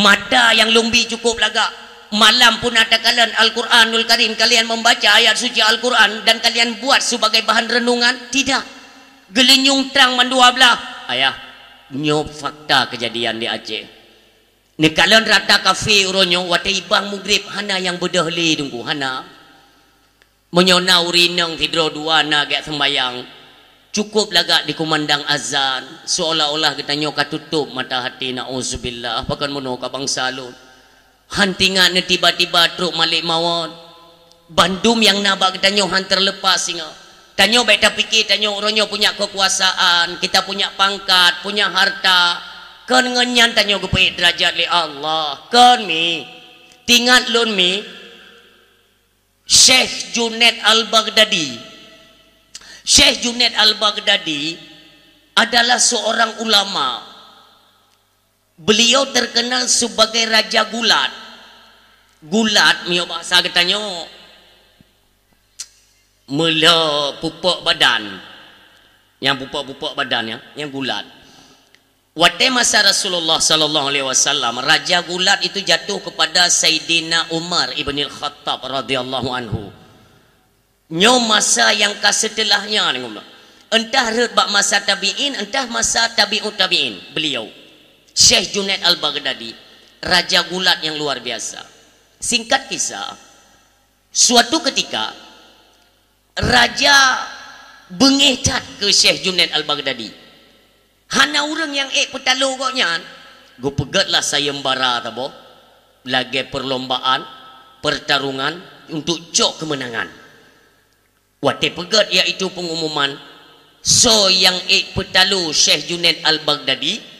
Mata nyang lôn bi cukôp lagak. Malam puna takalon Al-Quranul Karim, kalian membaca ayat suci Al-Quran dan kalian buat sebagai bahan renungan? Tidak. Geulinyueng trang mandua blaih. Ayah, nyoe fakta kejadian di Aceh. Neukalon rata kafé uroe nyoe watée ibang mugreb hana nyang beudôh lé teungku, hana. Meunyoe na ureuëng inong sidroe dua na geujak seumbahyang, cukôp lagak dikumandang azan, seolah-olah geutanyoe ka tutôp mata hati, nauzubillah, pakon meunoe ka bansa lôn. Han tingat neu tiba-tiba trok malek mawöt. Bandum nyang na bak geutanyoe han teuleupah singoh. Tanyoe bék tapike tanyoe uroe nyoe punya keukuasaan, kita punya pangkat, punya harta. Kon ngon nyan tanyoe geupeuék deurajat lé Allah. Kon mi. Tingat lôn mi. Syekh Junaid Al-Baghdadi. Syekh Junaid Al-Baghdadi adalah seorang ulama. Beliau terkenal sebagai raja gulat. Gulat, miyueb bahasa geutanyoe, meulhö pupok badan. Nyang pupok-pupok badan nyan, nyang gulat. Watée masa Rasulullah sallallahu alaihi wasallam, raja gulat itu jatuh kepada Saidina Umar ibnil Khattab radhiyallahu anhu. Nyoe masa nyang ka seuteulah nyan, entah rhot bak masa tabi'in, entah masa tabi'ut tabi'in, beliau, Syekh Junaid Al-Baghdadi, raja gulat nyang luar biasa. Singkat kisah, suatu ketika, raja beungéh that keu Syekh Junaid Al-Baghdadi. Hana ureuëng nyang ék peutalo gobnyan. Geupeugét lah sayeumbara saboh lagée perlombaan, pertarungan untuk cok keumeunangan. Watée peugét, yaitu pengumuman, soe nyang ék peutalo Syekh Junaid Al-Baghdadi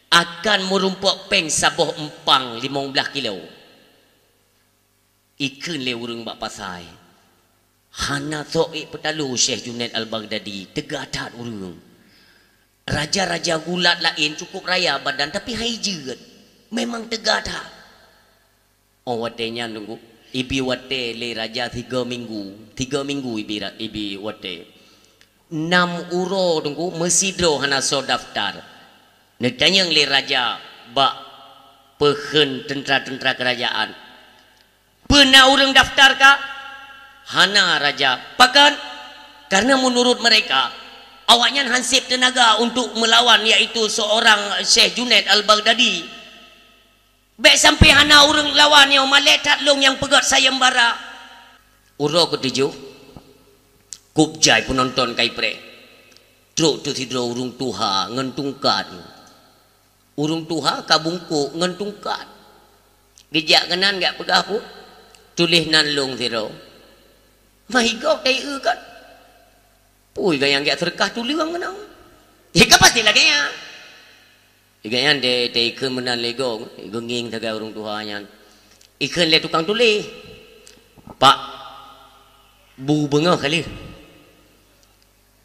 akan meurumpok péng saboh empang limong blaih kilo. Ikheun lé ureuëng bak pasai, hana soe ék peutalo Syekh Junaid Al-Baghdadi, teuga that ureuëng. Raja-raja gulat laén cukup raya badan, tapi hai jeuet. Memang teuga that. Oh, watée nyan, Teungku, ibi watée lé raja tiga minggu. Tiga minggu ibi ra-, ibi watée. Nam uroe, Teungku, meusidroe hana soe daftar. Neutanyong lé raja bak peukheun teuntra-teuntra keurajaan, "Peue na ureuëng daftar ka?" "Hana, Raja." "Pakon?" "Karena menurut mereka, awaknyan hanseb teunaga untuk melawan, yaitu seorang Syekh Junaid Al-Baghdadi." "Bék sampai hana ureuëng lawan nyoe, malée that lôn nyang peugét sayembara." Uroe keutujoh, kub jai peunonton kai preh. Trok teuh sidroe ureuëng tuha ngon tungkat. Ureuëng tuha ka bungkôk ngon tungkat. Geujak keunan, geujak peugah, "Peue tuléh nan lôn sidroe?" "Mah i gob taieu kon." "Peue gobnyan geujak seudeukah tuleueng keunoe?" "Ya, ka pasti lagée nyan." Lagée nyan deh, deh ikheun meunan lé gob, geungieng sagai ureuëng tuha nyan. Ikheun lé tukang tuléh, "Pak, bu beungoh ka lheueh."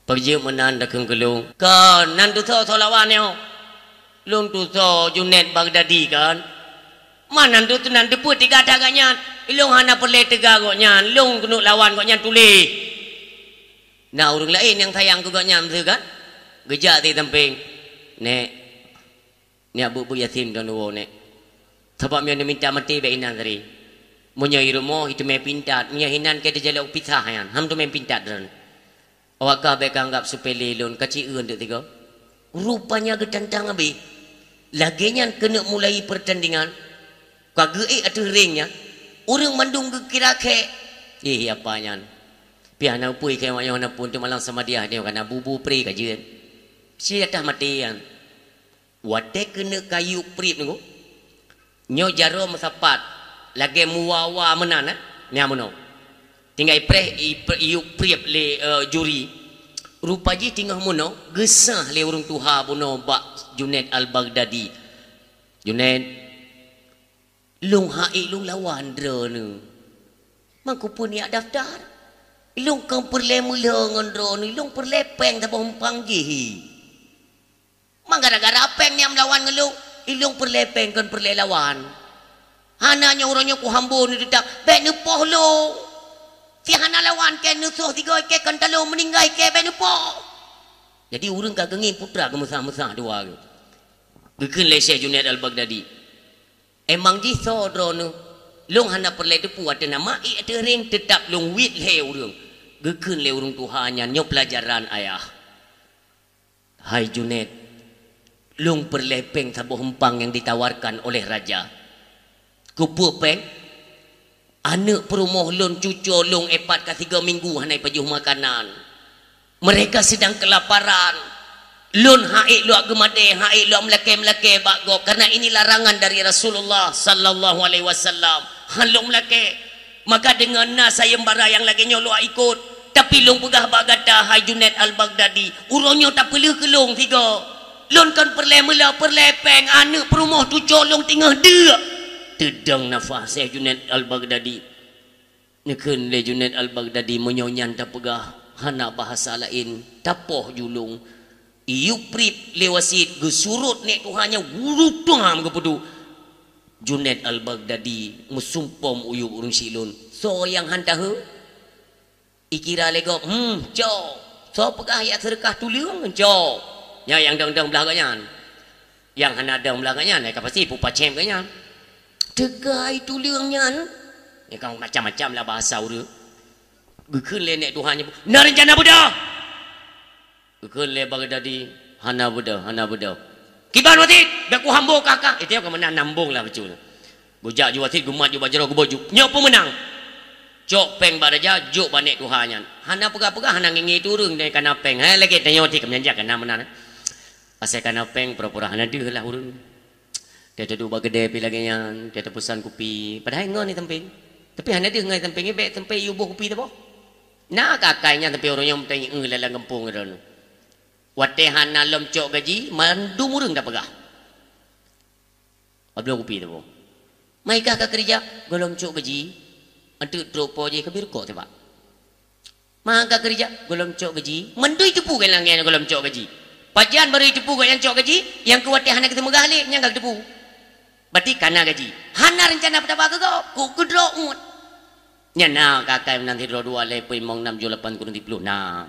"Peue jeuet meunan takheun keu lôn?" "Kon, nan tusoe soe lawan nyoe?" "Lôn tusoe Junaid Baghdadi kon." "Ma nan tu, nan teupeu teuga that gobnyan?" "Ilôn hana peureulée teuga gobnyan, lôn keuneuk lawan gobnyan tuléh." Na ureuëng laén nyang sayang keu gobnyan, beutôi kan? Geujak di sampéng. "Nék, nyak beuet-beuet Yasin droeneuh woe, Nék. Sabab meunyoe neuminta maté bék inan sari. Meunyoe i rumoh, iteumé pintat, meunyoe inan ka teujalok pisah nyan, ham teumé pintat droeneuh." "Awak kah bék ka anggab seupele lôn, ka ci-eu eunteuk tiga." Rupanya geutantang abéh. Lagée nyan keuneuk mulai peurtandingan. Ka geuék ateueh ring nyan, ureuëng mandum geukira khek. "Ih, apa nyan? Pih hana peue keu awak nyoe hana peue, teuma lam samadiah nyoe kana bubu pri ka jeuet. Si atah maté nyan." Watée keuneuk ka yub prieb nyoe, nyoe jaroe meusapat, lagée muwa-wa meunan, eh, nyan meunoe. Tinggai preh i, i yub prieb lé, eh, juri. Rupa jih teungoh meunoe, geusah lé ureuëng tuha bunoe bak Junaid Al-Baghdadi. "Junaid, lôn han ék lôn lawan droeneuh. Mangko peue neujak daftar? Lôn kon peureulée meulhö ngon droeneuh, lôn peureulée péng saboh umpang jih." "Mangko gara-gara péng nyan meulawan ngon lôn?" "Ilôn peureulée péng kon peureulée lawan. Hana nyoe uroe nyoe kuhambo neuteutap, bék neupoh lôn. Si hana lawan kée neusoh sigoe kée kon talo meuninggai kée bék neupoh." Jadi ureuëng ka geungieng putra geumeusah-meusah dua geuh. Geukheun lé Syekh Junaid Al-Baghdadi, "Emang jih soe droeneuh? Lôn hana peureulée teupeu ateueh nama, ék ateueh ring, teutap lôn wét lhée ureuëng." Geukheun lé ureuëng tuha nyan, "Nyoe peulajaran ayah. Hai Junaid, lôn peureulée péng saboh umpang nyang ditawarkan oleh raja." "Keupeue péng?" "Aneuëk peurumoh lôn, cucoe lôn, épat ka tiga minggu hana ipajoh makanan. Mereka sedang kelaparan. Lôn han ék lôn geumadée, han ék lôn meulakée-meulakée bak gob, karena ini larangan dari Rasulullah sallallahu alaihi wasallam. Han lôn meulakée. Maka deungon na sayembara nyang lagée nyoe lôn ikot. Tapi lôn peugah bak gata, hai Junaid Al-Baghdadi, uroe nyoe tapeuleueh keu lôn sigoe. Lôn kon peureulée meulhö, peureulée péng, aneuëk peurumoh, cucoe lôn teungoh deuk." Teudong nafah Syekh Junaid Al-Baghdadi. Neukheun lé Junaid Al-Baghdadi, "Meunyoe nyan tapeugah, hana bahasa laén, tapoh ju lôn." Iyub prieb lé wasiet, geusurot nék tuha nyan, wurutang geupeuduek. Junaid Al-Baghdadi meusumpom u yueb ureuëng syiek lôn, "Soe nyang han taheu?" Ikira lé gob, "Hmm, cok. Soe peugah jak seudeukah tuleueng, cok." Nyan nyang dong-dong blah gobnyan. Nyang hana dong blah gobnyan, ka pasti pupacém gobnyan. "Teugai tuleueng nyan." Nyan kan macam-macam lah bahasa ureuëng. Geukheun lé nék tuha nyan, "Na reuncana beudôh?" Geukheun lé Baghdadi, "Hana beudôh, hana beudôh." "Kiban wasiet, bék kuhambo kah-kah." Itu nyang keumeunang nambong lah beutôi. Geujak ju wasiet, geumat ju bak jaroe, geuboh ju. "Nyoe peumeunang. Cok péng bak raja, jok bak nék tuha nyan. Hana peugah-peugah, hana ngieng-ngieng ureuëng dari kana péng. Hai lagée tanyoe ti keumeunyan jak kana meunan." Asai kana péng, pura-pura hana deuh lah ureuëng. Teuduek bak keudè pih lagée nyan, teupesan kupi. Padahai ngon di sampéng. Tapi hana deuh ngon di sampéng, bék sampai yue boh kupi teuboh. Na kakai nyan tapi ureuëng nyang meutanyong lam gampông droeneuh. Watée hana lom cok gaji, mandum ureuëng tapeugah. Abloe kupi tu. Mai kah ka keurija, gohlom cok gaji. Anteuk trok po jih ka beureukok teuh bak. Ma ka keurija, gohlom cok gaji. Mandum teupeu kan langét gohlom cok gaji. Pajan baru teupeu gobnyan cok gaji, nyang keu watée hana geuteumeugah lé, nyang ka geuteupeue. Berarti kana gaji. Hana reuncana peutaba keu gob, keu keudroe uet. Nyan na kakai meunan sidroe dua lhée peuet limong nam jua lapan kureueng siplôh na.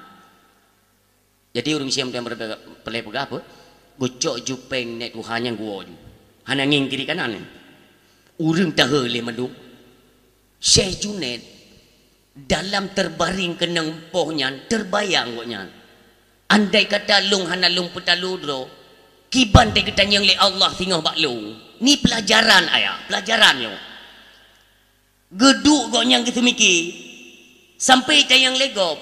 Jadi ureuëng siam dan peureulée peugah apa? Geucok jupeng nét tuha nyang guo ju. Hana ngieng kiri kanan. Ureuëng tahe lé mandum. Syekh Junaid dalam terbaring keunong poh nyan terbayang gobnyan. Andai kata lôn hana lôn peutalo droe, kiban teugeutanyong lé Allah singoh bak lôn. Ni pelajaran ayah, pelajaran nyoe. Geuduek gobnyan geuseumiki, sampai tanyong lé gob,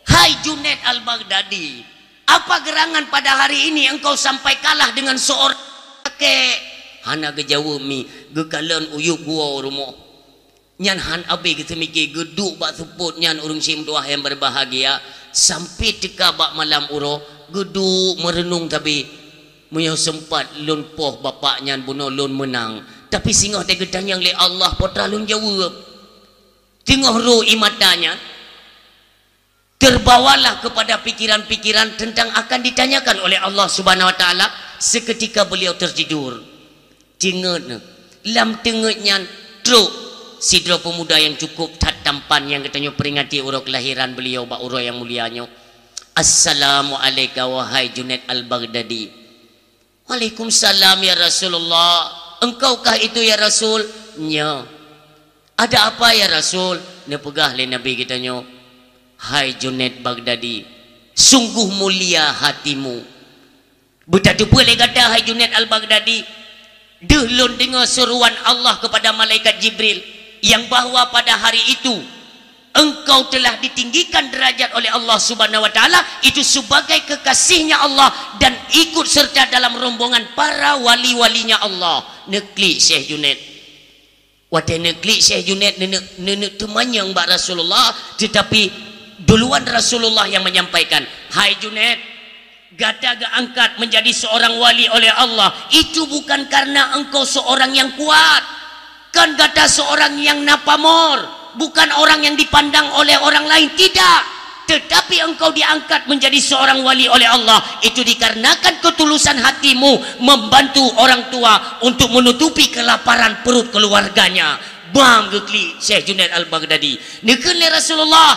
"Hai Junaid Al-Baghdadi, apa gerangan pada hari ini engkau sampai kalah dengan seorang kakek?" Hana geujaweueb mi, geukalon u yup guo rumoh. Nyan han abéh geuseumiki, geuduek bak seupôt nyan ureuëng syik meutuah nyang berbahagia, sampai teuka bak malam uroe, geuduek meureunong sabe. Meunyoe seumpat lôn poh bapak nyan bunoe lôn meunang, tapi singoh teugeutanyong lé Allah, po teuma lôn jaweueb. Teungoh ro ie mata nyan, terbawalah kepada pikiran-pikiran tentang akan ditanyakan oleh Allah Subhanahu Wa Taala. Seketika beliau tertidur. Teungeut, lam teungeut nyan trok sidroe pemuda yang cukup that tampan yang geutanyoe peringati uroe kelahiran beliau bak uroe yang mulia nyoe. "Assalamu'alaika wahai Junaid Al-Baghdadi." "Waalaikumsalam ya Rasulullah. Engkaukah itu ya Rasul?" "Nyo." "Ada apa ya Rasul?" Neupeugah lé Nabi geutanyoe, "Hai Junaid Baghdadi, sungguh mulia hatimu." "Beutateupeue lé gata hai Junaid Al-Baghdadi, deuh lôn deungoe seruan Allah kepada malaikat Jibril yang bahwa pada hari itu engkau telah ditinggikan derajat oleh Allah Subhanahu Wa Taala itu sebagai kekasihnya Allah dan ikut serta dalam rombongan para wali-walinya Allah." Neuklik Syekh Junaid. Watée neuklik Syekh Junaid neuneuk, neuneuk teumanyong bak Rasulullah, tetapi duluan Rasulullah yang menyampaikan, "Hai Junaid, gata geuangkat menjadi seorang wali oleh Allah, itu bukan karena engkau seorang yang kuat, kan gata seorang yang na pamor, bukan orang yang dipandang oleh orang lain, tidak. Tetapi engkau diangkat menjadi seorang wali oleh Allah, itu dikarenakan ketulusan hatimu membantu orang tua untuk menutupi kelaparan perut keluarganya." Bam geuklik Syekh Junaid Al-Baghdadi. Neukheun lé Rasulullah,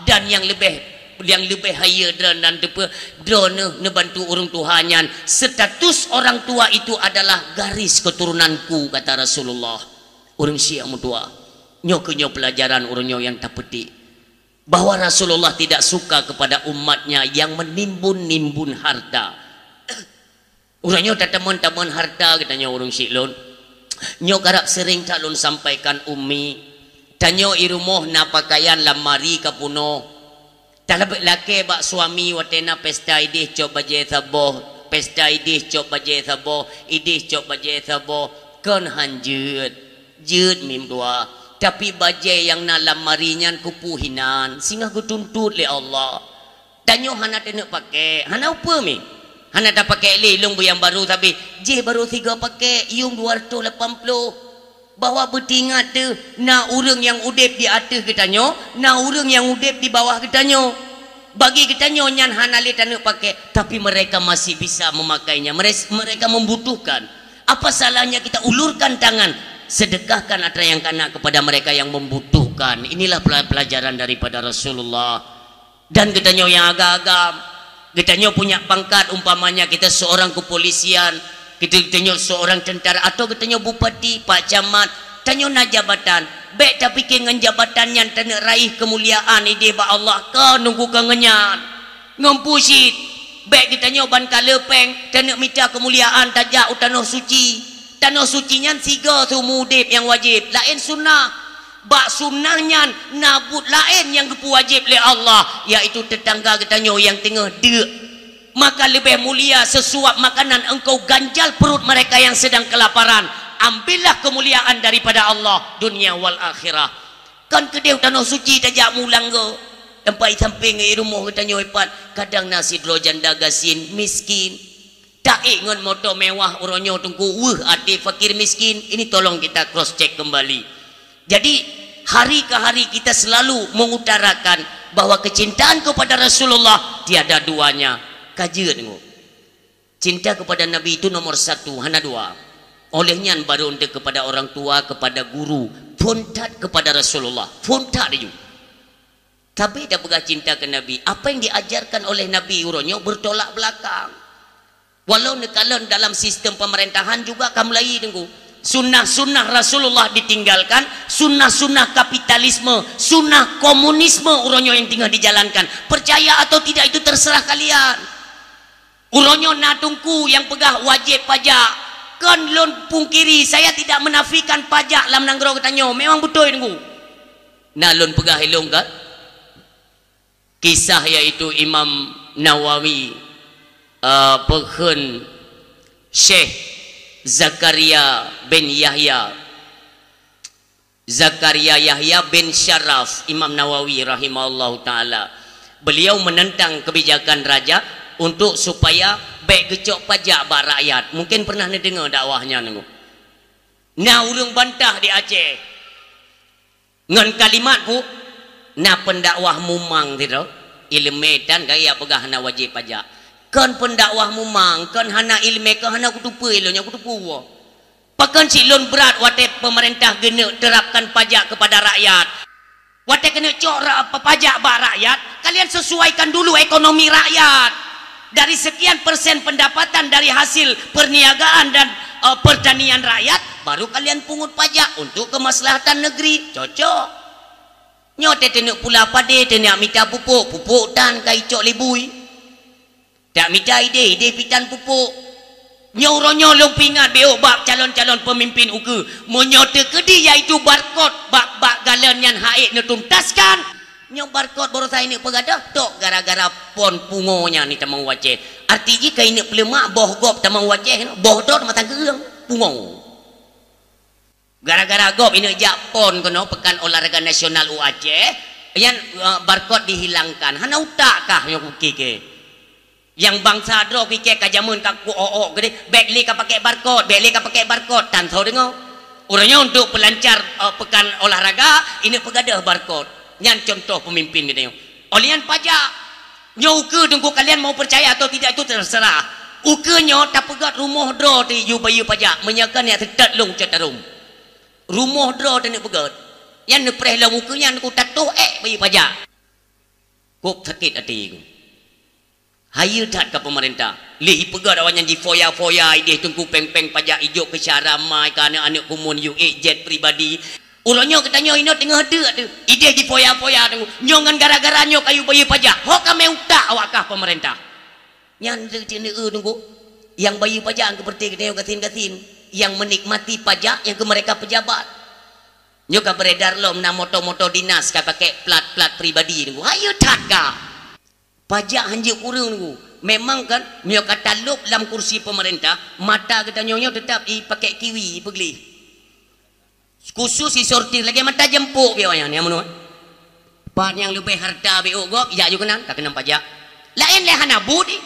"Dan yang lebih, yang lebih haya droe nan teupeu, droeneuh neubantu ureuëng tuha nyan. Status orang tua itu adalah garis keturunanku," kata Rasulullah. Ureuëng syik meutuah. Nyoe keuh nyoe pelajaran ureuëng nyoe nyang tapetik. Bahwa Rasulullah tidak suka kepada umatnya yang menimbun-nimbun harta. Ureuëng nyoe tateumon-teumon harta geutanyoe ureuëng syik lôn. Nyoe karab sering that lôn sampaikan ummi. Tanyoe i rumoh na pakaian lamari ka punoh. Talabek lakée bak suami watée na pesta ideh cok bajée saboh, pesta ideh cok bajée saboh, ideh cok bajée saboh, kon han jeuet. Jeuet mim dua, tapi bajée nyang na lam mari nyan kupu hinan, singoh geutuntot lé Allah. Tanyoe hana taneuk pakék, hana upeue mi. Hana tapakék lé lôn beu nyang barô sabe, jih barô sigoe pakék, yuem dua ratus lapan puluh. Bahwa beutingat teuh, na ureuëng nyang udeb di ateueh geutanyoe, na ureuëng nyang udeb di bawah geutanyoe. Bagi geutanyoe nyan hana lé taneuk pakék, tapi mereka masih bisa memakainya. Mere-, mereka membutuhkan. Apa salahnya kita ulurkan tangan, sedekahkan atra nyang kana kepada mereka yang membutuhkan. Inilah pela-, pelajaran daripada Rasulullah. Dan geutanyoe nyang agam-agam, geutanyoe punya pangkat, umpamanya kita seorang kepolisian, kita, geutanyoe seorang tentara, atau geutanyoe bupati, pak camat, tanyoe na jabatan. Bék tapike ngon jabatan nyan taneuk raih keumuliaan ideh bak Allah, ka nunggu ka ngon nyan. Ngon pusit, bék geutanyoe ban ka leupeng taneuk mita keumuliaan tajak u tanoh suci. Tanoh suci nyan sigoe seumeu udeb nyang wajéb, laén sunnah. Bak sunnah nyan na buet laén nyang geupeuwajéb lé Allah, yaitu teutangga geutanyoe nyang teungoh deuk. Maka leubeh mulia seusuap makanan engkau ganjal perut mereka yang sedang kelaparan. Ambillah keumuliaan daripada Allah dunia wal akhirah. Kon keudeh u tanoh suci tajak mulang goe. Teumpat sampéng di rumoh geutanyoe pat, kadang na sidroe janda gasien, miskin. Taék ngon moto mewah uroe nyoe teungku, weueh até fakir miskin. Ini tolong kita cross check kembali. Jadi, hari ke hari kita selalu mengutarakan bahwa kecintaan kepada Rasulullah tiada duanya. Ka jeuet teungku. Cinta kepada Nabi itu nomor satu, hana dua. Oleh nyan baru enteuk kepada orang tua, kepada guru, phôn that kepada Rasulullah, phôn that laju. Tapi dah peugah cinta ke Nabi, apa yang diajarkan oleh Nabi uroe nyoe bertolak belakang. Walau neukalon dalam sistem pemerintahan juga ka mulai teungku. Sunnah-sunnah Rasulullah ditinggalkan, sunnah-sunnah kapitalisme, sunnah komunisme uroe nyoe yang tinggal dijalankan. Percaya atau tidak itu terserah kalian. Uroe nyoe na teungku nyang peugah wajéb pajak. Kon lôn pungkiri, saya tidak menafikan pajak lam nanggroe geutanyoe. Memang beutôi teungku. Na lôn peugah ilong kan? Kisah yaitu Imam Nawawi, eh, peukheun Syekh Zakaria bin Yahya. Zakaria Yahya bin Syaraf, Imam Nawawi rahimahullahu taala. Beliau menentang kebijakan raja untuk supaya bèk geucok pajak bak rakyat. Mungkin pernah neudeungoe dakwah nyan teungku. Na ureuëng bantah di Aceh. Ngon kalimat pu, na pendakwah mumang sidroe, iéleumé tan gaya peugah hana wajéb pajak. Kon pendakwah mumang, kon hana iéleumé, kon hana kuteupeu ilôn nyoe kuteupeu. Pakon cit lôn brat watée pemerintah geuneuk terapkan pajak kepada rakyat. Watée keuneuk cok ra-, pa-, pajak bak rakyat, kalian sesuaikan dulu ekonomi rakyat. Dari sekian persen pendapatan dari hasil perniagaan dan, eh, pertanian rakyat, baru kalian pungut pajak untuk kemaslahatan negeri. Cocok. Nyoe teuneuk pula padé, teuneuk mita pupuk, pupuk tan ka icok lé bui. Tak mita idéh, idéh pih tan pupuk. Nyoe uroe nyoe lôn peuingat beuh bak calon-calon peumimpin ukeue. Meunyoe teukeudi yaitu barkot bak, bak galon nyan ha'ék neutuntaskan, nyoe barkot baroesa ineuk peugadôh tok gara-gara pon pungo nyan ni tamong u Aceh. Arti jih ka ineuk peuleumak boh gob tamong u Aceh, boh droe mata geueng pungo. Gara-gara gob ineuk jak pon keunoe Pekan Olahraga Nasional u Aceh, nyan, eh, barkot dihilangkan. Hana utak kah nyoe kuki ke? Nyang bansa droe kuki ka jameun ka ku-ok-ok keudeh, bèk lé ka pakai barkot, bèk lé ka pakai barkot, tan soe deungoe. Uroe nyoe untuk pelancar, eh, Pekan Olahraga, ineuk peugadôh barkot. Nyan contoh peumimpin geutanyoe. Oleh nyan pajak. Nyoe ukeue teungku kalian mau percaya atau tidak itu terserah. Ukeue nyoe tapeugét rumoh droe teuh yue bayeue pajak, meunyoe ka neujak seutôt lôn cot tarom. Rumoh droe teuh neuk peugét. Nyan neupreh lom ukeue nyan ku tatoh ék bayeue pajak. Kok sakét até ku. Hayeue that ka peumeurintah. Lé ipeugét awak nyan jifoya-foya idéh teungku péng-péng pajak ijok keu syara mai keu aneuk-aneuk kumun yue ék jet pribadi. Uroe nyoe geutanyoe inoe teungoh deuk teuh, idéh jifoya-foya teungku. Nyoe ngon gara-gara nyoe ka yue bayeue pajak. Ho ka mé utak awak kah peumeurintah. Nyan teuh cit neu teungku. Nyang bayeue pajak nyang keu peureuté geutanyoe gasien-gasien. Nyang meunikmati pajak nyang keu meureka peujabat. Nyoe ka beuredar lom na moto-moto dinas ka pakai plat-plat pribadi teungku. Hayeue that ka. Pajak hanjeuet kureueng teungku. Memang kan, meunyoe ka talôb lam kursi peumeurintah, mata geutanyoe nyoe teutap ipakék kiwi, ipeugleh. Khusus isortir lagée mata jeumpok biôh nyan, nyang meunoe. Pat nyang leubeh harta biôh gob, ijak ju keunan, ka keunong pajak. Laén lé hana buet, i.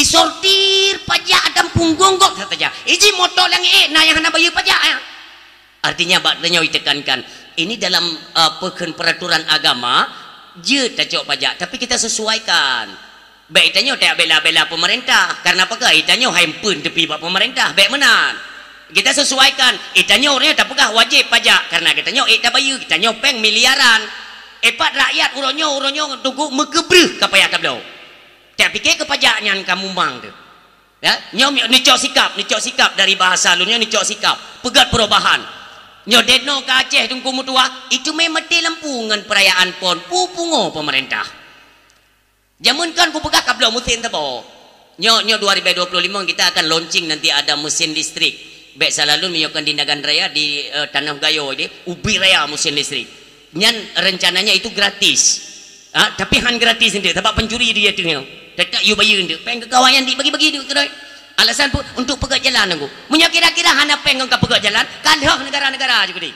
Isortir pajak atam punggong gob saja. Iji moto langét na nyang hana bayeue pajak, ya. Artinya, bak tanyoe itekankan, ini dalam, eh, peukheun peraturan agama, jeuet tacok pajak, tapi kita sesuaikan. Bèk tanyoe tak bela-bela pemerintah, karena apa kah? Tanyoe hai empeuen teupie bak pemerintah, bèk meunan. Kita sesuaikan, tanyoe ureuëng tapeugah wajéb pajak, karena geutanyoe ék tabayeue, tanyoe péng miliaran. Epat rakyat uroe nyoe, uroe nyoe teungku meukeubreuk ka payah tabloe. Tak pikée keu pajak nyan ka mumang teuh. Ya, nyoe mi-, neucok sikap, neucok sikap dari bahasa lôn nyoe neucok sikap. Peugét perubahan. Nyoe denoe ka Aceh teungku meutuwah, itu mé maté lampu ngon perayaan pon, pu pungo pemerintah. Jameun kan kupeugah ka bloe musim saboh. Nyoe, nyoe dua ribu dua puluh lima kita akan launching nanti ada mesin listrik. Bèk salah lôn meunyoe kon di Nagan Raya di, eh, Tanoh Gayo deh, ubit raya mesin listrik. Nyan rencananya itu gratis. Ha, tapi han gratis eunteuk, sabab pancuri di ateueh nyoe. Teutap yue bayeue eunteuk. Péng keu kawan nyan dibagi-bagi dikeue keudroe. Alasan pun untuk peugét jalan teungku. Meunyoe kira-kira hana péng ngon ka peugét jalan, ka lheueh negara-negara ju keudeh.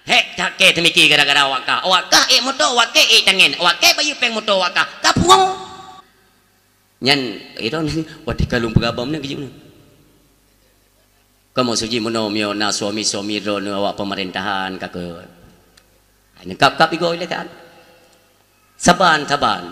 Hék, cakée teumiki gara-gara awak kah. Awak kah ék moto, awak kée ék tangen. Awak kée bayeue péng moto awak kah. Ka pungo. Nyan, itu ni, watée ka lôn peugah bak meunan keujeuet meunan. Kamoe suci meunoe mio na suami-suami droeneuh awak pemerintahan ka keu. Nyan kap-kap igoe ilée kan. Saban, saban.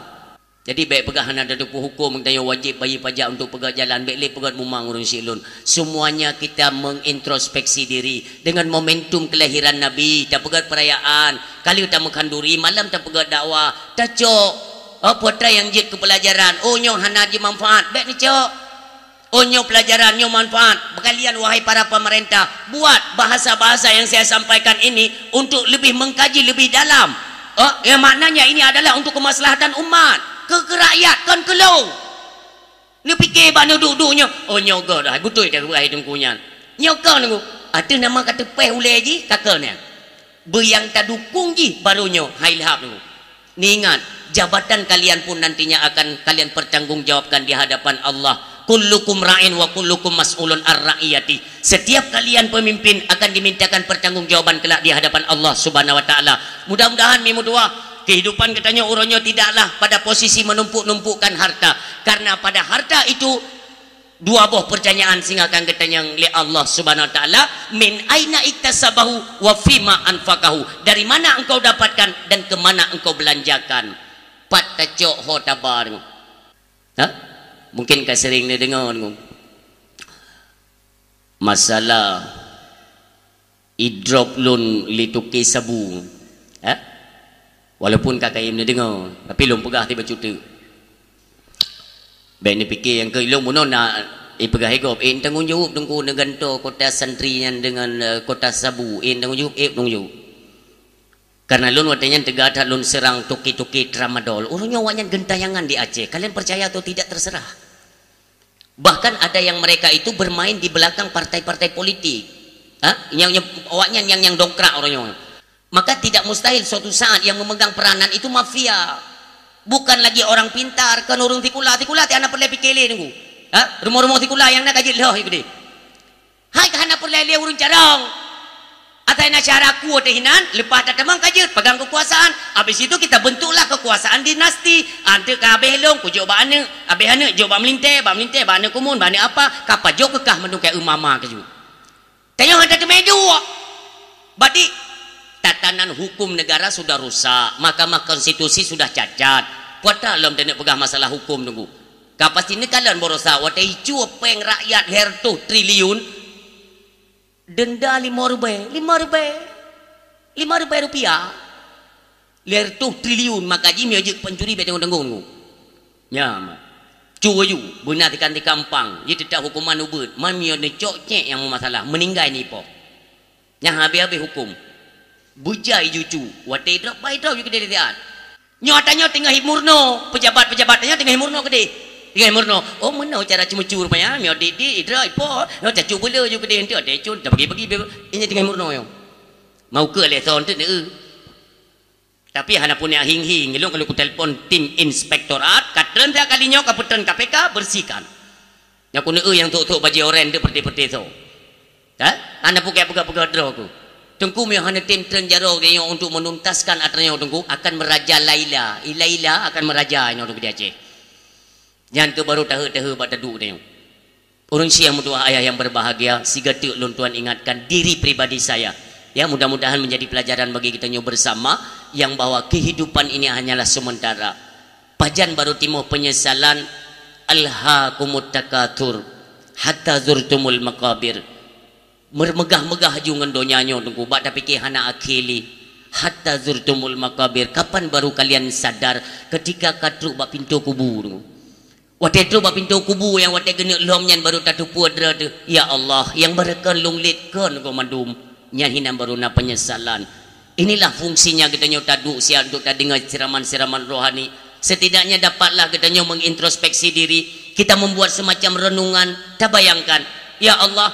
Jadi, bék peugah hana tateupeue huköm, geutanyoe wajéb bayeue pajak untuk peugöt jalan, bék lé peugöt mumang ureuëng sileuen. Semuanya kita mengintrospeksi diri. Dengan momentum kelahiran Nabi, tapeugöt perayaan, ka lheueh tameukhanduri, malam tapeugöt dakwah, tacok, oh, peue nyang jeuet keu peulajaran, oh, nyoe hana jimanfaat, bék neucok. Oh, nyoe pelajaran, nyoe manfaat. Kalian, wahai para pemerintah, buat bahasa-bahasa yang saya sampaikan ini untuk lebih mengkaji lebih dalam. Oh, yang maknanya ini adalah untuk kemaslahatan umat. Keu, keu rakyat, kon keu lôn. Neupike bak neuduek-duek nyoe, oh, nyoe goh dah, beutôi dah, wahai teungku nyan. Nyoe kon, teungku. Ateueh nama ka teupéh ulée jih, ka kon nyan. Beu nyang tadukung jih baru nyoe, hai lhab, teungku. Niingat, jabatan kalian pun nantinya akan kalian pertanggungjawabkan di hadapan Allah. Kullukum ra'in wa kullukum mas'ulun ar ra'iyati. Setiap kalian pemimpin akan dimintakan pertanggungjawaban kelak di hadapan Allah Subhanahu wa Taala. Mudah-mudahan meudoa kehidupan geutanyoe uroe nyoe tidaklah pada posisi menumpuk-numpukkan harta, karena pada harta itu dua boh pertanyaan singoh akan geutanyong lé Allah Subhanahu wa Taala, "Min aina iktasabahu wa fima anfaqahu?" Dari mana engkau dapatkan dan ke mana engkau belanjakan? Pat tacok ho tabar. Ha? Mungkin ka sering neudeungoe ngon. Masalah idrop lôn lé toke sabu. Ha? Walaupun ka kayém neudeungoe, tapi lôn peugah tiba cuteuk. Bék neupike nyang keu ilôn bunoe na ipeugah igob, eh, tanggong jaweueb teungku neugantoe kota santri nyan deungon, eh, kota sabu, eh, tanggong jaweueb, eh, tanggong jaweueb. Karena lôn watée nyan teuga that lôn seurang toke-toke tramadol. Ureuëng nyoe awaknyan gentayangan di Aceh. Kalian percaya atau tidak terserah. Bahkan ada yang mereka itu bermain di belakang partai-partai politik. Ha? Yang, yang, awaknyan yang, yang dongkrak ureuëng nyoe. Maka tidak mustahil suatu saat yang memegang peranan itu mafia. Bukan lagi orang pintar, kan ureuëng sikula, sikula ti hana peureulée pike lé teungku. Ha? Rumoh-rumoh sikula nyang na ka jeuet lheueh ikuti. Hai ka hana peureulée lé ureuëng carông. Asai na syara kueh teuh inan, leupah tatamong ka jeuet pegang kekuasaan. Habis itu kita bentuklah kekuasaan dinasti. Anteuk ka habéh lôn, kujok bak aneuk, habéh aneuk jok bak meulintée, bak meulintée bak aneuk kumun, bak aneuk apa, ka pajoh keukah mandum keu mama keujeuet. Tanyoe hana teumé juak. Badi, tatanan hukum negara sudah rusak, Mahkamah Konstitusi sudah cacat. Puata lom taneuk peugah masalah hukum teungku. Ka pasti neukalon baroesa watée icue péng rakyat lhée reutôh triliun, denda lima ribée, lima ribée, lima ribée rupiah. Lhée reutôh triliun maka jih meunyoe jeuet pancuri bék tanggong-tanggong. Nya, ma. Cu aju, beuna tikang-tikang pang, jih teutap hukuman ubeut, man meunyoe neucok cék nyang meumasalah, meuninggai nipo. Nyang habéh-habéh hukum. Beujai ju cu, watée idrop, bah idrop ju keudeh siat. Nyoe ata nyoe teungoh imurno, pejabat-pejabat nyoe teungoh imurno keudeh. Teungoh imurno. Oh, meunoe cara ceumeucue rupanya, meunyoe dik-dik, idrop, ipo, nyoe cacu beule ju keudeh, enteuk deh cun, tabagi-bagi, ini teungoh imurno nyoe. Mau keu lé son teuk neu. Tapi hana pun nyang hing-hing, lôn kalau kutelepon tim inspektorat, ka treun tiap kali nyoe ka peutreun K P K, bersihkan. Nyoe kuneu nyang thok-thok bajée oranye teuh peureute-peureute tho. Ha? Hana pukée peugah-peugah droe ku. Teungku meunyoe hana tem treun jaroe nyoe untuk menuntaskan atra nyoe teungku akan meraja laila. Ila-ila akan meraja nyoe teungku di Aceh. Nyan keuh baru tahe-tahe bak taduek nyoe. Ureuëng syeh meutuah ayah yang berbahagia, siga teuk lôn tuan ingatkan diri pribadi saya. Ya, mudah-mudahan menjadi pelajaran bagi kita nyoe bersama yang bahwa kehidupan ini hanyalah sementara. Pajan baru timoh penyesalan, alhaakumut takatsur hatta zurtumul maqabir. Meumegah-megah ju ngon donya nyoe teungku, bak tapike hana akhé lé. Hatta zurtumul maqabir, kapan baru kalian sadar ketika ka trok bak pintoe kubu teungku? Watée trok bak pintoe kubu nyang watée geuneuk lom nyan baru tateupeue droe teuh, "Ya Allah, nyang barokon lôn lét kon goh mandum." Nyan hinan baru na penyesalan. Inilah fungsinya geutanyoe taduek siat untuk tadeungoe siraman-siraman rohani. Setidaknya dapatlah geutanyoe mengintrospeksi diri, kita membuat semacam renungan, tabayangkan, "Ya Allah,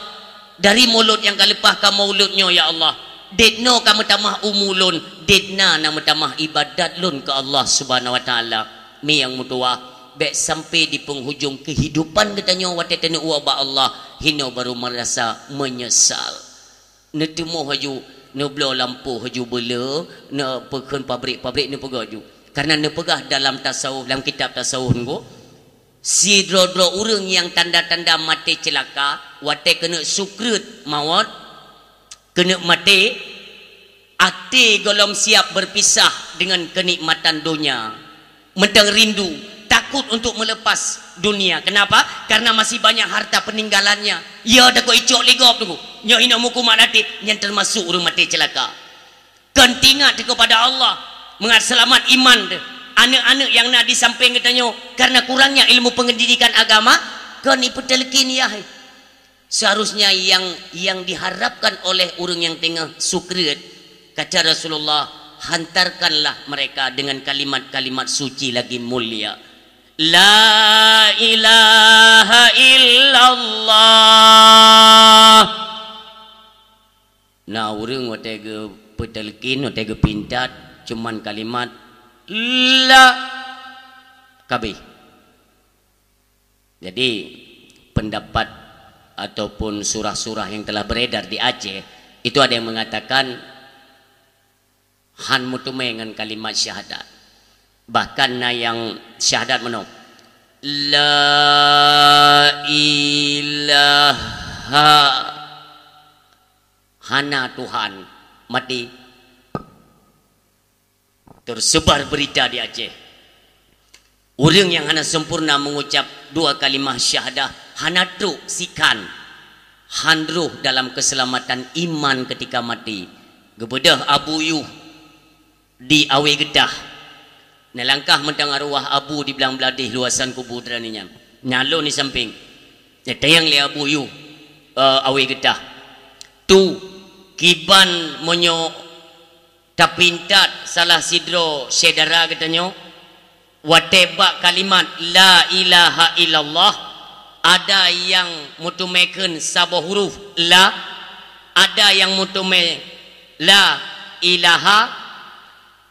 dari mulod nyang ka leupah kamoe ulôt nyoe, ya Allah, dét noe ka meutamah umu lôn, dét na na meutamah ibadat lôn keu Allah Subhanahu wa Taala." Mi nyang meutuwah, bék sampai di penghujung kehidupan geutanyoe watée taneuk woe bak Allah, hinoe baru merasa menyesal. Neuteumoh laju Neubloe lampôh ju beuleu, neupeukheun pabrik-pabrik neupeugah ju. Karena neupeugah dalam tasawuf, dalam kitab tasawuf nyoe, sidroe-droe ureuëng nyang tanda-tanda maté ceulaka, watée keuneuk sukreut mawöt, keuneuk maté, até gohlom siap berpisah dengan kenikmatan donya. Mantong rindu, takut untuk melepas dunia. Kenapa? Karena masih banyak harta peninggalannya. Ya, takot icok lé gob tu. Nyoe hinoe meukumat até, nyan termasuk ureuëng maté ceulaka. Kon teuingat kepada Allah, mangat seulamat iman teuh. Aneuëk-aneuëk nyang na di sampéng geutanyoe, karena kurangnya ilmu pendidikan agama, kon ipeuteuleukin yah. Seharusnya yang, yang diharapkan oleh ureuëng nyang teungoh sukreut, kata Rasulullah, hantarkanlah mereka dengan kalimat-kalimat suci lagi mulia. La ilaha illallah. Na ureuëng watée geupeuteuleukin, watée geupintat, cuman kalimat la, ka abéh. Jadi, pendapat ataupun surah-surah yang telah beredar di Aceh, itu ada yang mengatakan han meuteumé ngon kalimat syahadat. Bahkan na nyang syahadat meunoe, "La ilaha, hana Tuhan." Mati. Tersebar berita di Aceh. Ureuëng nyang hana sempurna mengucap dua kalimah syahadah hana trok sikan, han roh dalam keselamatan iman ketika mati. Geubeudôh Abu Yuh di Awe Geutah. Neulangkah mantong arwah Abu di blang bladeh luasan kubu droeneuh nyan. Nyan lôn di sampéng. Neutanyong lé Abu Yuh, eh, Awe Geutah. Tu, kiban meunyoe tapintat salah sidroe syedara geutanyoe, watée bak kalimat la ilaha illallah, ada nyang meuteumé kheun saboh huruf la, ada nyang meuteumé la ilaha,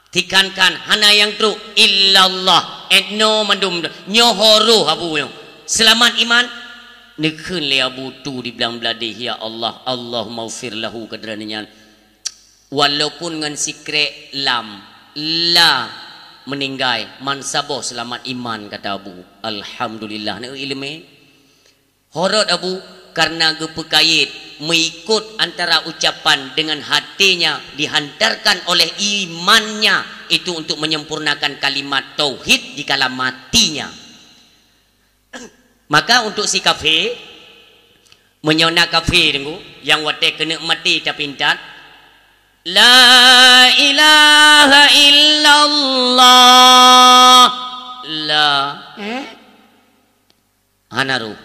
tikankan hana nyang trok illallah. Etno mandum nyoe huruf Abu nyoe. Seulamat iman, neukheun lé Abu tu di blang bladeh, "Ya Allah, Allahummaghfir lahu," keu droeneuh nyan. Walaupun ngon sikrék lam, la meuninggai, man saboh seulamat iman, kata Abu. Alhamdulillah, na iéleumé. Horot Abu, karena geupeukayét, meuikot antara ucapan dengan hatinya dihantarkan oleh imannya itu untuk menyempurnakan kalimat tauhid di kala matinya. Maka untuk si kafé, meunyoe na kafé deungoe nyang watée keuneuk maté tapintat, "La ilaha illallah." La, eh? Hana roh.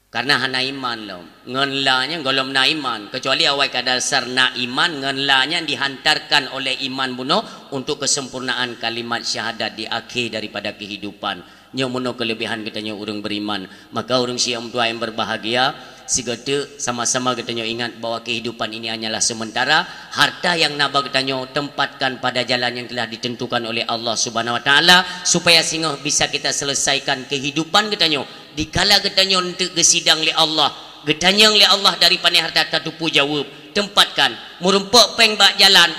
Karena hana iman lom. Ngon la nyan gohlom na iman. Kecuali awai ka dasar na iman, ngon la nyan dihantarkan oleh iman bunoe untuk kesempurnaan kalimat syahadat di akhé daripada kehidupan. Nyoe meunoe keulebihan geutanyoe ureuëng beriman. Maka ureuëng syiah meutuah yang berbahagia, sigoe teuk sama-sama geutanyoe ingat bahwa kehidupan ini hanyalah sementara. Harta yang na bak geutanyoe tempatkan pada jalan yang telah ditentukan oleh Allah Subhanahu Wa Taala, supaya singoh bisa kita selesaikan kehidupan geutanyoe. Dikala geutanyoe eunteuk geusidang lé Allah, geutanyong lé Allah dari pané harta tatupeue jaweueb, tempatkan. Meurumpok péng bak jalan,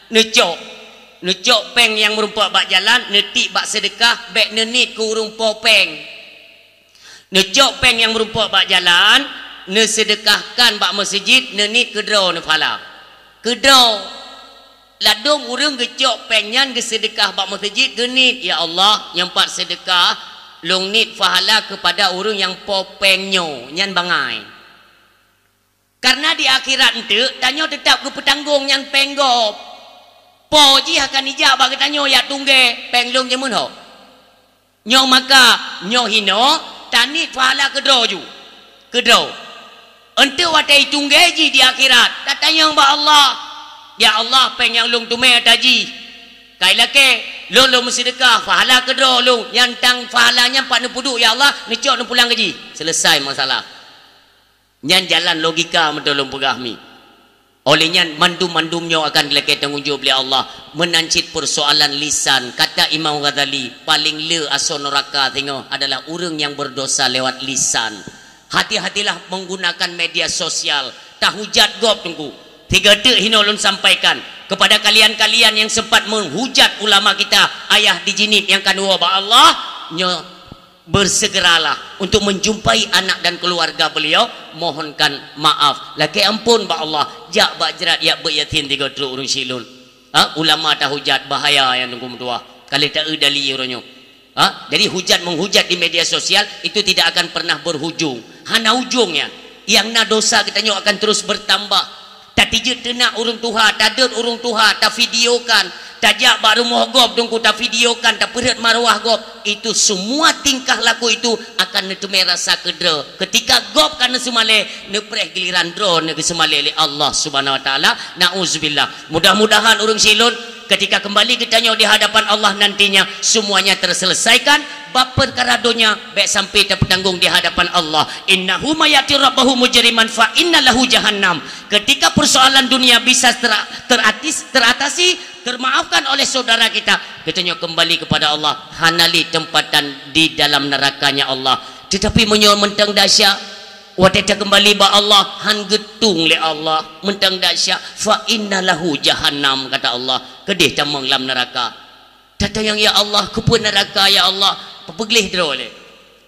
neucok. Neucok péng nyang meurumpok bak jalan, neutiek bak seudeukah, bék neuniet keu ureuëng po péng. Neucok péng nyang meurumpok bak jalan, neuseudeukahkan bak meuseujid, neuniet keu droe neuphala. Keu droe. Ladôm ureuëng geucok péng nyan geuseudeukah bak meuseujid, geuniet, "Ya Allah, nyang pat seudeukah, lôn niet pahala keupada ureuëng nyang po péng nyoe." Nyan bangai. Karena di akhirat eunteuk, tanyoe teutap geupeutanggong nyan péng gob. Po jih akan ijak bak geutanyoe, "Jak tunggée péng lôn jameun ho." Nyoe maka, nyoe hinoe, taniet pahala keudroe ju. Keudroe. Eunteuk watée itunggée jih di akhirat, tatanyong bak Allah, "Ya Allah, péng nyang lôn teumé ata jih. Kai lakée, lôn lôn meuseudeukah, pahala keudroe lôn, nyang tang pahala nyan pat neupeuduek, ya Allah, neucok neupulang keu jih." Selesai masalah. Nyan jalan logika meunan lôn peugah mi. Oleh nyan, mandum-mandum nyoe akan dilakée tanggong jaweueb lé Allah. Meunan cit peusoalan lisan, kata Imam Ghazali, paléng le asoe nuraka singoh adalah ureuëng nyang berdosa lewat lisan. Hati-hatilah menggunakan media sosial. Tahujat gob teungku. Tiga teuk hino lôn sampaikan kepada kalian-kalian yang sempat menghujat ulama kita, ayah di jinib nyang ka neuwoe bak Allah, nyoe bersegeralah untuk menjumpai anak dan keluarga beliau, mohonkan maaf. Lakée ampôn bak Allah, jak bak jrat yak beuet yatim tiga teuk ureuëng syiek lôn. Ha, ulama tahujat, bahaya nyang Teungku meutuah. Ka lheueh taeu dali uroe nyoe. Ha? Jadi hujat menghujat di media sosial itu tidak akan pernah berhujung. Hana ujungnya. Yang na dosa geutanyoe akan terus bertambah. Tatijeuet teunak ureuëng tuha, tadeuet ureuëng tuha, tavideokan, tajak bak rumoh gob Teungku tavideokan, tapeureuet marwah gob. Itu semua tingkah laku itu akan neuteumé rasa keudroe. Ketika gob ka neuseumalée, neupreh giliran droe neugeuseumalée lé Allah Subhanahu Wa Taala. Nauzubillah. Mudah-mudahan ureuëng syiek lôn, ketika kembali geutanyoe di hadapan Allah nantinya, semuanya terselesaikan. Bab perkara donya, bék sampai tapeutanggong di hadapan Allah. Innahu may ya'ti rabbahu mujriman fa inna lahu jahannam. Ketika persoalan dunia bisa tera-, teratis-, teratasi, termaafkan oleh saudara kita, geutanyoe kembali kepada Allah, hana lé tempatan di dalam nerakanya Allah. Tetapi meunyoe mantong dahsyat, watée takeumbali bak Allah, han geutueng lé Allah, mantong dahsyat, fa inna lahu jahannam, kata Allah, keudeh tamong lam neuraka. Tatanyong, "Ya Allah, keupeue neuraka, ya Allah?" Peugléh droe lé.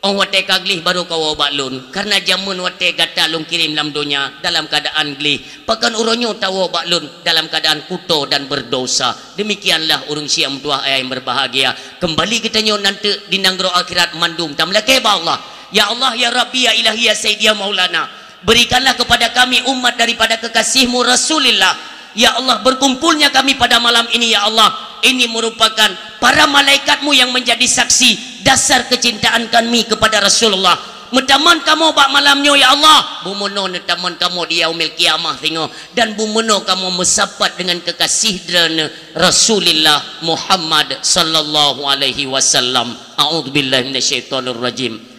"Oh, watée ka gleh barô kawoe bak lôn, kareuna jameun watée gata lôn kirém lam donya dalam keuadaan gleh, pakon uroe nyoe tawoe bak lôn dalam keuadaan kuto dan berdosa?" Demikianlah ureuëng syiek meutuah ayah yang berbahagia. Kembali geutanyoe nanteuk di nanggroe akhirat mandum tameulakée bak Allah. Ya Allah, ya Rabbi, ya Ilahi, ya Sayyidi, ya Maulana, berikanlah kepada kami umat daripada kekasihmu Rasulullah. Ya Allah, berkumpulnya kami pada malam ini, ya Allah, ini merupakan para malaikatmu yang menjadi saksi dasar kecintaan kami kepada Rasulullah. Meutamon kamoe bak malam nyoe, ya Allah, bumono neutamon kamoe di yaumil qiyamah singoh, dan bumono kamoe meusapat dengan kekasih Droeneueh Rasulullah Muhammad sallallahu alaihi wasallam. A'udzubillahi minasyaitonirrajim.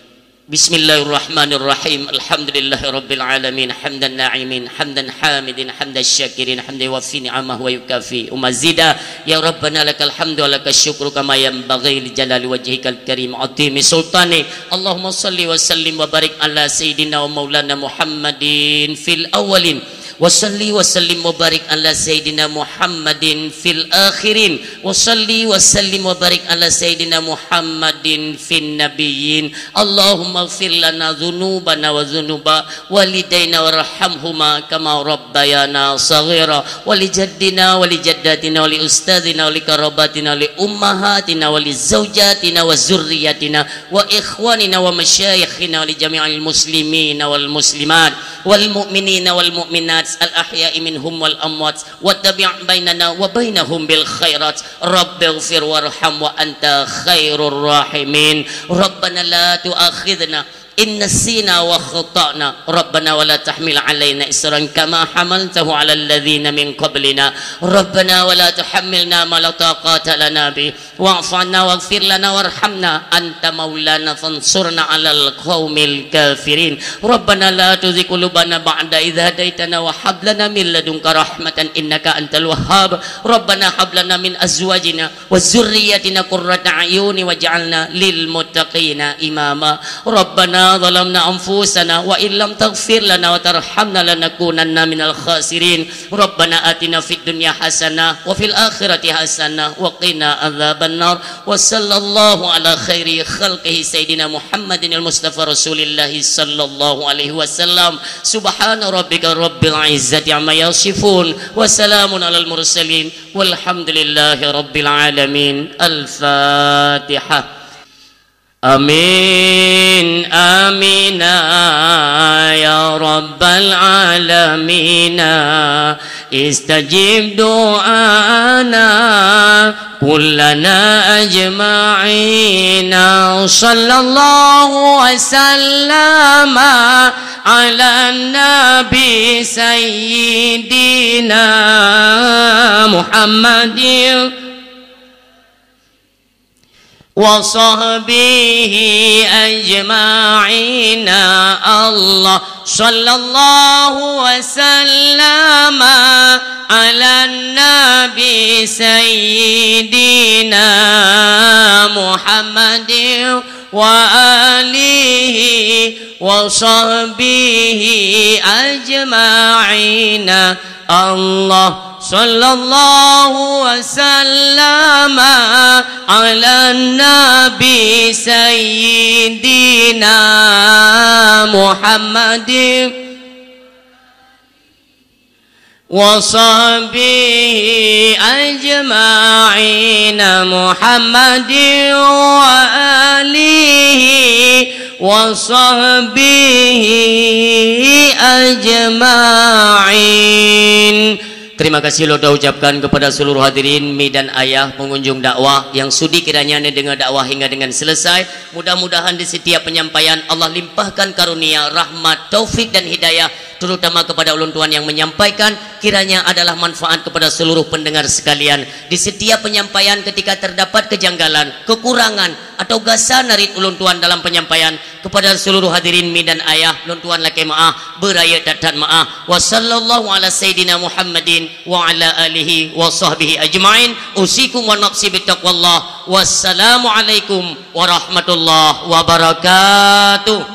Bismillahirrahmanirrahim. Alhamdulillahirabbil alamin. Hamdan na'imin, hamdan hamidin, hamdan syakirin, hamdan yuwafi ni'amahu wa yukafi mazida. Ya Rabbana lakal hamdu wa lakasy syukru kama yanbaghi li jalali wajhikal karim wa 'azimi sultanik. Allahumma shalli wa sallim wa barik ala sayyidina wa maulana Muhammadin fil awwalin. Wa shalli wa sallim wa barik ala sayyidina Muhammadin fil akhirin. Wa shalli wa sallim wa barik ala sayyidina Muhammadin fin nabiyyin. Allahumma ighfir lana dzunubana wa dzunuba walidaina warhamhuma kama rabbayana shaghira. Wa li jaddina wa li jaddatina wa li ustadzina wa li qarabatina wa li ummahatina wa li zaujatina wa dzurriyyatina wa ikhwanina wa masyayikhina wa li jami'il muslimina wal muslimat wal mu'minina wal mu'minat al ahya'i minhum wal amwat, wa tabi' bainana wa bainahum bil khairat. Rabbighfir warham wa anta khairur rahimin. Rabbana la tu'akhidna in nasina wa akhtana. Rabbana wa la tahmil alaina isran kama hamaltahu alal ladzina min qablina. Rabbana wa la tuhammilna ma la taqata lana bih. Wa'fu 'anna waghfir lana warhamna, anta maulana fansurna 'alal qaumil kafirin. Rabbana la tuzigh qulubana ba'da idh hadaytana wa hab lana min ladunka rahmatan innaka antal wahhab. Rabbana hab lana min azwajina wa dzurriyyatina qurrata a'yuni waj'alna lil muttaqina imama. Rabbana zalamna anfusana wa illam taghfir lana wa tarhamna lanakunanna minal khasirin. Rabbana atina fid dunya hasanah wa fil akhirati hasanah wa qina adzabannar. Wa sallallahu ala khairi khalqihi sayyidina Muhammadinil Mustafa Rasulillahi sallallahu alaihi wasallam. Subhana rabbika rabbil izzati amma yasifun. Wa salamun alal mursalin. Walhamdulillahi rabbil alamin. Al-Fatihah. Amin, amina, ya rabbal alamina. Istajib du'ana kullana ajma'ina. Sallallahu wa sallama ala nabi sayyidina Muhammadin wa sahbihi ajma'ina. Allah sallallahu wa sallama ala nabi sayyidina Muhammadin wa alihi وصحبه أجمعين. الله صلى الله وسلم على النبي سيدنا محمد وصحبه أجمعين، محمد وآله وصحبه أجمعين. Terima kasih lôn ucapkan kepada seluruh hadirin, mi dan ayah pengunjung dakwah yang sudi kiranya neudeungoe dakwah hingga dengan selesai. Mudah-mudahan di setiap penyampaian Allah limpahkan karunia, rahmat, taufik dan hidayah, terutama kepada ulôn tuan yang menyampaikan, kiranya adalah manfaat kepada seluruh pendengar sekalian. Di setiap penyampaian ketika terdapat kejanggalan, kekurangan, atau gasa narit ulôn tuan dalam penyampaian, kepada seluruh hadirin mi dan ayah, lôn tuan lakée meu'ah, beurayeuk that-that meu'ah. Wa sallallahu ala sayyidina Muhammadin wa ala alihi wa sahbihi ajma'in. Usikum wa nafsi bitaqwallah. Wassalamualaikum warahmatullahi wabarakatuh.